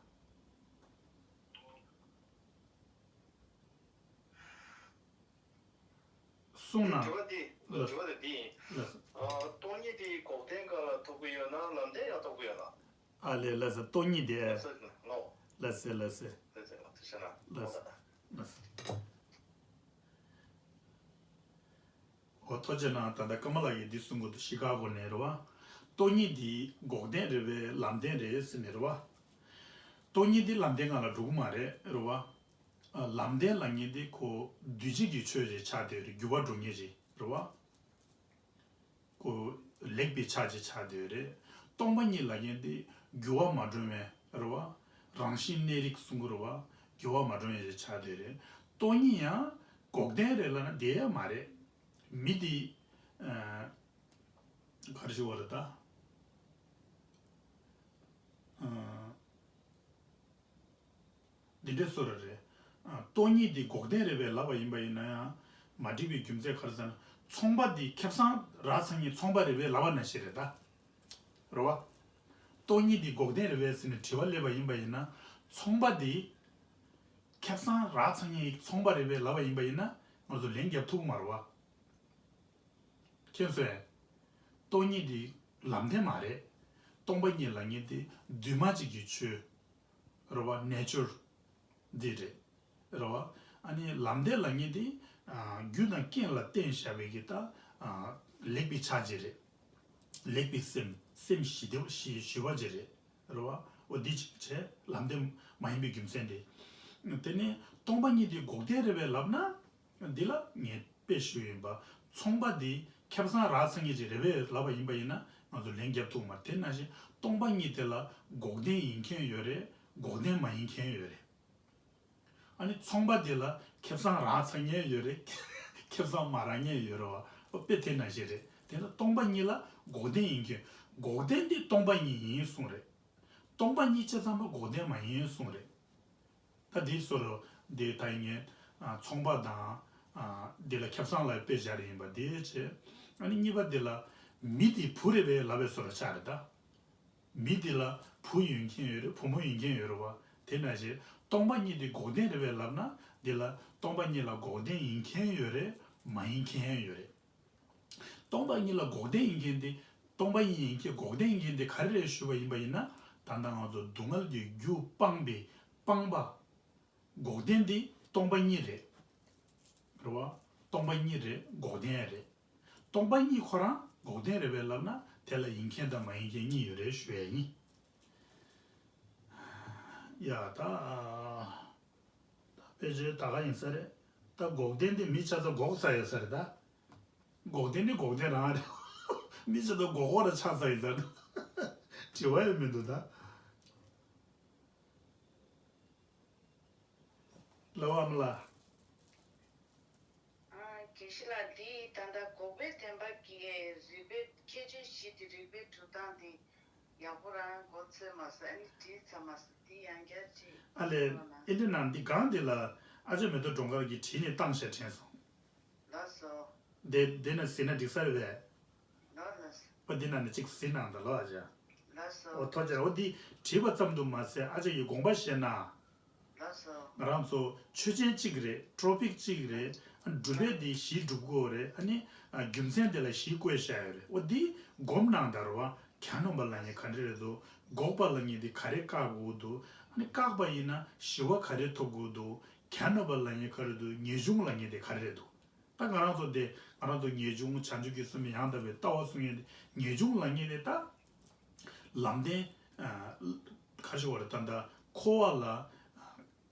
གསུང་གནང་། དྲི་བ་འདི། ལགས། དྲི་བ་དེ་འདི་ཡིན། ལགས། ཨ། སྟོང་ཉིད་དེ་འགོག་བདེན་སྒང་ལ་ཐོབ་ཀྱི་ཡོད་ན་ལམ་བདེན་ཡང་ཐོབ་ཀྱི་ཡོད་ན། ཨ་ལས། ལགས་སོ། སྟོང་ཉིད་དེ། ལགས་སོ། ལགས་སོ། ལགས་སོ། ལགས་སོ། ལགས་སོ། ལགས་སོ། འོ་ཐུགས་རྗེ་གནང་། ད་ལྟ་ཀརྨ་ལགས་ཀྱིས་འདི་གསུང་གི་འདུག་ཤི་ཀ་གོ་ནས་རེད་བ། སྟོང་ཉིད་འདི་འགོག་བདེན་རེད་པས་ལམ་བདེན་རེད་ཟེར་ནས་རེད་བ། སྟོང་ཉིད་འདི་ལམ་བདེན་སྒང་ལ་འགྲོ་གི་མ་རེད། རེད་བ། ཨ། ལམ་བདེན་ལབ་མཁན་འདི་ཁོ་འདུས་བྱས་ཀྱི་ཆོས་ཅིག་ཆགས་བསྡད་རེད། འགྱུར་བ་འགྲོ་མཁན་ཅིག་རེད་བ། ཁོ་ལེགས་པའི་ཆ་ཅིག་ཆགས་བསྡད་རེད། སྟོང་པ་ཉིད་ལབ་མཁན་འདི་འགྱུར་བ་མ་འགྲོ་བའི་རེད་བ། རང་བཞིན་གནས་རིགས་གསུང་གི་རེད་བ། འགྱུར་བ་མ་འགྲོ་བའི་ཅིག་ཆགས་བསྡད་རེད། སྟོང་ཉིད་ཡང་འགོག་བདེན་རེད་ལབ་ན་དེ་ཡང་མ་རེད། མི་འདི། ཨ། ག་རེ་ཞུ་བ་རེད་ད། ཨ། འདི་འདྲའི་བཟོ་འདྲ་རེད། ཨ། སྟོང་ཉིད་འདི་འགོག་བདེན་རེད་པས་ལབ་པ་ཡིན་པ་ཡིན་ན་ཡང་མ་འགྲིག་པའི་རྒྱུ་མཚན་ག་རེ་ཟེར་ན། ཚོང་པ་འདི་ཁེ་བཟང་རག་ཚར་མཁན་ཚོང་པ་རེད་པས་ལབ་པ་ནང་བཞིན་རེད་ད། རེད་བ། སྟོང་ཉིད་འདི་འགོག་བདེན་རེད་པས་ཟེར་ནས་དྲི་བ་སླེབས་པ་ཡིན་པ་ཡིན་ན། ཚོང་པ་འདི་ཁེ་བཟང་རག་ཚར་མཁན་ཚོང་པ་རེད་པས་ལབ་པ་ཡིན་པ་ཡིན་ན་ང་ཚོ་ལན་རྒྱབ་ཐུབ་ཀྱི་མ་རེད་བ། མཁྱེན་སོང་ངས། སྟོང་ཉིད་འདི་ལམ་བདེན་མ་རེད། སྟོང་པ་ཉིད་ལབ་མཁན་དེ་འདུས་མ་བྱས་ཀྱི་ཆོས་རེད་བ། ནེ་ཅར་འདི་རེད། རེད་བ། ཨ་ནི་ལམ་བདེན་ལབ་མཁན་དེ། ཨ། རྒྱུ་དང་རྐྱེན་ལ་བརྟེན་བཞག་པའི་གི་ད། ཨ། ལེགས་པའི་ཆ་ཅིག་རེད། ལེགས་པའི་སེམས། སེམས་ཞི་བདེ་ཞི་ཞི་བ་ཅིག་རེད། རེད་བ། འོ་འདི་ཅིག་བྱས། ལམ་བདེན་མ་ཡིན་པའི་རྒྱུ་མཚན་དེ། དེ་ནས་སྟོང་པ་ཉིད་དེ་འགོག་བདེན་རེད་པས་ལབ་ན། འདི་ལ་ངས་དཔེ་ཞུས་ཡིན་པ། ཚོང་པ་འདི་ཁེ་བཟང་རག་ཚར་མཁན་ཅིག་རེད་པས་ལབ་པ་ཡིན་པ་ཡིན་ན་ང་ཚོ་ལན་རྒྱབ་ཐུབ་མ་རེད། དེ་ནང་བཞིན་སྟོང་པ་ཉིད་དེ་ལ་འགོག་བདེན་ཡིན་མཁན་ཡོད་རེད། འགོག་བདེན་མ་ཡིན་མཁན་ཡོད་རེད། ཨ་ནི་ཚོང་པ་འདི་ལ་ཁེ་བཟང་རག་ཚར་མཁན་ཡོད་རེད། ཁེ་བཟང་མ་རག་མཁན་ཡོད་རེད་བ། དཔེ་དེ་ནང་བཞིན་རེད། དེ་ལ་སྟོང་པ་ཉིད་ལ་འགོག་བདེན་ཡིན་མཁན། འགོག་བདེན་འདི་སྟོང་པ་ཉིད་ཡིན་གསུངས་རེད། སྟོང་པ་ཉིད་ཆ་ཚང་པ་འགོག་བདེན་མ་ཡིན་གསུངས་རེད། ད་འདི་སོ་རུ་འདི་ད་ཡིན་ངས་ཚོང་པ་དང་འདི་ལ་ཁེ་བཟང་ལ་དཔེ་སྦྱར་ཡིན་པ་འདི་བྱས། ཨ་ནི་གཉིས་པ་འདི་ལ་མི་འདི་བུ་རེད་པས་ལབ་པའི་སོ་རུ་ཆགས་རེད་ད། མི་འདི་ལ་བུ་ཡོད་མཁན་ཡོད་རེད། བུ་མོ་ཡོད་མཁན་ཡོད་རེད་བ། དེ་ནང་བཞིན་སྟོང་པ་ཉིད་འདི་འགོག་བདེན་རེད་པས་ལབ་ན། འདི་ལ་སྟོང་པ་ཉིད་ལ་འགོག་བདེན་ཡིན་མཁན་ཡོད་རེད། མ་ཡིན་མཁན་ཡོད་རེད། སྟོང་པ་ཉིད་ལ་འགོག་བདེན་ཡིན་མཁན་དེ། སྟོང་པ་ཉིད་ཡིན་མཁན་འགོག་བདེན་ཡིན་མཁན་དེ་ག་རེ་རེད་ཞུས་པ་ཡིན་པ་ཡིན་ན། ད་ལྟ་ང་ཚོ་སྡུག་བསྔལ་གྱི་རྒྱུ་སྤངས་པའི་སྤངས་པ། འགོག་བདེན་དེ་སྟོང་པ་ཉིད་རེད། རེད་བ། སྟོང་པ་ཉིད་རེད། འགོག་བདེན་རེད། སྟོང་པ་ཉིད་ཁོ་རང་འགོག་བདེན་རེད་པས་ལབ་ན། དེ་ལ་ཡིན་མཁན་དང་མ་ཡིན་མཁན་གཉིས་ཡོད་རེད་ཞུ་ཡ་ཡིན། ཡ་ད། ད་ཕལ་ཆེར་ད་ག་ཡིན་ས་རེད། ད་འགོག་བདེན་དེ་མི་ཆ་ཚང་འགོག་ཚར་ཡོད་ས་རེད་ད། འགོག་བདེན་ནི་འགོག་བདེན་རང་རེད། མི་ཆ་ཚང་འགོག་འགོག་ར་ཆགས་ཚར་ཡོད་ས་རེད། དྲི་བ་ཡང་མི་འདུག་ད། ལ་བ་མ་ལ། ཨ། དགེ་བཤེས་ལགས། འདི་ད་ལྟ་འགོག་པའི་བདེན་པ་གི་རིགས་པའི་ཁྱད་ཆོས་བཞི་དེ་རིགས་པའི་གྲུབ་སྟངས་དེ་ཡག་པོ་རང་མགོ་ཚོས་མ་སོང་། ཨ་ནི་བྲིས་ཚར་མ་སོང་། འདི་ཡང་བསྐྱར་བྲིས། ཨ་ལས། ཨེ་འདྲ་ན་འདི་སྒང་འདི་ལ་ཨ་ཅག་མེ་ཏོག་སྒྲོལ་དཀར་གྱིས་བྲིས་ནས་བཏང་བཞག་དྲན་སོང་། ལགས་སོ། དེ་དེ་ནས་གཟིགས་ན་འགྲིག་ས་རེད་པས། ལགས་ལགས། ཨོ་འདི་ནང་ནས་གཅིག་གཟིགས་གནང་དང་ལོ་ཨ་ཅག་ལགས་སོ། ཨོ་ཐུགས་རྗེ་ཆེ། ཨོ་འདི་བྲིས་པ་ཙམ་དུ་མ་ཟད་ཨ་ཅག་གིས་དགོངས་པ་བཞེས་ན། ལགས་སོ། ང་རང་ཚོ་ཆོས་ཅན་གཅིག་རེད། ཊོ་པིག་གཅིག་རེད། ཨ་སྒྲུབ་པའི་འདི་གཞི་སྒྲུབ་དགོས་རེད། ཨ་ནི་ཨ་རྒྱུ་མཚན་དེ་ལ་གཞི་བཀོད་བཞག་ཡོད་རེད། ཨོ་འདི་སྒོམ་གནང་དང་རེད་བ། གྱ་ནོམ་པ་ལབ་མཁན་ག་འདྲ་རེད་འདུག་འགོག་པ་ལབ་མཁན་དེ་ག་རེ་བཀག་དགོས་འདུག་ཨ་ནི་བཀག་པ་ཡིན་ན་ཞི་བ་ག་རེ་ཐོབ་དགོས་འདུག་གྱ་ནོམ་པ་ལབ་མཁན་ག་རེ་འདུག་ངེས་འབྱུང་ལབ་མཁན་དེ་ག་རེ་རེད་འདུག་ད་ང་རང་ཚོ་དེ་ང་རང་ཚོ་ངེས་འབྱུང་བྱང་ཆུབ་ཀྱི་སེམས་ཡང་དག་པའི་ལྟ་བ་གསུང་མཁན་དེ། ངེས་འབྱུང་ལབ་མཁན་དེ་ད་ལམ་བདེན། ཨ་ག་རེ་ཞུ་དགོས་རེད། ད་ལྟ་འཁོར་བ་ལ།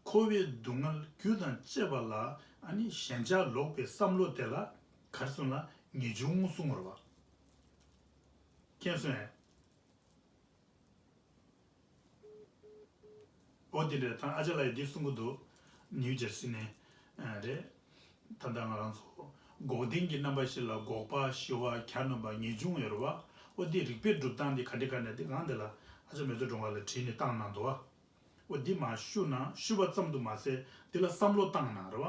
འཁོར་བའི་སྡུག་བསྔལ་རྒྱུ་དང་བཅས་པ་ལ་ཨ་ནི་ཞེན་ཆགས་ལོག་པའི་བསམ་བློ་དེ་ལ་ག་རེ་གསུངས་ལ། ངེས་འབྱུང་གསུངས་རེད་བ། མཁྱེན་སོང་ངས། ཨོ་དེ་འདྲ་ད་ཨ་ཅག་ལགས་ཀྱིས་འདི་གསུང་གི་འདུག་ནིའུ་ཇར་སི་ནས་རེད། ད་ལྟ་ང་རང་ཚོ་འགོག་བདེན་གྱི་རྣམ་པ་བཞི་ལ་འགོག་པ། ཞི་བ། གྱ་ནོམ་པ། ངེས་འབྱུང་ཡོད་རེད་བ། ཨོ་དེ་རིགས་པའི་སྒྲུབ་སྟངས་དེ་ག་འདྲ་ག་འདྲ་དེ་གང་དེ་ལ་ཨ་ཅག་མེ་ཏོག་སྒྲོལ་དཀར་ལ་བྲིས་ནས་བཏང་གནང་འདུག་བ། ཨོ་འདི་མར་བཤུས་ན། བཤུས་པ་ཙམ་དུ་མ་ཟད་འདི་ལ་བསམ་བློ་བཏང་གནང་རེད་བ།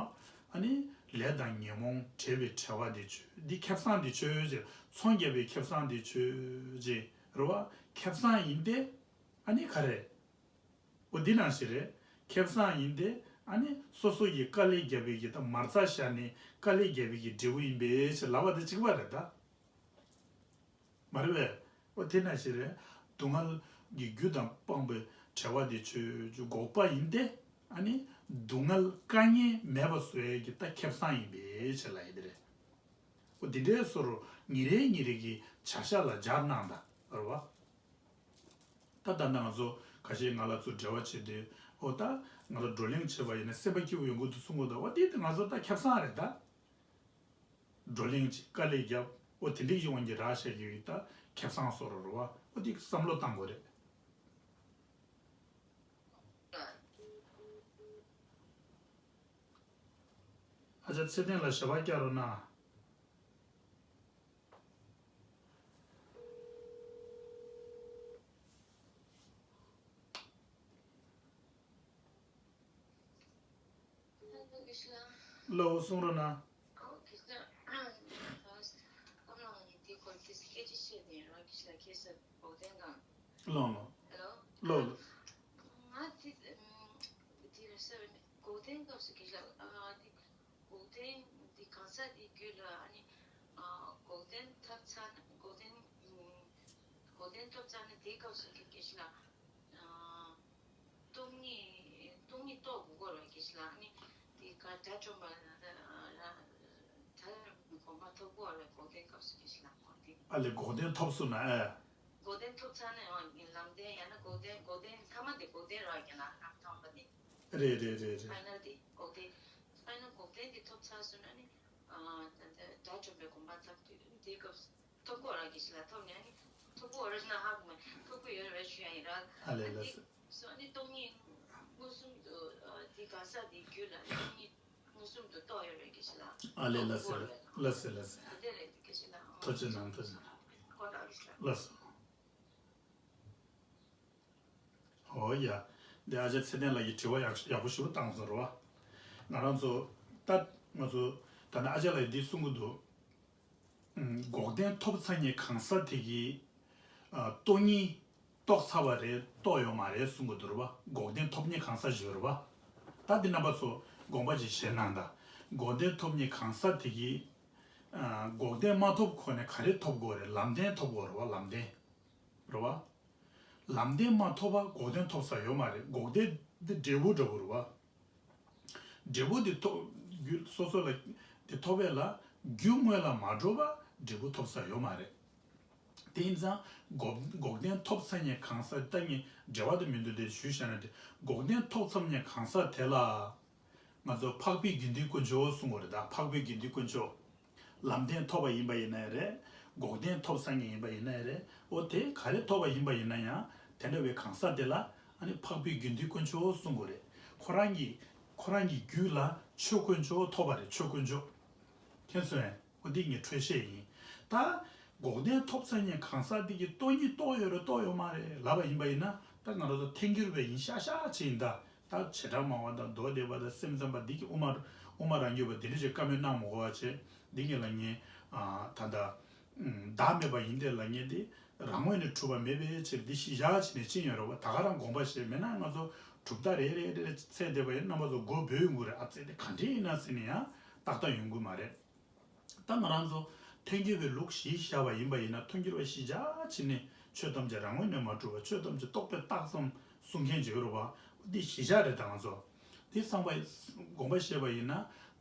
ཨ་ནི་ལས་དང་ཉོན་མོངས་བྲལ་བའི་བྲལ་བ་དེ་ཆོས། འདི་ཁེ་བཟང་དེ་ཆོས་ཅེས། ཚོང་རྒྱབ་པའི་ཁེ་བཟང་དེ་ཆོས་ཅེས་རེད་བ། ཁེ་བཟང་ཡིན་ཏེ། ཨ་ནི་ག་རེ། ཨོ་འདི་ནང་བཞིན་རེད། ཁེ་བཟང་ཡིན་ཏེ། ཨ་ནི་སོ་སོ་ཡིས་དཀའ་ལས་བརྒྱབ་པའི་གི་ད་མ་རྩ་བཞག་ནས་དཀའ་ལས་བརྒྱབ་པའི་གི་འབྲས་བུ་ཡིན་པའི་ཕྱིར་ལབ་པ་དང་གཅིག་པ་རེད་ད། མ་རེད་པས། ཨོ་དེ་ནང་བཞིན་རེད། སྡུག་བསྔལ་གྱི་རྒྱུ་དང་སྤངས་པའི་བྲལ་བ་དེ་ཆོས་ཅེས་འགོག་པ་ཡིན་ཏེ། ཨ་ནི་སྡུག་བསྔལ་དཀའ་ངལ་མེད་པ་བཟོ་ཡས་ཀྱི་ད་ཁེ་བཟང་ཡིན་པའི་ཕྱིར་ལབ་ཡས་དེ་རེད། ཨོ་འདི་འདྲའི་བཟོ་འདྲ་ཉིན་རེ་ཉིན་རེ་གི་བྱ་གཞག་ལ་སྦྱར་གནང་དང་རེད་བ། ད་ད་ལྟ་ང་ཚོ་ཁ་ཤས་ང་ལ་ཚུར་འབྲེལ་བ་བྱེད་དུས། ཨོ་ད་ང་ཚོ་བགྲོ་གླེང་བྱེད་པ་ཡིན་ན་སེམས་པ་སྐྱིད་པོ་ཡོང་གི་འདུག་གསུང་གི་འདུག་ཨོ་དེ་ང་ཚོ་ད་ཁེ་བཟང་རེད་ད། བགྲོ་གླེང་བྱེད། དཀའ་ལས་བརྒྱབ། ཨོ་དེ་འདྲའི་ཡོང་གི་རག་བྱས་ཀྱི་ད་ཁེ་བཟང་བཟོ་འདྲ་རེད་བ། ཨོ་དེ་བསམ་བློ་བཏང་དགོས་རེད། ཨ་ཅག་ཚེ་བརྟན་ལ་ཞབས་པ་བཀྱག་རོགས་གནང་། ལོ་གསུང་རོགས་གནང་། ལོ་ལོ། ང་དེ་དེ་རེད་ཟེར་བ་ནི་འགོག་བདེན་སྐབས་སུ་དགེ་ལགས། ཨ་དེ་འགོག་བདེན་དེ་གང་ཟག་དེའི་རྒྱུད་ལ་ཨ་ནི་ཨ་འགོག་བདེན་ཐོབ་ཚར་ན། འགོག་བདེན་འགོག་བདེན་ཐོབ་ཚར་ན་དེའི་སྐབས་སུ་དགེ་དགེ་ལགས། ཨ་སྟོང་ཉིད་སྟོང་ཉིད་རྟོགས་དགོས་ཀྱི་རེད་པ་དགེ་ལགས། ཨ་ནི་དེ་ག་དགྲ་བཅོམ་པ་ལ་ལ་ལ་དགྲ་བཅོམ་པའི་གོ་འཕང་ཐོབ་དགོས་ཀྱི་རེད་པ་འགོག་བདེན་སྐབས་སུ་དགེ་ལགས། འགོག་བདེན། ཨ་ལས། འགོག་བདེན་ཐོབ་སོང་ན་ཨེ། འགོག་བདེན་ཐོབ་ཚར་ན་ཡང་ལམ་བདེན་ཡང་ན་འགོག་བདེན། འགོག་བདེན་ཐ་མ་དེ་འགོག་བདེན་རེད་པ་དགེ་ལགས། ཨ་ཐམ་པ་དེ། རེད་རེད་རེད་རེད། ཕའི་ནལ་དེ་འགོག་བདེན། ཕའི་ནལ་འགོག་བདེན་དེ་ཐོབ་ཚར་སོང་ན་ནི་ཨ་ད་ལྟ་དགྲ་བཅོམ་པའི་གོ་འཕང་ཐོབ་དུས་དེའི་སྐབས་སུ་ཐོབ་དགོས་རེད་པ་དགེ་ལགས། ཐོབ་ནས་ནི་ཐོབ་དགོས་རེད་ན་ཧ་གོ་མ། ཐོབ་དགོས་ཡོད་རེད་ཞུ་ཡ་ཡིན་ར། ཨ་ལས། ཨ་ལས་དེ་སོ་ནི་སྟོང་ཉིད་མངོན་སུམ་དུ་ཨ་དེ་ག་ས་དེ་རྒྱུད་ལ་སྟོང་ཉིད་མངོན་སུམ་དུ་རྟོགས་ཡོད་རེད་དགེ་ལགས། ཨ་ལས། ལགས་སོ་ལགས་སོ་ལགས་སོ། དེ་རེད་དགེ་ལགས། ཐུགས་རྗེ་གནང་། ཐུགས་རྗེ་གནང་། དགོངས་དག་དགེ་ལགས། ལགས་སོ། ཨོ་ཡ། འདི་ཨ་ཅག་ཚེ་བརྟན་ལགས་ཀྱིས་དྲི་བ་ཡག་ཡག་པོ་ཞིག་བཏང་སོང་རེད་བ། ང་རང་ཚོ་ད་ང་ཚོ་ད་ནི་ཨ་ཅག་ལགས་འདི་གསུང་གི་འདུག་ཨུམ། འགོག་བདེན་ཐོབ་ཚར་མཁན་གང་ཟག་དེ་གིས་ཨ། སྟོང་ཉིད་རྟོགས་ཚར་བ་རེད། རྟོགས་ཡོད་མ་རེད་གསུང་གི་འདུག་རེད་བ། འགོག་བདེན་ཐོབ་མཁན་གང་ཟག་ཞིག་རེད་བ། ད་འདི་རྣམ་པ་ཚོ་དགོངས་པ་ཅིག་བཞེས་གནང་དང་། འགོག་བདེན་ཐོབ་མཁན་གང་ཟག་དེ་གིས་ཨ། འགོག་བདེན་མ་ཐོབ་གོང་ནས་ག་རེ་ཐོབ་དགོས་རེད། ལམ་བདེན་ཐོབ་དགོས་རེད་བ། ལམ་བདེན། རེད་བ། ལམ་བདེན་མ་ཐོབ་པ་འགོག་བདེན་ཐོབ་ས་ཡོད་མ་རེད། འགོག་བདེན་འདི་འབྲས་བུ་འདྲ་བོ་རེད་བ། འབྲས་བུ་འདི་ཐོབ་རྒྱུ་སོ་སོ་ལ་འདི་ཐོབ་པས་ལ་རྒྱུ་དངོས་ལ་མ་གྲུབ་པ་འབྲས་བུ་ཐོབ་ས་ཡོད་མ་རེད། དེ་ཡིན་ཙང་འགོག་འགོག་བདེན་ཐོབ་ཚར་མཁན་གང་ཟག་ལྟ་ངན་འབྲེལ་བ་དུ་མི་འདུག་དེ་ཞུས་བྱས་ན་དེ་འགོག་བདེན་ཐོབ་ཚར་མཁན་གང་ཟག་དེ་ལ། ང་ཚོ་འཕགས་པའི་དགེ་འདུན་དཀོན་མཆོག་གསུང་གི་རེད། ད་འཕགས་པའི་དགེ་འདུན་དཀོན་མཆོག་ལམ་བདེན་ཐོབ་པ་ཡིན་པ་ཡིན་ན་ཡང་རེད། འགོག་བདེན་ཐོབ་ཚར་མཁན་ཡིན་པ་ཡིན་ན་ཡང་རེད། འོ་དེ་ག་རེ་ཐོབ་པ་ཡིན་པ་ཡིན་ན་ཡང་དེ་འདྲ་བའི་གང་ཟག་དེ་ལ་ཨ་ནི་འཕགས་པའི་དགེ་འདུན་དཀོན་མཆོག་གསུང་གི་རེད། ཁོ་རང་གི་ཁོ་རང་གི་རྒྱུད་ལ་ཆོས་དཀོན་མཆོག་ཐོབ་པ་རེད། ཆོས་དཀོན་མཆོག་མཁྱེན་སོང་ངས། འོ་འདི་ངའི་འཕྲོས་བཤད་ཡིན། ད་འགོག་བདེན་ཐོབ་ཚར་མཁན་གང་ཟག་འདི་གིས་སྟོང་ཉིད་རྟོགས་ཡོད་རེད་རྟོགས་ཡོད་མ་རེད་ལབ་པ་ཡིན་པ་ཡིན་ན། ད་ང་རང་ཚོ་ཐལ་འགྱུར་བ་ཡིན་ཤག་ཤག་ཅིག་ཡིན། ད་ད་བྱེ་བྲག་སྨྲ་བ་དང་མདོ་སྡེ་པ་དང་སེམས་ཙམ་པ་འདི་གི་དབུ་མ་དབུ་མ་རང་རྒྱུད་པ་འདི་འདྲ་ཅིག་བཀའ་མོལ་གནང་མ་དགོས་པ་བྱས། འདི་ངས་ལབ་མཁན་ཨ། ད་ལྟ་བདག་མེད་པ་ཡིན་ཏེ་ལབ་མཁན་འདི་རང་ངོས་ནས་གྲུབ་པ་མེད་པའི་ཕྱིར་འདི་གཞི་བཞག་བྱས་ནས་ཕྱིན་ཡོད་རེད་བ། ད་ག་རང་དགོངས་པ་བཞེས་མེད་ན་ང་ཚོ་གྲུབ་མཐའ་རེ་རེ་རེ་རེ་འཚོལ་བསྡད་པ་ཡིན། རྣམ་པ་ཚོ་མགོ་འབོད་ཡོང་གི་རེད། ཨ་ཙི་དེ་ག་འདྲ་ཡིན་ན་ཟེར་ནས་ཡང་ཏག་ཏག་ཡོང་གི་མ་རེད། ད་ང་རང་ཚོ་ཐལ་འགྱུར་བའི་ལུགས་གཞི་བཞག་པ་ཡིན་པ་ཡིན་ན། ཐལ་འགྱུར་བ་གཞི་བཞག་བྱས་ནས་ཆོས་ཐམས་ཅད་རང་ངོས་ནས་མ་གྲུབ་པ། ཆོས་ཐམས་ཅད་རྟོག་པས་བཏགས་ཙམ་གསུང་མཁན་ཅིག་ཡོད་རེད་བ། འདི་གཞི་བཞག་རེད། ད་ང་ཚོ་འདི་བསམ་པ་དགོངས་པ་བཞེས་པ་ཡིན་ན།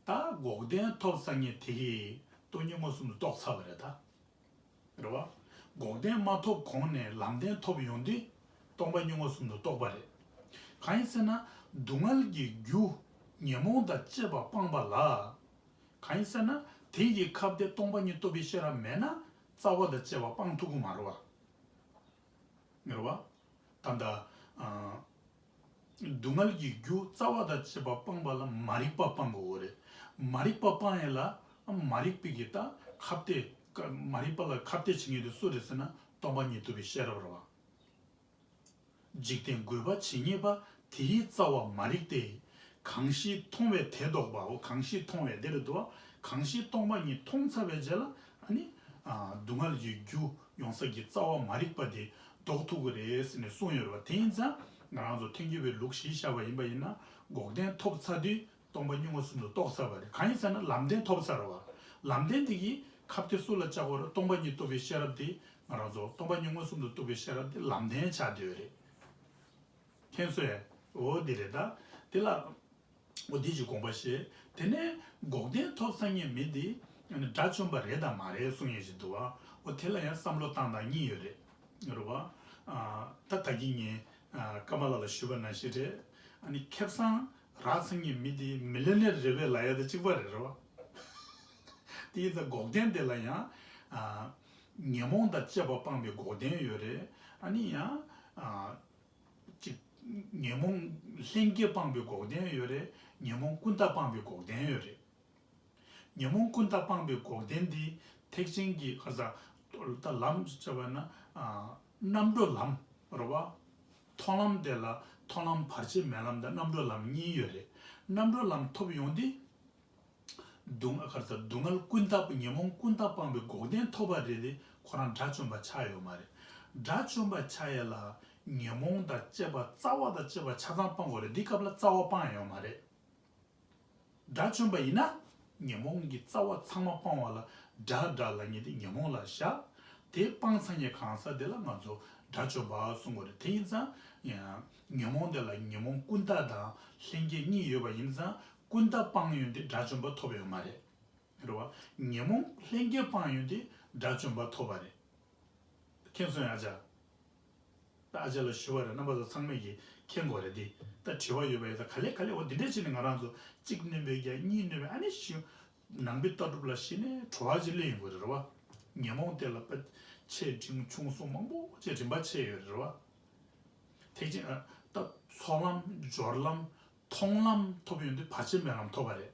ད་འགོག་བདེན་ཐོབ་ཚར་མཁན་དེ་གིས་སྟོང་ཉིད་མངོན་སུམ་དུ་རྟོགས་ཚར་བ་རེད་ད། རེད་བ། འགོག་བདེན་མ་ཐོབ་གོང་ནས་ལམ་བདེན་ཐོབ་ཡོང་དུས་སྟོང་པ་ཉིད་མངོན་སུམ་དུ་རྟོགས་པ་རེད། གང་ཡིན་ཟེར་ན་སྡུག་བསྔལ་གྱི་རྒྱུ་ཉོན་མོངས་དང་བཅས་པ་སྤངས་པ་ལ། གང་ཡིན་ཟེར་ན་དེ་ཡི་ཁ་གཏད་སྟོང་པ་ཉིད་རྟོགས་པའི་ཤེས་རབ་མེད་ན་རྩ་བ་དང་བཅས་པ་སྤང་ཐུབ་ཀྱི་མ་རེད་བ། རེད་བ། ད་ལྟ་ཨ། སྡུག་བསྔལ་གྱི་རྒྱུ་རྩ་བ་དང་བཅས་པ་སྤངས་པ་ལ་མ་རིག་པ་སྤང་དགོས་རེད། མ་རིག་པ་སྤང་ཡས་ལ་མ་རིག་པའི་གི་ད་ཁ་གཏད། མ་རིག་པ་ལ་ཁ་གཏད་བྱེད་མཁན་དེ་སུ་རེད་ཟེར་ན་སྟོང་པ་ཉིད་རྟོགས་པའི་ཤེས་རབ་རེད་བ། འཇིག་རྟེན་རྒོད་པ་ཇི་སྙེད་པ། དེའི་རྩ་བ་མ་རིག་སྟེ། གང་ཞིག་མཐོང་བས་དེ་ལྡོག་པའོ། གང་ཞིག་མཐོང་བས་དེ་རེད་འདུག་བ། གང་ཞིག་སྟོང་པ་ཉིད་མཐོང་ཚར་བའི་རྗེས་ལ་ཨ་ནི་ཨ། སྡུག་བསྔལ་གྱི་རྒྱུ་ཡོང་ས་གི་རྩ་བ་མ་རིག་པ་དེ་ལྡོག་ཐུབ་ཀྱི་རེད་ཟེར་ནས་གསུངས་ཡོད་རེད་བ། དེ་ཡིན་ཙང་ང་རང་ཚོ་ཐལ་འགྱུར་བའི་ལུགས་གཞི་བཞག་པ་ཡིན་པ་ཡིན་ན་འགོག་བདེན་ཐོབ་ཚར་དུས་སྟོང་པ་ཉིད་མངོན་སུམ་དུ་རྟོགས་ཚར་བ་རེད། གང་ཡིན་ཟེར་ན་ལམ་བདེན་ཐོབ་ཚར་བ། ལམ་བདེན་དེ་གིས་ཁ་གཏད་སུ་ལ་བཅག་དགོས་རེད། སྟོང་པ་ཉིད་རྟོགས་པའི་ཤེས་རབ་དེ། ང་རང་ཚོ་སྟོང་པ་ཉིད་མངོན་སུམ་དུ་རྟོགས་པའི་ཤེས་རབ་དེ་ལམ་བདེན་ཆགས་བསྡད་ཡོད་རེད། མཁྱེན་སོང་ངས། འོ་འདི་རེད་ད། དེ་ལ་འོ་འདི་ཅིག་དགོངས་པ་བཞེས། དེ་ནས་འགོག་བདེན་ཐོབ་ཚར་མཁན་མི་དེ་དགྲ་བཅོམ་པ་རེད་དམ་མ་རེད་གསུང་མཁན་ཅིག་འདུག་བ། འོ་དེ་ལ་ཡང་བསམ་བློ་བཏང་སྟངས་གཉིས་ཡོད་རེད། རེད་བ། ཨ། ད་ད་གིན་ངས་ཨ། ཀརྨ་ལགས་ལ་ཞུས་པ་ནང་བཞིན་རེད། ཨ་ནི་ཁེ་བཟང་རག་ཚར་མཁན་མི་དེ་མི་ལི་ནེར་རེད་པས་ལབ་ཡ་དང་གཅིག་པ་རེད། རེད་བ། དེ་ཡིན་ཙང་འགོག་བདེན་དེ་ལ་ཡང་ཨ། ཉོན་མོངས་དང་བཅས་པ་སྤངས་པའི་འགོག་བདེན་ཡོད་རེད། ཨ་ནི་ཡང་ཨ། ཅིག་ཉོན་མོངས་ལྷན་སྐྱེས་སྤངས་པའི་འགོག་བདེན་ཡོད་རེད། ཉོན་མོངས་ཀུན་བརྟགས་སྤངས་པའི་འགོག་བདེན་ཡོད་རེད། ཉོན་མོངས་ཀུན་བརྟགས་སྤངས་པའི་འགོག་བདེན་འདི་ཐེག་ཆེན་གྱི་ཁ་ས་ད་ལམ་བྱས་པ་ན་ཨ། རྣམ་གྲོལ་ལམ་རེད་བ། མཐོང་ལམ་དེ་ལ་མཐོང་ལམ་བར་ཆད་མེད་ལམ་དང་རྣམ་གྲོལ་ལམ་གཉིས་ཡོད་རེད། རྣམ་གྲོལ་ལམ་ཐོབ་ཡོང་དུས། སྡུག་བསྔལ་ག་རེ་ཟེར། སྡུག་བསྔལ་ཀུན་བརྟགས་ཉོན་མོངས་ཀུན་བརྟགས་སྤངས་པའི་འགོག་བདེན་ཐོབ་པ་རེད་དེ་ཁོ་རང་དགྲ་བཅོམ་པ་ཆགས་ཡོད་མ་རེད། དགྲ་བཅོམ་པ་ཆགས་ཡས་ལ་ཉོན་མོངས་དང་བཅས་པ་རྩ་བ་དང་བཅས་པ་ཆ་ཚང་སྤང་དགོས་རེད། འདི་སྐབས་ལ་རྩ་བ་སྤང་ཡོད་མ་རེད། དགྲ་བཅོམ་པ་ཡིན་ན་ཉོན་མོངས་ཀྱི་རྩ་བ་ཚང་མ་སྤང་བ་ལ་དགྲ་དགྲ་ལབ་མཁན་དེ་ཉོན་མོངས་ལ་བཞག་དེ་སྤངས་ཚར་མཁན་གང་ཟག་དེ་ལ་ང་ཚོ་དགྲ་བཅོམ་པ་གསུང་དགོས་རེད། དེ་ཡིན་ཙང་ཉོན་མོངས་དེ་ལ་ཉོན་མོངས་ཀུན་བརྟགས་དང་ལྷན་སྐྱེས་གཉིས་ཡོད་པ་ཡིན་ཙང་། ཀུན་བརྟགས་སྤང་ཡོང་དུས་དགྲ་བཅོམ་པ་ཐོབ་ཡོད་མ་རེད། རེད་བ། ཉོན་མོངས་ལྷན་སྐྱེས་སྤང་ཡོང་དུས་དགྲ་བཅོམ་པ་ཐོབ་པ་རེད། མཁྱེན་སོང་ངས་ཨ་ཅག་ད་ཨ་ཅག་ལ་ཞུ་བ་རེད། རྣམ་པ་ཚོ་ཚང་མས་ཀྱིས་མཁྱེན་དགོས་རེད་དེ། ད་དྲི་བ་ཡོད་པ་ཡིན་ཙང་ག་ལེ་ག་ལེ་འོ་འདི་འདྲས་བྱས་ནས་ང་རང་ཚོ་གཅིག་སྣོན་པའི་རྒྱ་གཉིས་སྣོན་པའི་ཨ་ནི་ཞུ། ནང་པའི་ལྟ་གྲུབ་ལ་གཞི་ནས་བྲོ་བ་ཅིག་སླེབས་ཡོང་གི་རེད་བ། ཉོན་མོངས་དེ་ལ་དཔེ་ཆེ་འབྲིང་ཆུང་གསུམ་མང་པོ་ཅིག་རིམ་པ་ཕྱེ་ཡོད་རེད་བ། ཐེག་ཆེན་ཨ། ད་ཚོགས་ལམ་སྦྱོར་ལམ་མཐོང་ལམ་ཐོབ་ཡོང་དུས་བར་ཆད་མེད་ལམ་ཐོབ་པ་རེད།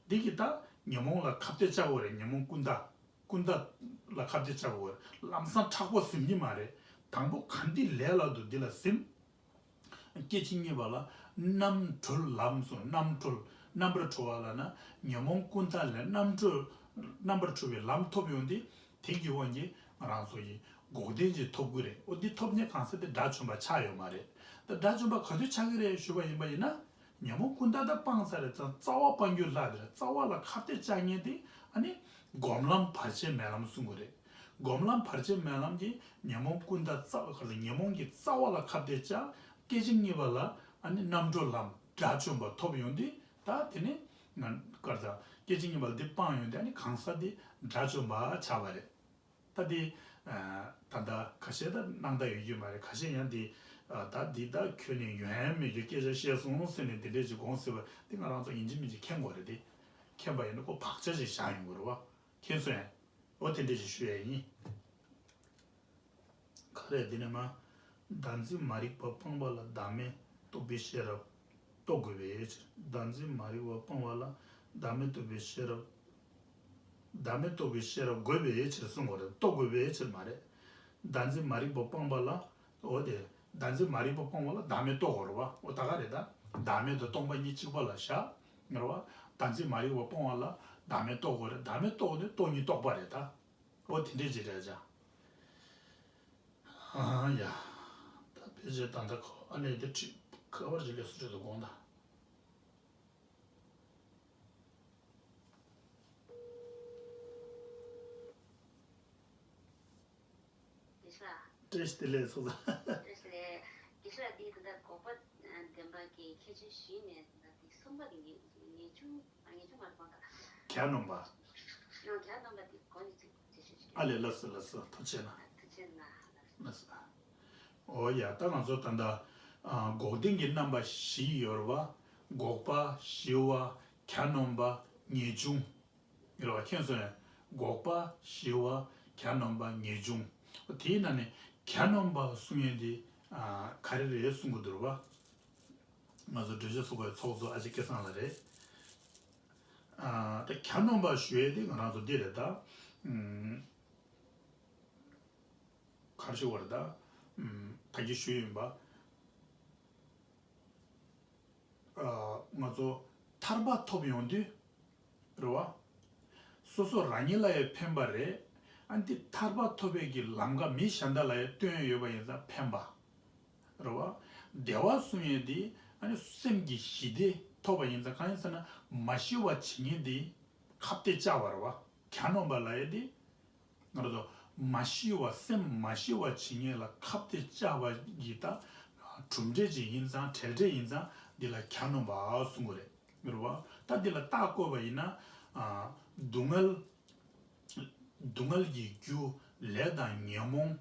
འདི་གི་ད་ཉོན་མོངས་ལ་ཁ་གཏད་བཅག་དགོས་རེད། ཉོན་མོངས་ཀུན་བརྟགས། ཀུན་བརྟགས་ལ་ཁ་གཏད་བཅག་དགོས་རེད། ལམ་སང་མཁྲེགས་པོ་ཟིན་གྱི་མ་རེད། དང་པོ་ག་འདི་ལས་སླ་འདུག་འདི་ལ་ཟིན། སྐད་ཅིག་གཉིས་པ་ལ་རྣམ་གྲོལ་ལམ་གསུངས། རྣམ་གྲོལ། རྣམ་པར་གྲོལ་བ་ལབ་ན་ཉོན་མོངས་ཀུན་ད་ལས་རྣམ་གྲོལ། རྣམ་པར་གྲོལ་བའི་ལམ་ཐོབ་ཡོང་དུས་དེ་གི་དབང་གིས་ང་རང་ཚོ་ཡི་འགོག་བདེན་ཅིག་ཐོབ་ཀྱི་རེད། འོ་འདི་ཐོབ་ནས་གང་ཟག་དེ་དགྲ་བཅོམ་པ་ཆགས་ཡོད་མ་རེད། ད་དགྲ་བཅོམ་པ་ག་དུས་ཆགས་ཀྱི་རེད་ཞུས་པ་ཡིན་པ་ཡིན་ན། ཉོན་མོངས་ཀུན་ད་ད་སྤངས་ཚར་རེད། རྩ་བ་སྤང་རྒྱུའི་ལྷ་དེ་རེད། རྩ་བ་ལ་ཁ་གཏད་བཅག་མཁན་དེ་ཨ་ནི་སྒོམ་ལམ་བར་ཆད་མེད་ལམ་གསུང་གི་རེད། སྒོམ་ལམ་བར་ཆད་མེད་ལམ་གྱིས་ཉོན་མོངས་ཀུན་ད་རྩ་བ་ཁ་ལ་ཉོན་མོངས་ཀྱི་རྩ་བ་ལ་ཁ་གཏད་བཅག་སྐད་ཅིག་གཉིས་པ་ལ་ཨ་ནི་རྣམ་གྲོལ་ལམ་དགྲ་བཅོམ་པ་ཐོབ་ཡོང་དུས་ད་དེ་ནི་ང་གར་ད་སྐད་ཅིག་གཉིས་པ་ལ་དེ་སྤངས་ཡོང་དུས་ཨ་ནི་གང་ཟག་དེ་དགྲ་བཅོམ་པ་ཆགས་པ་རེད། ད་དེ་ད་ལྟ་ཁ་ཤས་ད་སྣང་དག་ཡོད་རྒྱུ་མ་རེད། ཁ་ཤས་ཡང་དེ་ད་འདི་ད་ཁྱོད་ནི་ཡོན་མེད་རྒྱུ་སྐད་ཆ་བཤད་སོང་ཟེར་ནས་དེ་འདྲས་ཅིག་དགོངས་སྲིད་པ་དེ་ང་རང་ཚོ་ཡིན་གཅིག་མིན་གཅིག་མཁྱེན་དགོས་རེད། དེ་མཁྱེན་པ་ཡིན་ན་ཁོ་བག་ཆགས་ཅིག་བཞག་ཡོང་དགོས་རེད་བ། མཁྱེན་སོང་ངས། འོ་དེ་འདྲས་ཅིག་ཞུ་ཡ་ཡིན། ག་རེ་འདི་ནས་མ། བདག་འཛིན་མ་རིག་པ་སྤངས་པ་ལ་བདག་མེད་རྟོགས་པའི་ཤེས་རབ་རྟོགས་དགོས་པའི་ཕྱིར། བདག་འཛིན་མ་རིག་པ་སྤངས་པ་ལ་བདག་མེད་རྟོགས་པའི་ཤེས་རབ། བདག་མེད་རྟོགས་པའི་ཤེས་རབ་དགོས་པའི་ཕྱིར་གསུང་དགོས་རེད། རྟོགས་དགོས་པའི་ཕྱིར་མ་རེད། བདག་འཛིན་མ་རིག་པ་སྤངས་པ་ལ། འོ་དེ། བདག་འཛིན་མ་རིག་པ་སྤངས་པ་ལ་བདག་མེད་རྟོགས་དགོས་རེད་བ། འོ་ད་ག་རེད་ད། བདག་མེད་དང་སྟོང་པ་ཉིད་གཅིག་པ་ལ་བཞག་རེད་བ། བདག་འཛིན་མ་རིག་པ་སྤངས་པ་ལ་བདག་མེད་རྟོགས་དགོས་རེད། བདག་མེད་རྟོགས་ནས་སྟོང་ཉིད་རྟོགས་པ་རེད་ད། འོ་དེ་འདྲས་ཅིག་རེད་ཅག་ཨ་ཡ། ད་ཕལ་ཆེར་ད་ལྟ་ཁོ་ཨ་ནེ་དེ་ཁྲིད་ཁ་པར་ཅིག་སླེབས་སོང་། ཁྲིད་དུ་དགོངས་དང་། བཀྲ་ཤིས་བདེ་ལེགས་ཚོགས་གཙོ། བཀྲ་ཤིས་བདེ་ལེགས། དགེ་བཤེས་ལགས། འདི་ད་ལྟ་འགོག་པ་བདེན་པ་གི་ཁྱད་ཆོས་ཞུས་ནས་ད་ལྟ་འདི་གསུམ་པ་གི་ངེས་ངེས་འབྱུང་། ཨ། ངེས་འབྱུང་མ་རེད་པ། ད་གྱ་ནོམ་པ། ཡང་གྱ་ནོམ་པ་འདི་གོ་ནས་ཅིག་ཅིག་ཞུ་ཅིག་ཨ་ལས། ལགས་སོ་ལགས་སོ། ཐུགས་རྗེ་གནང་། ཐུགས་རྗེ་གནང་། ལགས་སོ། འོ་ཡ། ད་ང་ཚོ་ད་ལྟ་ཨ་འགོག་བདེན་གྱི་རྣམ་པ་བཞི་ཡོད་རེད་བ། འགོག་པ། ཞི་བ། གྱ་ནོམ་པ། ངེས་འབྱུང་། རེད་བ། མཁྱེན་སོང་ངས། འགོག་པ། ཞི་བ། གྱ་ནོམ་པ། ངེས་འབྱུང་། དེའི་ནང་ནས་གྱ་ནོམ་པ་གསུང་ཡས་འདི་ཨ་ག་རེ་རེད་གསུང་གི་འདུག་རེད་བ། ང་ཚོ་བགྲོད་བྱ་ཚོགས་པའི་ཚོགས་གཙོ་ཨ་ཅེ་སྐལ་བཟང་ལགས་རེད། ཨ་ད་གྱ་ནོམ་པ་ཞུ་ཡས་འདི་ང་རང་ཚོ་འདི་རེད་ད། ཨུམ། ག་རེ་ཞུ་བ་རེད་ད། ཨུམ། ད་གིན་ཞུས་ཡིན་པ། ཨ། ང་ཚོ་ཐར་པ་ཐོབ་ཡོང་དུས་རེད་བ། སོ་སོ་རང་ཉིད་ལ་ཡང་ཕན་པ་རེད། ཨ་ནི་ཐར་པ་ཐོབ་པའི་གི་ལམ་ཁ་མི་གཞན་དག་ལ་ཡང་སྟོན་ཡོད་པ་ཡིན་ཙང་ཕན་པ་རེད་བ། བདེ་བ་གསུང་ཡས་དེ་ཨ་ནི་སེམས་ཀྱི་ཞི་བདེ་ཐོབ་པ་ཡིན་ཙང་། གང་ཡིན་ཟེར་ན་མ་ཤི་བ་བྱེད་མཁན་དེ་ཁ་གཏད་བཅག་པ་རེད་བ། གྱ་ནོམ་པ་ལབ་ཡས་དེ། ང་རང་ཚོ་མ་ཤི་བ། སེམས་མ་ཤི་བ་བྱེད་མཁན་ལ་ཁ་གཏད་བཅག་པ་གི་ད་གྲུབ་འབྲས་ཅིག་ཡིན་ཙང་། བྲལ་འབྲས་ཡིན་ཙང་འདི་ལ་གྱ་ནོམ་པ་གསུང་གི་རེད། རེད་བ། ད་འདི་ལ་རྟགས་བཀོད་པ་ཡིན་ན། ཨ། སྡུག་བསྔལ། སྡུག་བསྔལ་གྱི་རྒྱུ་ལས་དང་ཉོན་མོངས།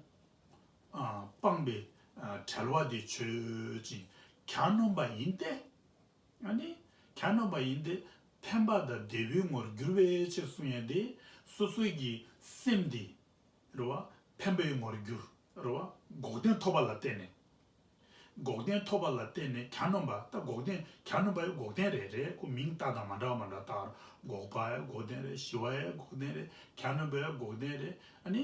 ཨ། སྤངས་པའི་ཨ་བྲལ་བ་དེ་ཆོས་ཅན། གྱ་ནོམ་པ་ཡིན་ཏེ། ཨ་ནི་གྱ་ནོམ་པ་ཡིན་ཏེ། ཕན་པ་དང་བདེ་བའི་ངོར་འགྱུར་བའི་ཕྱིར་གསུང་ཡས་དེ། སོ་སོའི་གི་སེམས་དེ་རེད་བ། ཕན་པའི་ངོར་འགྱུར་རེད་བ། འགོག་བདེན་ཐོབ་པ་ལ་བརྟེན་ནས། འགོག་བདེན་ཐོབ་པ་ལ་བརྟེན་ནས་གྱ་ནོམ་པ། ད་འགོག་བདེན། གྱ་ནོམ་པ་ཡང་འགོག་བདེན་རེད། རེད། ཁོ་མིང་བཏགས་དང་མ་འདྲ་བ་མ་འདྲ་བཏགས། འགོག་པ་ཡང་འགོག་བདེན་རེད། ཞི་བ་ཡང་འགོག་བདེན་རེད། གྱ་ནོམ་པ་ཡང་འགོག་བདེན་རེད། ཨ་ནི་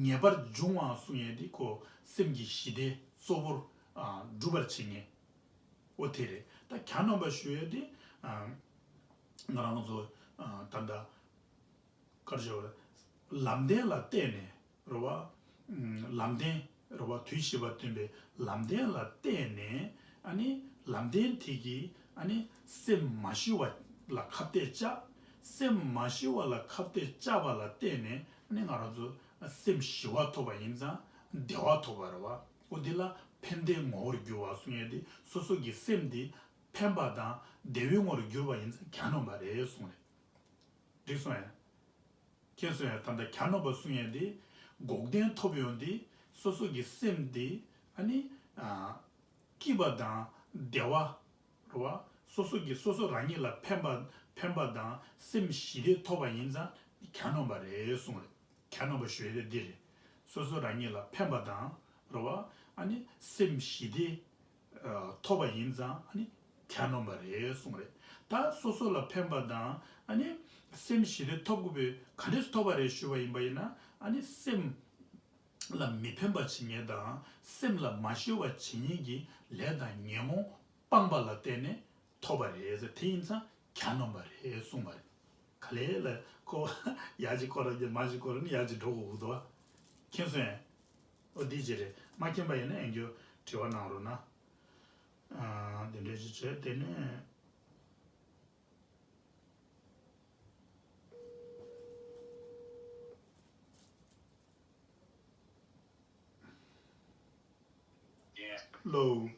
ངེས་པར་འབྱུང་བ་གསུང་ཡས་དེ་ཁོ་སེམས་ཀྱི་ཞི་བདེ་གཙོ་བོར་སྒྲུབ་པར་བྱེད་མཁན། འོ་དེ་རེད། ད་གྱ་ནོམ་པ་ཞུ་ཡས་དེ། ཨ། ང་རང་ཚོ་ཨ་ད་ལྟ་ག་རེ་ཞུ་དགོས་རེད། ལམ་བདེན་ལ་བརྟེན་ནས་རེད་བ། ཨ། ལམ་བདེན་རེད་བ། དུས་བཞི་པ་སྟོན་པའི་ལམ་བདེན་ལ་བརྟེན་ནས། ཨ་ནི་ལམ་བདེན་དེ་གིས་ཨ་ནི་སེམས་མ་ཤི་བ་ལ་ཁ་གཏད་བཅག་སེམས་མ་ཤི་བ་ལ་ཁ་གཏད་བཅག་པ་ལ་བརྟེན་ནས་ཨ་ནི་ང་རང་ཚོ་སེམས་ཞི་བ་ཐོབ་པ་ཡིན་ཙང་བདེ་བ་ཐོབ་པ་རེད་བ། འོ་འདི་ལ་ཕན་བདེའི་ངོ་བོར་འགྱུར་བ་གསུང་ཡས་དེ། སོ་སོ་གི་སེམས་དེ་ཕན་པ་དང་བདེ་བའི་ངོར་འགྱུར་བ་ཡིན་ཙང་གྱ་ནོམ་པ་རེད་གསུངས་རེད། འགྲིག་སོང་ཡ། མཁྱེན་སོང་ཡ། ད་ལྟ་གྱ་ནོམ་པ་གསུང་ཡས་དེ་འགོག་བདེན་ཐོབ་ཡོང་དེ། སོ་སོ་གི་སེམས་དེ་ཨ་ནི་ཨ་སྐྱིད་པ་དང་བདེ་བ་རེད་བ། སོ་སོ་གི་སོ་སོ་རང་ཉིད་ལ་ཕན་པ་ཕན་པ་དང་སེམས་ཞི་བདེ་ཐོབ་པ་ཡིན་ཙང་གྱ་ནོམ་པ་རེད་གསུངས་རེད། གྱ་ནོམ་པ་ཞུ་ཡས་དེ་འདི་རེད། སོ་སོ་རང་ཉིད་ལ་ཕན་པ་དང་རེད་བ། ཨ་ནི་སེམས་ཞི་བདེ་ཨ་ཐོབ་པ་ཡིན་ཙང་ཨ་ནི་གྱ་ནོམ་པ་རེད་གསུངས་རེད། ད་སོ་སོ་ལ་ཕན་པ་དང་ཨ་ནི་སེམས་ཞི་བདེ་ཐོབ་དགོས་པའི་ག་འདྲས་སུ་ཐོབ་པ་རེད་ཞུས་པ་ཡིན་པ་ཡིན་ན། ཨ་ནི་སེམས་ ལ་མི་ཕན་པ་བྱེད་མཁན་དང་སེམས་ལ་མ་ཞེན་པ་བྱེད་མཁན་གྱི་ལས་དང་ཉོན་མོངས་སྤངས་པ་ལ་བརྟེན་ནས་ཐོབ་པ་རེད་ཟེར། དེ་ཡིན་ཙང་གྱ་ནོམ་པ་རེད་གསུངས་པ་རེད། ག་ལེ་ལ་ཁོ་ཡག་ཅིག་ཁོ་རང་གི་མ་ཅིག་ཁོ་རང་ནི་ཡག་ཅིག་འགྲོ་དགོས་འདུག་བ། མཁྱེན་སོང་ངས། ཨོ་འདི་ཅི་རེད། མ་མཁྱེན་པ་ཡིན་ན་ཡང་རྒྱུ་དྲི་བ་གནང་རོགས་གནང་། ཨ་འདི་འདྲ་ཅིག་བྱས་དེ་ནས། ལོ།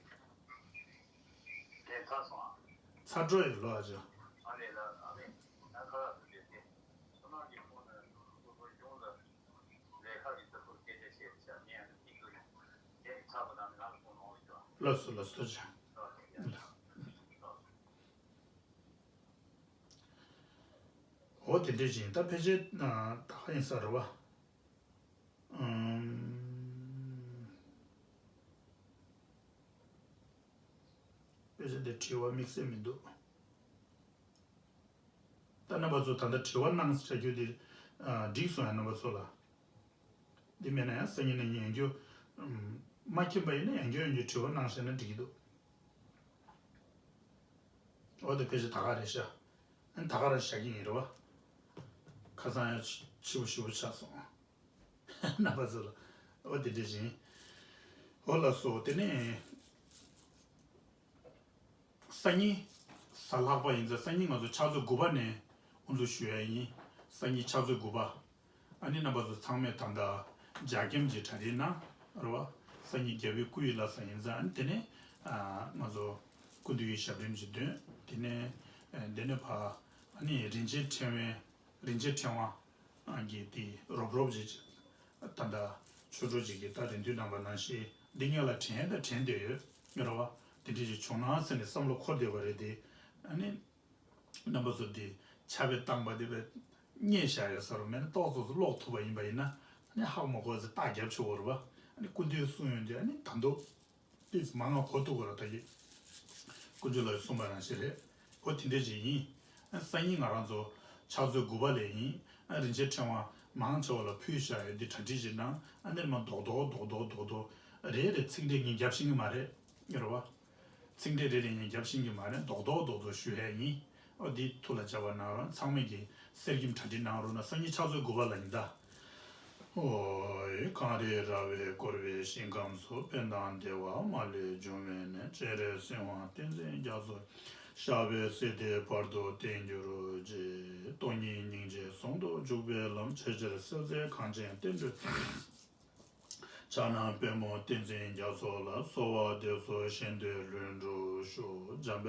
ཚ་འགྲོ་ཡི་ལོ་ཨ་ཅག་ལགས་སོ་ལགས་སོ། ཐུགས་རྗེ་ཆེ། འོ་དེ་འདྲས་ཅིག་ཡིན། ད་ཕལ་ཆེར་ད་ག་ཡིན་ས་རེད་བ། ཨམ། ཕལ་ཆེར་དེ་དྲི་བ་དམིགས་བསལ་མི་འདུག་ད་རྣམ་པ་ཚོ་ད་ལྟ་དྲི་བ་གནང་བྱ་རྒྱུ་དེ་འགྲིག་སོང་ཡ། རྣམ་པ་ཚོ་ལ། འདི་མེད་ན་ཡང་སང་ཉིན་ནས་ཉན་རྒྱུ། ཨམ། མ་མཁྱེན་པ་ཡིན་ན་ཡང་རྒྱུ་ཡང་རྒྱུ་དྲི་བ་གནང་བྱས་ན་འགྲིག་གི་འདུག་འོ་དེ་ཕལ་ཆེར་ད་ག་རེད་ཤག་ཨ་ནི་ད་ག་རང་བཞག་གི་ཡིན་རེད་བ། ཁ་སང་ཡང་ཕྱི་པོ་ཞེ་པོ་ཆགས་སོང་། རྣམ་པ་ཚོ་ལ། འོ་དེ་འདྲ་བཞིན། འོ་ལགས་སོ། དེ་ནས་སང་ཉིན་གཟའ་ལྷག་པ་ཡིན་ཙང་སང་ཉིན་ང་ཚོ་ཕྱག་ཚོད་དགུ་པ་ནས་དབུ་འཛུགས་ཞུ་ཡ་ཡིན། སང་ཉིན་ཕྱག་ཚོད་དགུ་པ། ཨ་ནི་རྣམ་པ་ཚོ་ཚང་མས་ད་ལྟ་རྒྱ་ཁྱིམ་གྱི་གྲ་སྒྲིག་གནང་རེད་བ། སང་ཉིན་རྒྱལ་པོའི་སྐུ་ཡི་བླ་གཟའ་ཡིན་ཙང་། ཨ་ནི་དེ་ནས་ཨ་ང་ཚོ་སྐུ་མདུན་གྱི་ཞབས་རིམ་ཅིག་འདོན། དེ་ནས་ཨ་དེ་ནས་ཕར་ཨ་ནི་རིན་ཆེན་ཕྲེང་བའི་རིན་ཆེན་ཕྲེང་བ་གི་དེ་རོབ་རོབ་ཅིག་ད་ལྟ་ཆོས་གྲོགས་ཅིག་གིས་ད་རེ་འདུན་གནང་པ་ནང་བཞིན་འདི་སྔོན་ལ་དྲན་ད་དྲན་བསྡད་ཡོད་རེད་བ། དེ་འདྲ་ཅིག་བྱུང་ན་ཟེར་ནས་བསམ་བློ་འཁོར་བསྡད་པ་རེད་དེ། ཨ་ནི། རྣམ་པ་ཚོ་འདི་ཆར་པས་བཏང་པ་འདི་བས་རྙེད་བཞག་ཡོད་ས་རུ་མེད་ན། ཏོག་ཙམ་ཙམ་ཀློག་ཐུབ་པ་ཡིན་པ་ཡིན་ན། ཨ་ནི་ཧ་གོ་མ་གོ་ཚེ་རྟགས་རྒྱབ་ཆོག་གི་རེད་བ། ཨ་ནི་སྐུ་མདུན་གསུང་ཡོང་དུས་ཨ་ནི་ད་དུང་ཏིས་མང་ང་གོ་ཐུབ་ཀྱི་རེད། ད་གི་དཀོན་མཆོག་ལགས་གསུངས་པ་ནང་བཞིན་རེད། འོ་དེ་འདྲ་ཅིག་ཡིན། ཨ་སང་ཉིན་ང་རང་ཚོ་ཕྱག་ཚོད་དགུ་པ་ལ་ཡིན། ཨ་རིན་ཆེན་ཕྲེང་བ་མང་ཆེ་བ་ལ་ཕུལ་བཞག་ཡོད། འདི་གྲ་སྒྲིག་ཅིག་གནང་། ཨ་ནི་མ་རྡོག་རྡོག་རྡོག་རྡོག་རྡོག་རྡོག་རེ་རེ་ཚིག་འགྲེལ་ངས་རྒྱབ་ཤེས་ཀྱི་མ་རེད། རེད་བ། ཚིག་འགྲེལ་རེ་རེ་ཡང་རྒྱབ་ཤེས་ཀྱི་མ་རེད། རྡོག་རྡོག་རྡོག་རྡོག་ཞུ་ཡས་ཡིན། ཨོ་འདི་ཐུགས་ལ་འཇགས་པ་གནང་རོགས། ཚང་མས་ཀྱི་གསེར་སྐྱེམས་གྲ་སྒྲིག་གནང་རོགས་གནང་། སང་ཉིན་ཕྱག་ཚོད་དགུ་པ་ལ་ཡིན་ད། ཨོའི། གངས་རི་ར་བས་བསྐོར་བའི་ཞིང་ཁམས་སུ། ཕན་དང་བདེ་བ་མ་ལུས་འབྱུང་བའི་གནས། སྤྱན་རས་གཟིགས་དབང་བསྟན་འཛིན་རྒྱ་མཚོ། ཞབས་པད་སྲིད་མཐའི་བར་དུ་བརྟན་གྱུར་ཅིག་སྟོང་ཉིད་སྙིང་རྗེ་ཟུང་དུ་འཇུག་པའི་ལམ། ཇི་ལྟར་གསལ་མཛད་གངས་ཅན་བསྟན་འགྲོའི། ཕྱག་ན་པདྨོ་བསྟན་འཛིན་རྒྱ་མཚོ་ལ། གསོལ་བ་འདེབས་སོ་གཞན་དོན་ལྷུན་གྲུབ་ཤོག་འཇམ་དཔལ།